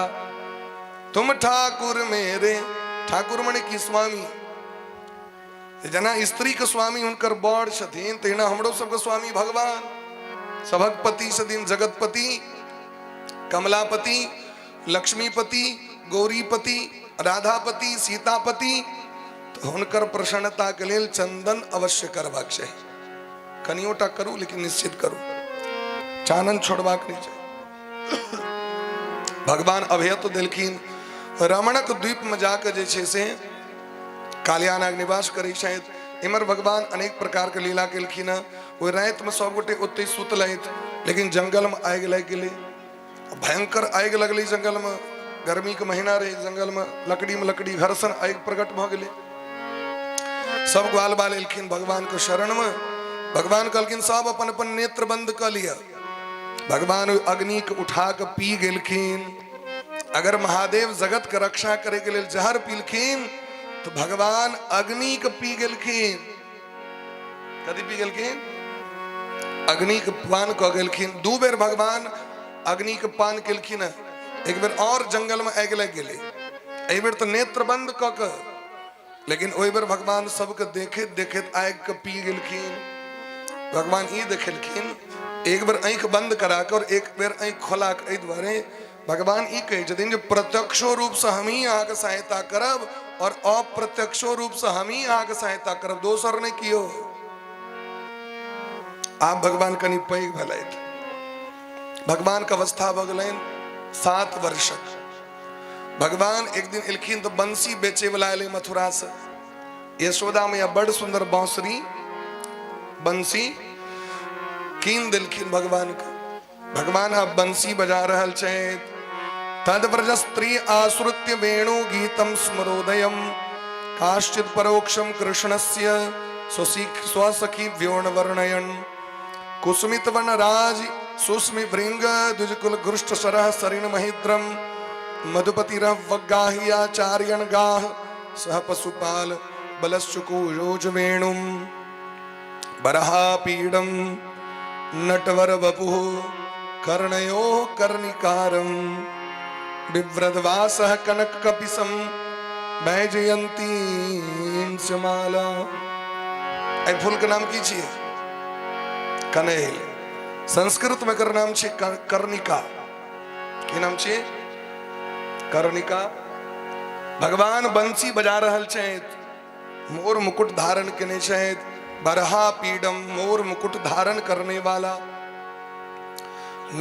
तुम ठाकुर मेरे। ठाकुर मने की? स्वामी। जेना स्त्री के स्वामी हुनकर बड़ छथिन, तहिना हमरो सबके स्वामी भगवान सभक पति छथिन, जगतपति, कमलापति, लक्ष्मीपति, गौरीपति, राधापति, सीतापति। तऽ हुनकर प्रसन्नता के लेल चंदन अवश्य करबाक चाही। कनियोटा करू लेकिन निश्चित करू, चानन छोड़बाक नहीं चाही। भगवान अभयत्व देलखिन। रमणक द्वीप में जाके जे छै से कालियानाग निवास करै छथि। इम्हर भगवान अनेक प्रकार के लीला केलखिन हँ। ओहि रातिमे सबगोटे ओतहि सुतलथि, लेकिन जंगलमे आगि लागि गेलै, भयंकर आगि लगलै जंगलमे। गर्मीके महीना रहै, जंगलमे लकड़ीमे लकड़ी घर्षण आगि प्रकट भऽ गेलै। सब ग्वाल बाल एलखिन भगवानके शरणमे। भगवान कहलखिन सब अपन अपन नेत्र बंद कऽ लिअ। भगवान ओहि अग्निके उठा कऽ पी गेलखिन। अगर महादेव जगत के रक्षा करे के लेल जहर पीलखिन तो भगवान अग्नि के पी गेलखिन। कथी पी गेलखिन? अग्नि के पान कऽ गेलखिन। 2 बेर भगवान अग्नि के पान केलखिन। एक बेर और जंगल में आगि लागि गेलै, एहि बेर तऽ नेत्र बंद कऽ के, लेकिन ओहि बेर भगवान सबके देखैत देखैत आगि के पी गेलखिन। भगवान ई देखेलखिन एक बेर आँखि बंद करा के और एक बेर आँखि खोला के, एहि दुआरे भगवान ई कहै छथिन जे प्रत्यक्षो रूपसँ हमही अहाँके सहायता करब और अप्रत्यक्षो रूपसँ हमही अहाँके सहायता करब, दोसर नहि कियो। आब भगवान कनि पैघ भेलथि। भगवान के अवस्था भऽ गेलनि 7 वर्षक। भगवान एक दिन एलखिन तऽ बंसी बेचे वाला एलै मथुरा से। यशोदा मैया बड़ सुंदर बांसुरी बंसी कीन देलखिन भगवान के। भगवान आब बंसी बजा रहल छथि। तद व्रज स्त्री आश्रुत्य वेणु गीतम स्मरोदयम काश्चित परोक्षम कृष्णस्य स्वसखी व्योण वर्णयन कुसुमित वन राज सुस्मि भृंग द्विजकुल घृष्ट सरह सरिण महिद्रम मधुपति वग्गाहियाचार्यण गाह सह पशुपाल बलश्चुकूयोज वेणुम बरहापीडम नटवर वपुः कर्णयो कर्णिकारम बिव्रदवासः कनक कपिसम वैजयंतीं माला। एहि फूल के नाम की छियै? कनैल। संस्कृत में एकर नाम छै कर्णिका। की नाम छियै? कर्णिका। भगवान बंसी बजा रहल छथि, मोर मुकुट धारण केने छथि, बरहा पीडम मोर मुकुट धारण करने वाला,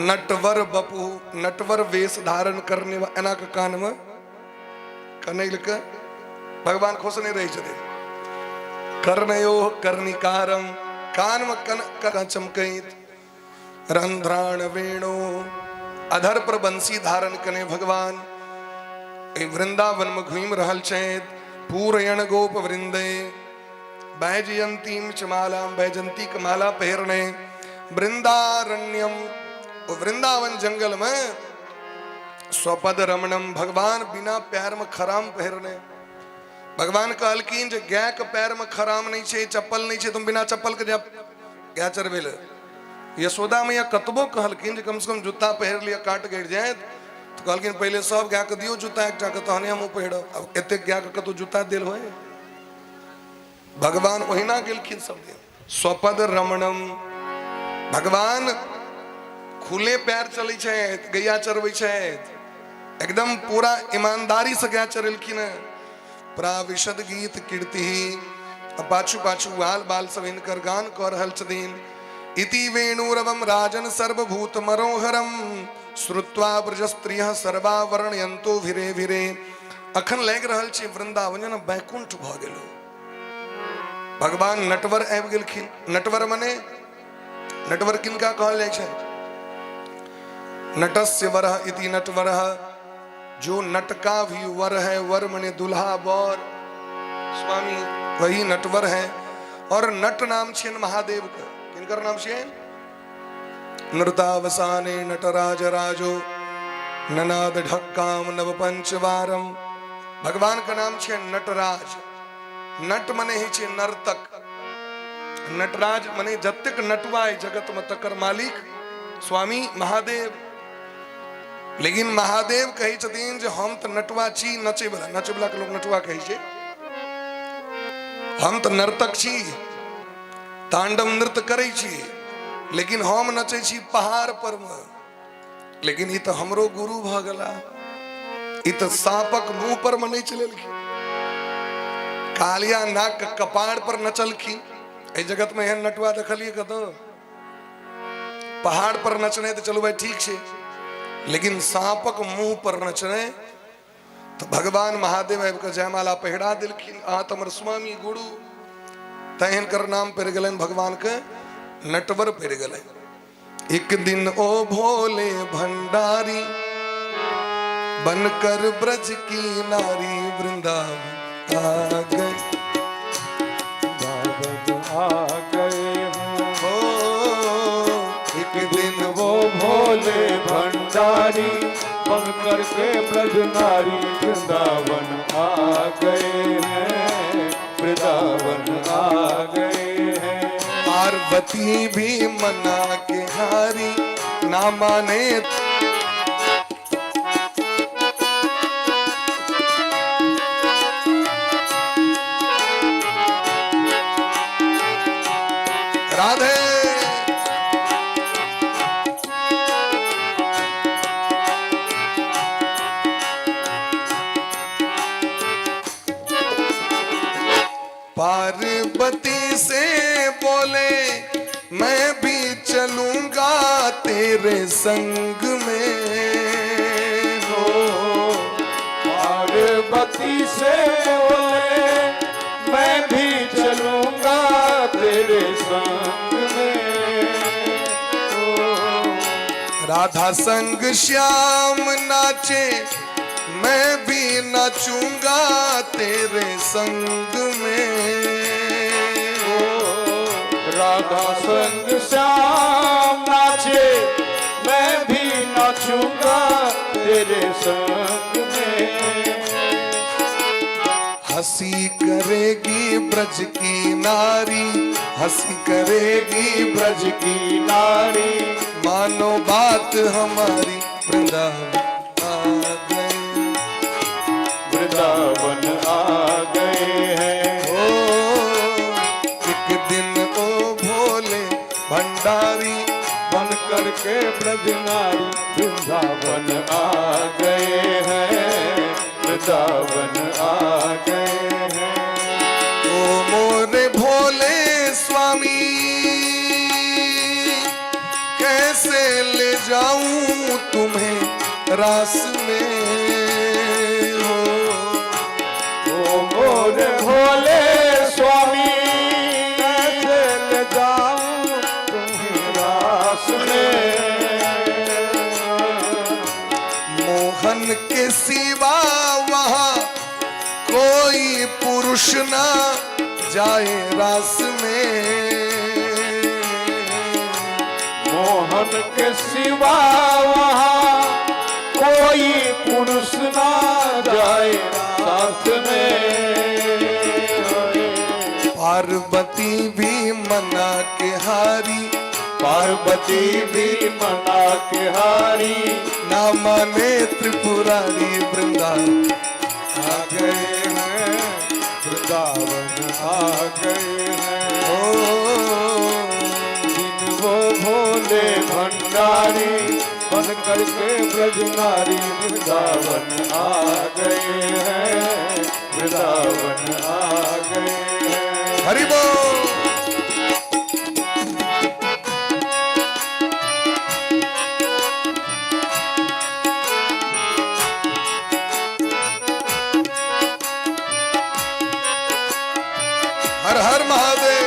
नटवर बपु नटवर वेश धारण करने वाला, एना के कान में कनैल के भगवान खुश नहीं रहे छथिन। कर्णयो कर्णिकारम कान में कन कन चमकैत, रंध्राण वेणु अधर पर बंसी धारण कने भगवान एहि वृंदावन में घूमि रहल छथि। पूरयण गोप वृंदे बैजयंतीम च मालाम बैजयंती के माला पहिरने वृंदारण्यम वृंदावन जंगल में स्वपद रमणम भगवान बिना पैर में खराम पहिरने। भगवान कहलखिन जे गाय के पैर में खराम नहीं छे, चप्पल नहीं छे, तुम बिना चप्पल के जब गाय चरबै लए। यशोदा मैया कतबो कहलखिन जे कम से कम जूता पहिर लिअ, काट गड़ि जायत, तऽ कहलखिन पहिले सब गाय के दियौ जूता एकटा के, तहने हमहूँ पहिरब। आब एतेक गाय के कतौ जूता देल होय? भगवान ओहिना गेलखिन सब दिन। स्वपद रमणम भगवान खुले पैर चलै छथि, गैया चरबै छथि, एकदम पूरा ईमानदारी से गाय चरेलखिन हँ। प्राविशद गीत कीर्ति पाछू पाछू बाल बाल सब हिनकर गान कऽ रहल छथिन। इति वेणुरवम राजन सर्वभूत मरोहरम श्रुत्वा ब्रज स्त्रियः सर्वा वर्णयन्तो भिरे भिरे। अखन लागि रहल छै वृंदावन जेना बैकुंठ भऽ गेल। भगवान नटवर आबि गेलखिन। नटवर मने नटवर किनका कहल जाइ छै? नटस्य वरः इति नटवरः, जो नट का भी वर है, वर मने दुल्हा बर स्वामी, वही नटवर है। और नट नाम छियनि महादेव के। किनकर नाम छियनि? नृतावसाने नटराज राजो ननाद ढक्काम नव पंचवारम। भगवान के नाम छियनि नटराज। नट मने ही छै नर्तक। नटराज मने जतेक नटुआ है जगत में तकर मालिक स्वामी महादेव। लेकिन महादेव कहै छथिन जे हम तऽ नटुआ छी, नचे वाला, नचे वाला के लोग नटुआ कहै छै। हम तऽ नर्तक छी, तांडव नृत्य करै छी, लेकिन हम नचै छी पहाड़ पर मे। लेकिन ई तऽ हमरो गुरु भऽ गेला, ई तऽ साँपक मुंह पर मे नचि लेलखिन, कालिया नाग के कपार पर नचलखिन। एहि जगत में एहन नटुआ देखलियै कतौ? पहाड़ पर नचने तऽ चलू भाई ठीक छै, लेकिन साँपक मुंह पर नचने तऽ भगवान महादेव आबि कऽ जयमाला पहिरा देलखिन। अहाँ तऽ हमर स्वामी गुरु, तैं हिनकर नाम पड़ि गेलनि भगवान के नटवर पड़ि गेलनि। एक दिन ओ भोले भंडारी बनकर ब्रज की नारी वृंदावन आ गए। वृंदावन आ गए हैं। हो एक दिन वो भोले भंडारी बन करके ब्रज नारी वृंदावन आ गए हैं, वृंदावन आ गए हैं। पार्वती भी मना के हारी ना माने राधे। पार्वती से बोले, मैं भी चलूंगा तेरे संग में हो। पार्वती से बोले, मैं भी चलूंगा तेरे संग में। राधा संग श्याम नाचे, मैं भी नाचूंगा तेरे संग में। राधा संग श्याम नाचे, मैं भी नाचूंगा तेरे संग में। हंसी करेगी ब्रज की नारी, हंसी करेगी ब्रज ब्रज की नारी। मानो बात हमारी, वृंदावन आ गए। वृंदावन आ गए हैं। ओ एक दिन ओ भोले भंडारी, बन करके ब्रज नारी, वृंदावन आ गए हैं। वृंदावन आ गए हैं। ओ मोरे भोले स्वामी, कैसे ले जाऊं तुम्हें रास में हो। ओ मोरे भोले स्वामी, कैसे ले जाऊं तुम्हें रास में। मोहन के सिवा वहां कोई पुरुष ना जाए रास में। मोहन के सिवा वहाँ कोई पुरुष ना जाए साथ में। पार्वती भी मना के हारी, पार्वती भी मना के हारी, ना माने त्रिपुरारी, वृंदावन आ गए हैं। वृंदावन आ गए हैं। ओ जिन वो भोले भंडारी, बन करके ब्रज नारी, वृंदावन आ गए हैं। वृंदावन आ गए हैं। हरि बोल। हर हर महादेव।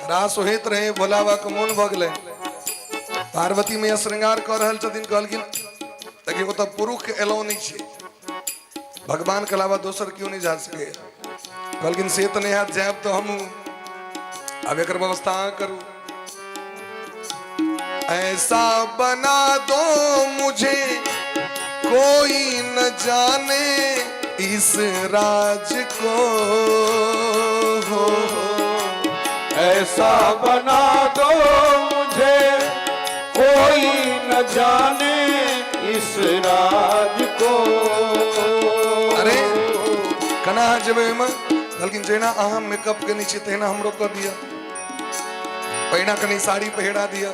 रास होइत रहे, भोला बाबा के मोन भऽ गेलै। पार्वती मैया श्रृंगार कऽ रहल छथिन। कहलखिन, देखियौ, ओतऽ पुरुष के एलाउ नहि छै, भगवान के अलावा दोसर केओ नहि जा सकैए। कहलखिन, से तऽ नहि हैत, जायब तऽ हमहूँ। आब एकर व्यवस्था अहाँ करू। ऐसा बना दो मुझे, कोई न जाने इस राज को हो। ऐसा बना दो मुझे, कोई न जाने इस राज को। अरे, केना अहाँ जेबै ओहिमे? कहलखिन, जहिना अहाँ मेकअप केने छी, तहिना हमरो कऽ दिअ। पहिना कनि साड़ी पहिरा दिअ,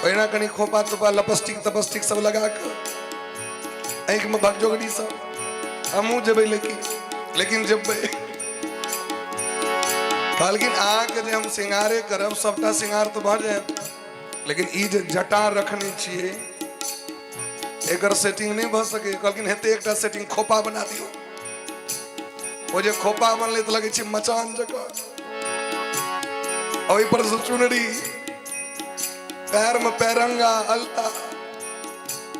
पहिना कनि खोपा तोपा, लपस्टिक तपस्टिक सब लगा कऽ, आँखिमे भगजोगनी सब। हमहूँ जेबै, लेकिन लेकिन जेबै। कहलखिन, अहाँके जे हम श्रृंगारे करब, सबटा श्रृंगार तऽ भऽ जायत, लेकिन ई जे जटा रखने छियै, एकर सेटिंग नहि भऽ सकैए। कहलखिन, हेतै एकटा सेटिंग, खोपा बना दियौ। ओ जे खोपा बनलै तऽ लगै छै मचान जकाँ। ओहि पर से चुनरी, पैर में पैरंगा, अलता,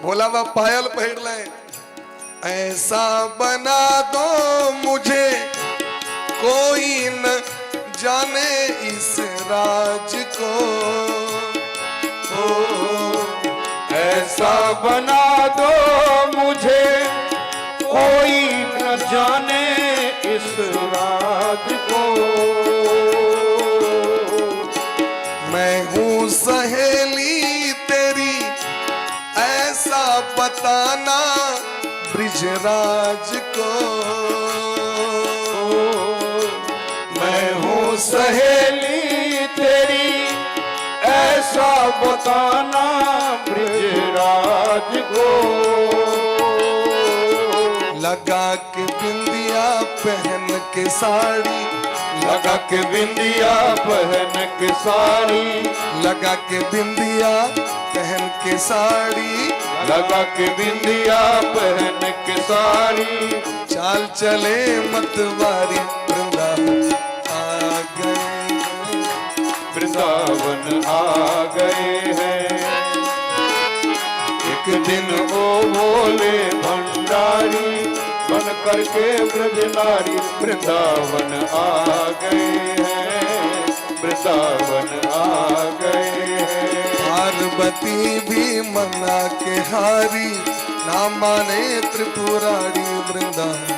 भोला बाबा पायल पहिरले। ऐसा बना दो मुझे, कोई न जाने इस राज को हो। ऐसा बना दो मुझे, कोई न जाने इस राज को। मैं हूँ सहेली तेरी, ऐसा बताना ब्रिजराज को। मैं हूँ बताना ब्रजराज को। लगा के बिंदिया पहन के साड़ी, लगा के बिंदिया पहन के साड़ी, लगा के बिंदिया पहन के साड़ी, लगा के बिंदिया पहन के साड़ी, चाल चले मतवारी वृंदावन आ गए, वृंदावन आ गए हैं। एक दिन ओ भोले भंडारी बन करके ब्रज नारी वृंदावन आ गए हैं, वृंदावन आ गए हैं। पार्वती भी मना के हारी, ना माने त्रिपुरारी वृंदावन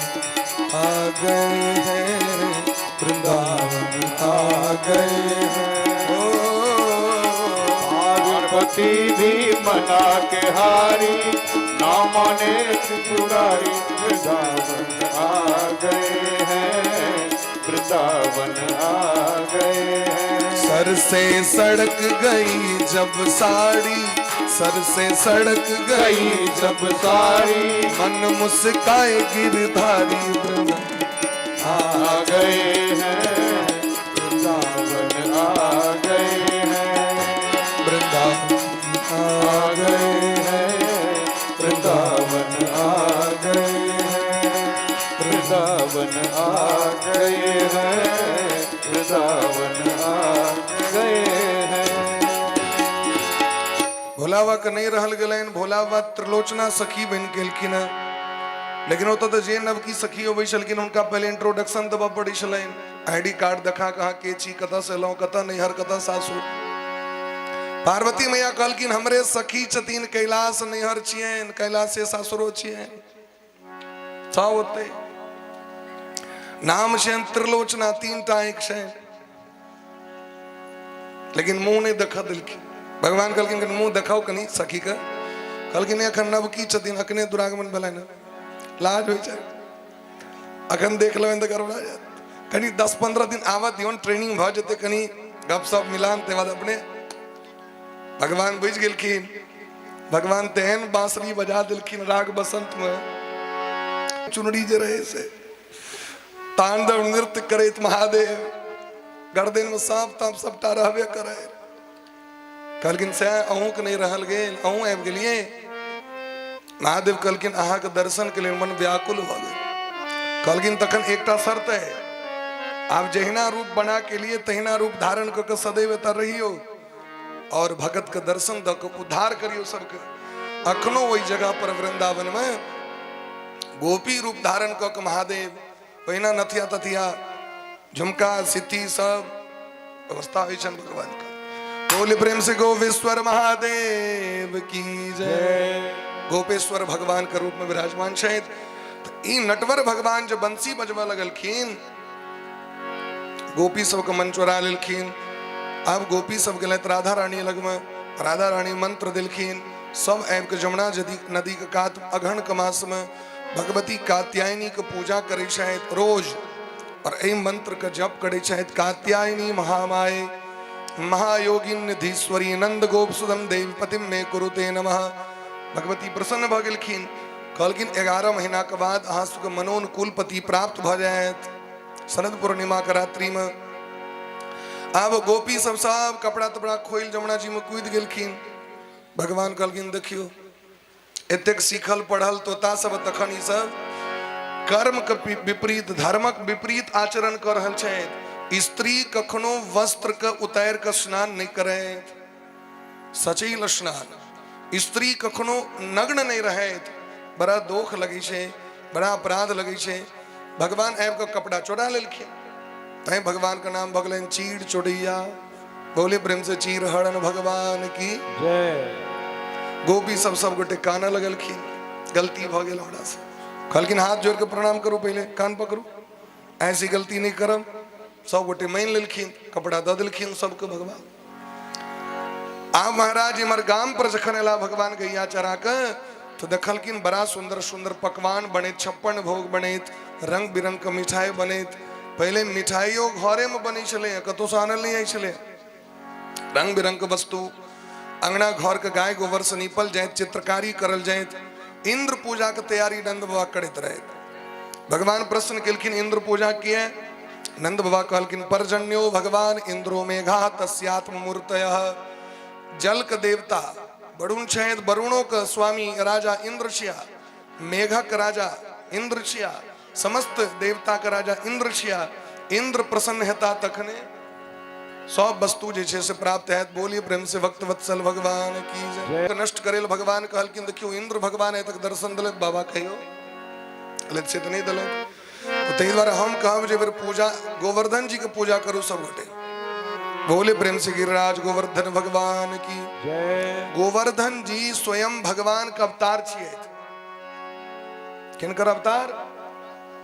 आ गए हैं, वृंदावन आ गए हैं। ओ पार्वती भी मना के हारी, ना माने त्रिपुरारी वृंदावन आ गए हैं, वृंदावन आ गए हैं। सर से सड़क गई जब साड़ी, सर से सड़क गई गई जब साड़ी, मन मुस्काए गिरधारी वृंदावन आ गए हैं, वृंदावन आ गए हैं, वृंदावन आ गए हैं, वृंदावन आ गए हैं, वृंदावन आ गए हैं, वृंदावन आ गए हैं। भोला बाबा के नहीं रहल गेलनि। भोला बाबा त्रिलोचना सखी बनि गेलखिन हँ, लेकिन ओतऽ तऽ जे नवकी सखी अबै छलखिन हुनका पहिले इंट्रोडक्शन देबऽ पड़ै छलनि, I D card देखा कऽ अहाँ के छी, कतऽसँ एलहुँ, कतऽ नैहर, कतऽ सासुर। पार्वती मैया कहलखिन हमरे सखी छथिन, कैलाश नैहर छियनि, कैलाशे सासुरो छियनि, सब ओतै। नाम छनि त्रिलोचना, 3 टा आँखि छनि, लेकिन मुँह नहि देखऽ देलखिन। भगवान कहलखिन कनि मुँह देखाउ कनि सखीके। कहलखिन एखन नवकी छथिन, अखने दुरागमन भेलनि, लाज होइ छै, अखन देख लेबनि तऽ गड़बड़ा जायत, कनि 10-15 दिन आबऽ दियौन, ट्रेनिंग भऽ जेतै, कनि गपशप मिलान, ताहि बाद अपने। भगवान बुझि गेलखिन। भगवान तेहन बांसुरी बजा देलखिन राग बसंत में, चुनरी जे रहे से तांडव नृत्य करैत महादेव, गर्दन में सांप ताप सबटा रहबे करे। कहलखिन सएह अहूँके नहि रहल गेल, अहूँ आबि गेलियै। महादेव कहलखिन अहाँके दर्शन के लेल मन व्याकुल भऽ गेल। कहलखिन तखन एकटा शर्त है, आब जहिना रूप बना के लिए तहिना रूप धारण कऽ के सदैव एतऽ रहियौ और भगत के दर्शन दऽ के उद्धार करियौ सबके। अखनो ओहि जगह पर वृंदावन में गोपी रूप धारण कऽ के महादेव ओहिना नथिया तथिया झुमका सिद्धि सब व्यवस्था होइ छनि भगवान के। बोल प्रेम से गोपेश्वर महादेव की जय। गोपेश्वर भगवान के रूप में विराजमान छथि। तऽ ई नटवर भगवान जब बंसी बजबऽ लगलखिन, गोपी सबके मन चोरा लेलखिन। आब गोपी सब गेलथि राधा रानी लगमे, राधा रानी मंत्र देलखिन, सब आबि कऽ जमुना नदी के कात अगहन के मास में भगवती कात्यायनी के पूजा करै छथि रोज, और एहि मंत्र के जप करै छथि, कात्यायनी महामाये महायोगिन निधीश्वरी नंद गोप सुदम देव पतिम मे कुरुते नमः। भगवती प्रसन्न भऽ गेलखिन, कहलखिन 11 महीना के बाद अहाँ सबके मनोनुकूल पति प्राप्त भऽ जायत शरद पूर्णिमा के रात्रि में। आब गोपी सब सब कपड़ा तपड़ा खोलि जमुना जी में कूदि गेलखिन। भगवान कहलखिन देखियौ एतेक सीखल पढ़ल तोता सब तखन ई सब कर्म के विपरीत धर्मक विपरीत आचरण कऽ रहल छथि। स्त्री कखनो वस्त्र के उतारि कऽ स्नान नहि करैत, सचैल स्नान। स्त्री कखनो नग्न नहि रहैत, बड़ा दोख लगै छै, बड़ा अपराध लगै छै। भगवान आबि कऽ कपड़ा चोरा लेलखिन, तैं भगवान के नाम भऽ गेलनि चीर चोरैया। बोले प्रेम से चीर हरण भगवान की जय। गोपी सब सब गोटे कानऽ लगलखिन, गलती भऽ गेल हमरा से। कहलखिन हाथ जोड़ के प्रणाम करू, पहिले कान पकड़ू, ऐसी गलती नहीं करब। सब गोटे मानि लेलखिन, कपड़ा दऽ देलखिन सबके भगवान। आब महाराज इमहर गाम पर जखन एला भगवान गैया चरा कऽ, तऽ देखलखिन बड़ा सुन्दर सुन्दर पकवान बनैत, 56 भोग बनैत, रंग बिरंग के मिठाई बनैत। पहिले मिठाइयो घरे में बनै छलै, कतहुसँ आनल नहि जाइ छलै, रंग बिरंग के वस्तु। अंगना घर के गाय गोबर से नीपल जाइत, चित्रकारी करल जाइत। इंद्र पूजा के तैयारी नंद बाबा करैत रहैत। भगवान प्रश्न केलखिन, इंद्र पूजा किए? नंद बाबा कहलखिन, पर्जन्यो भगवान इंद्रो मेघा तस्यात्म मूर्तयः। जल के देवता वरुण छथि, वरुणों के स्वामी राजा इंद्र छिया, मेघक राजा इंद्र छिया, समस्त देवता के राजा इंद्र छिया। इंद्र प्रसन्न हेता तखने सब वस्तु जे छै से प्राप्त हैत। बोलिए प्रेम से भक्त वत्सल भगवान की जय। नष्ट करेल भगवान कहलखिन, देखियो इंद्र भगवान आइ तक दर्शन दिलथि, बाबा कहियो कहलथि से तऽ नहि दिलथि। तऽ ताहि दुआरे हम कहब जे बेर पूजा गोवर्धन जी के पूजा करू सब गोटे। बोले प्रेम से गिरिराज गोवर्धन भगवान की जय। गोवर्धन जी स्वयं भगवान के अवतार छियै। किनकर अवतार?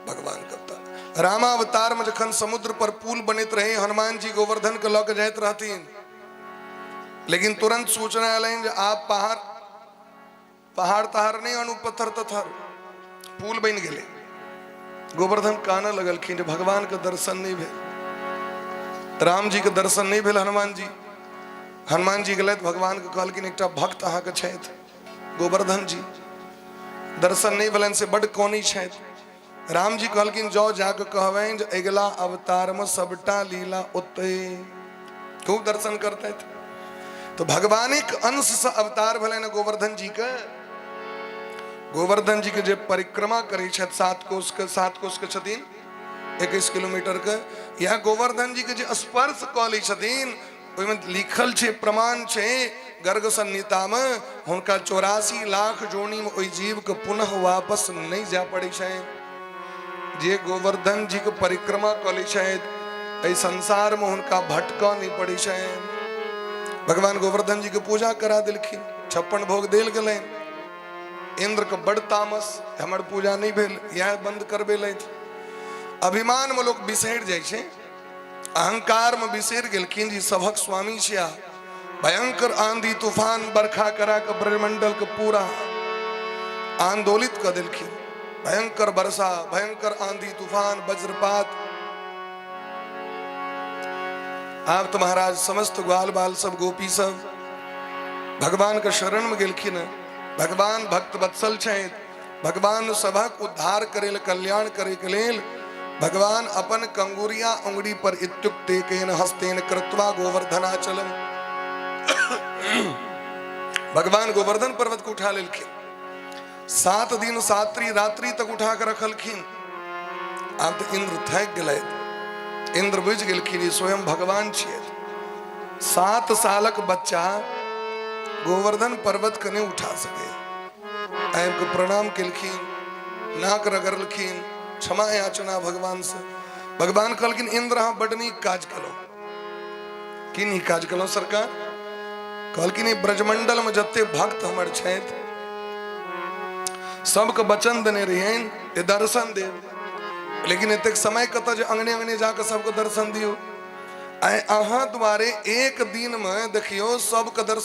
भगवान के अवतार। रामावतार में जखन समुद्र पर पुल बनैत रहे, हनुमान जी गोवर्धन के लऽ के जाइत रहथिन, लेकिन तुरंत सूचना एलनि जे आब पहाड़ पहाड़ तहाड़ नहि अनु, पत्थर तत्थर, पुल बनि गेलै। गोवर्धन कानऽ लगलखिन जे भगवान के दर्शन नहि भेल, राम जी के दर्शन नहि भेल। हनुमान जी गेलथि, भगवान के कहलखिन, एकटा भक्त अहाँके छथि गोवर्धन जी, दर्शन नहि भेलनि से बड्ड कौनी छथि। राम जी कहलखिन, जाओ जाके कहबनि जे अगिला अवतारमे सबटा लीला ओतै खूब दर्शन करतथि। तो भगवानिक अंश से अवतार भेलनि गोवर्धन जी के। गोवर्धन जी के जे परिक्रमा करै छथि 7 कोस के, 7 कोस के छथिन, 21 किलोमीटर के, यह गोवर्धन जी के जे स्पर्श कऽ लै छथिन, ओहिमे लिखल छै, प्रमाण छै गर्ग संहितामे, हुनका 84 लाख जोनीमे ओहि जीवके पुनः वापस नहि जाय पड़ै छै। जे गोवर्धन जी के परिक्रमा कऽ लै छथि, एहि संसारमे हुनका भटकऽ नहि पड़ै छै। भगवान गोवर्धन जी के पूजा करा देलखिन, 56 भोग देल गेलनि। इंद्र के बड़ तामस, हमर पूजा नहि भेल, इएह बंद करबेलथि। अभिमान में लोग बिसरि जाइ छै, अहंकार में बिसरि गेलखिन जी सभक स्वामी छिया। भयंकर आंधी तूफान बरखा करा के ब्रजमंडल के पूरा आंदोलित कर देलखिन। भयंकर वर्षा, भयंकर आंधी तूफान, वज्रपात। आब तो महाराज समस्त ग्वाल बाल सब गोपी सब भगवान के शरण में गेलखिन। भगवान भक्त वत्सल छथि। भगवान सभक उद्धार करे लेल, कल्याण करे के लेल भगवान अपन कंगुरिया उंगली पर इत्युक्ते केन हस्तेन कृत्वा गोवर्धनाचलम, भगवान गोवर्धन पर्वत को उठा लेलखिन। 7 दिन सात्री रात्रि तक उठा के रखलखिन। आब तऽ इंद्र थाकि गेलथि। इंद्र बुझि गेलखिन ई स्वयं भगवान छियै। 7 सालक बच्चा गोवर्धन पर्वत के नहि उठा सके। आबि कऽ प्रणाम केलखिन, नाक रगड़लखिन, क्षमा याचना भगवान से। भगवान कहलखिन, इंद्र अहाँ बड नीक काज केलहुँ। की नीक काज केलहुँ सरकार? कहलखिन, ई ब्रजमंडल में जते भक्त हमर छथि सबके वचन देने रहियनि जे दर्शन देब, लेकिन एतेक समय कतऽ जे अंगने अंगने जाके सबके दर्शन दियौ। आइ अहाँ द्वारे एक दिन में देखियौ सबके दर्शन।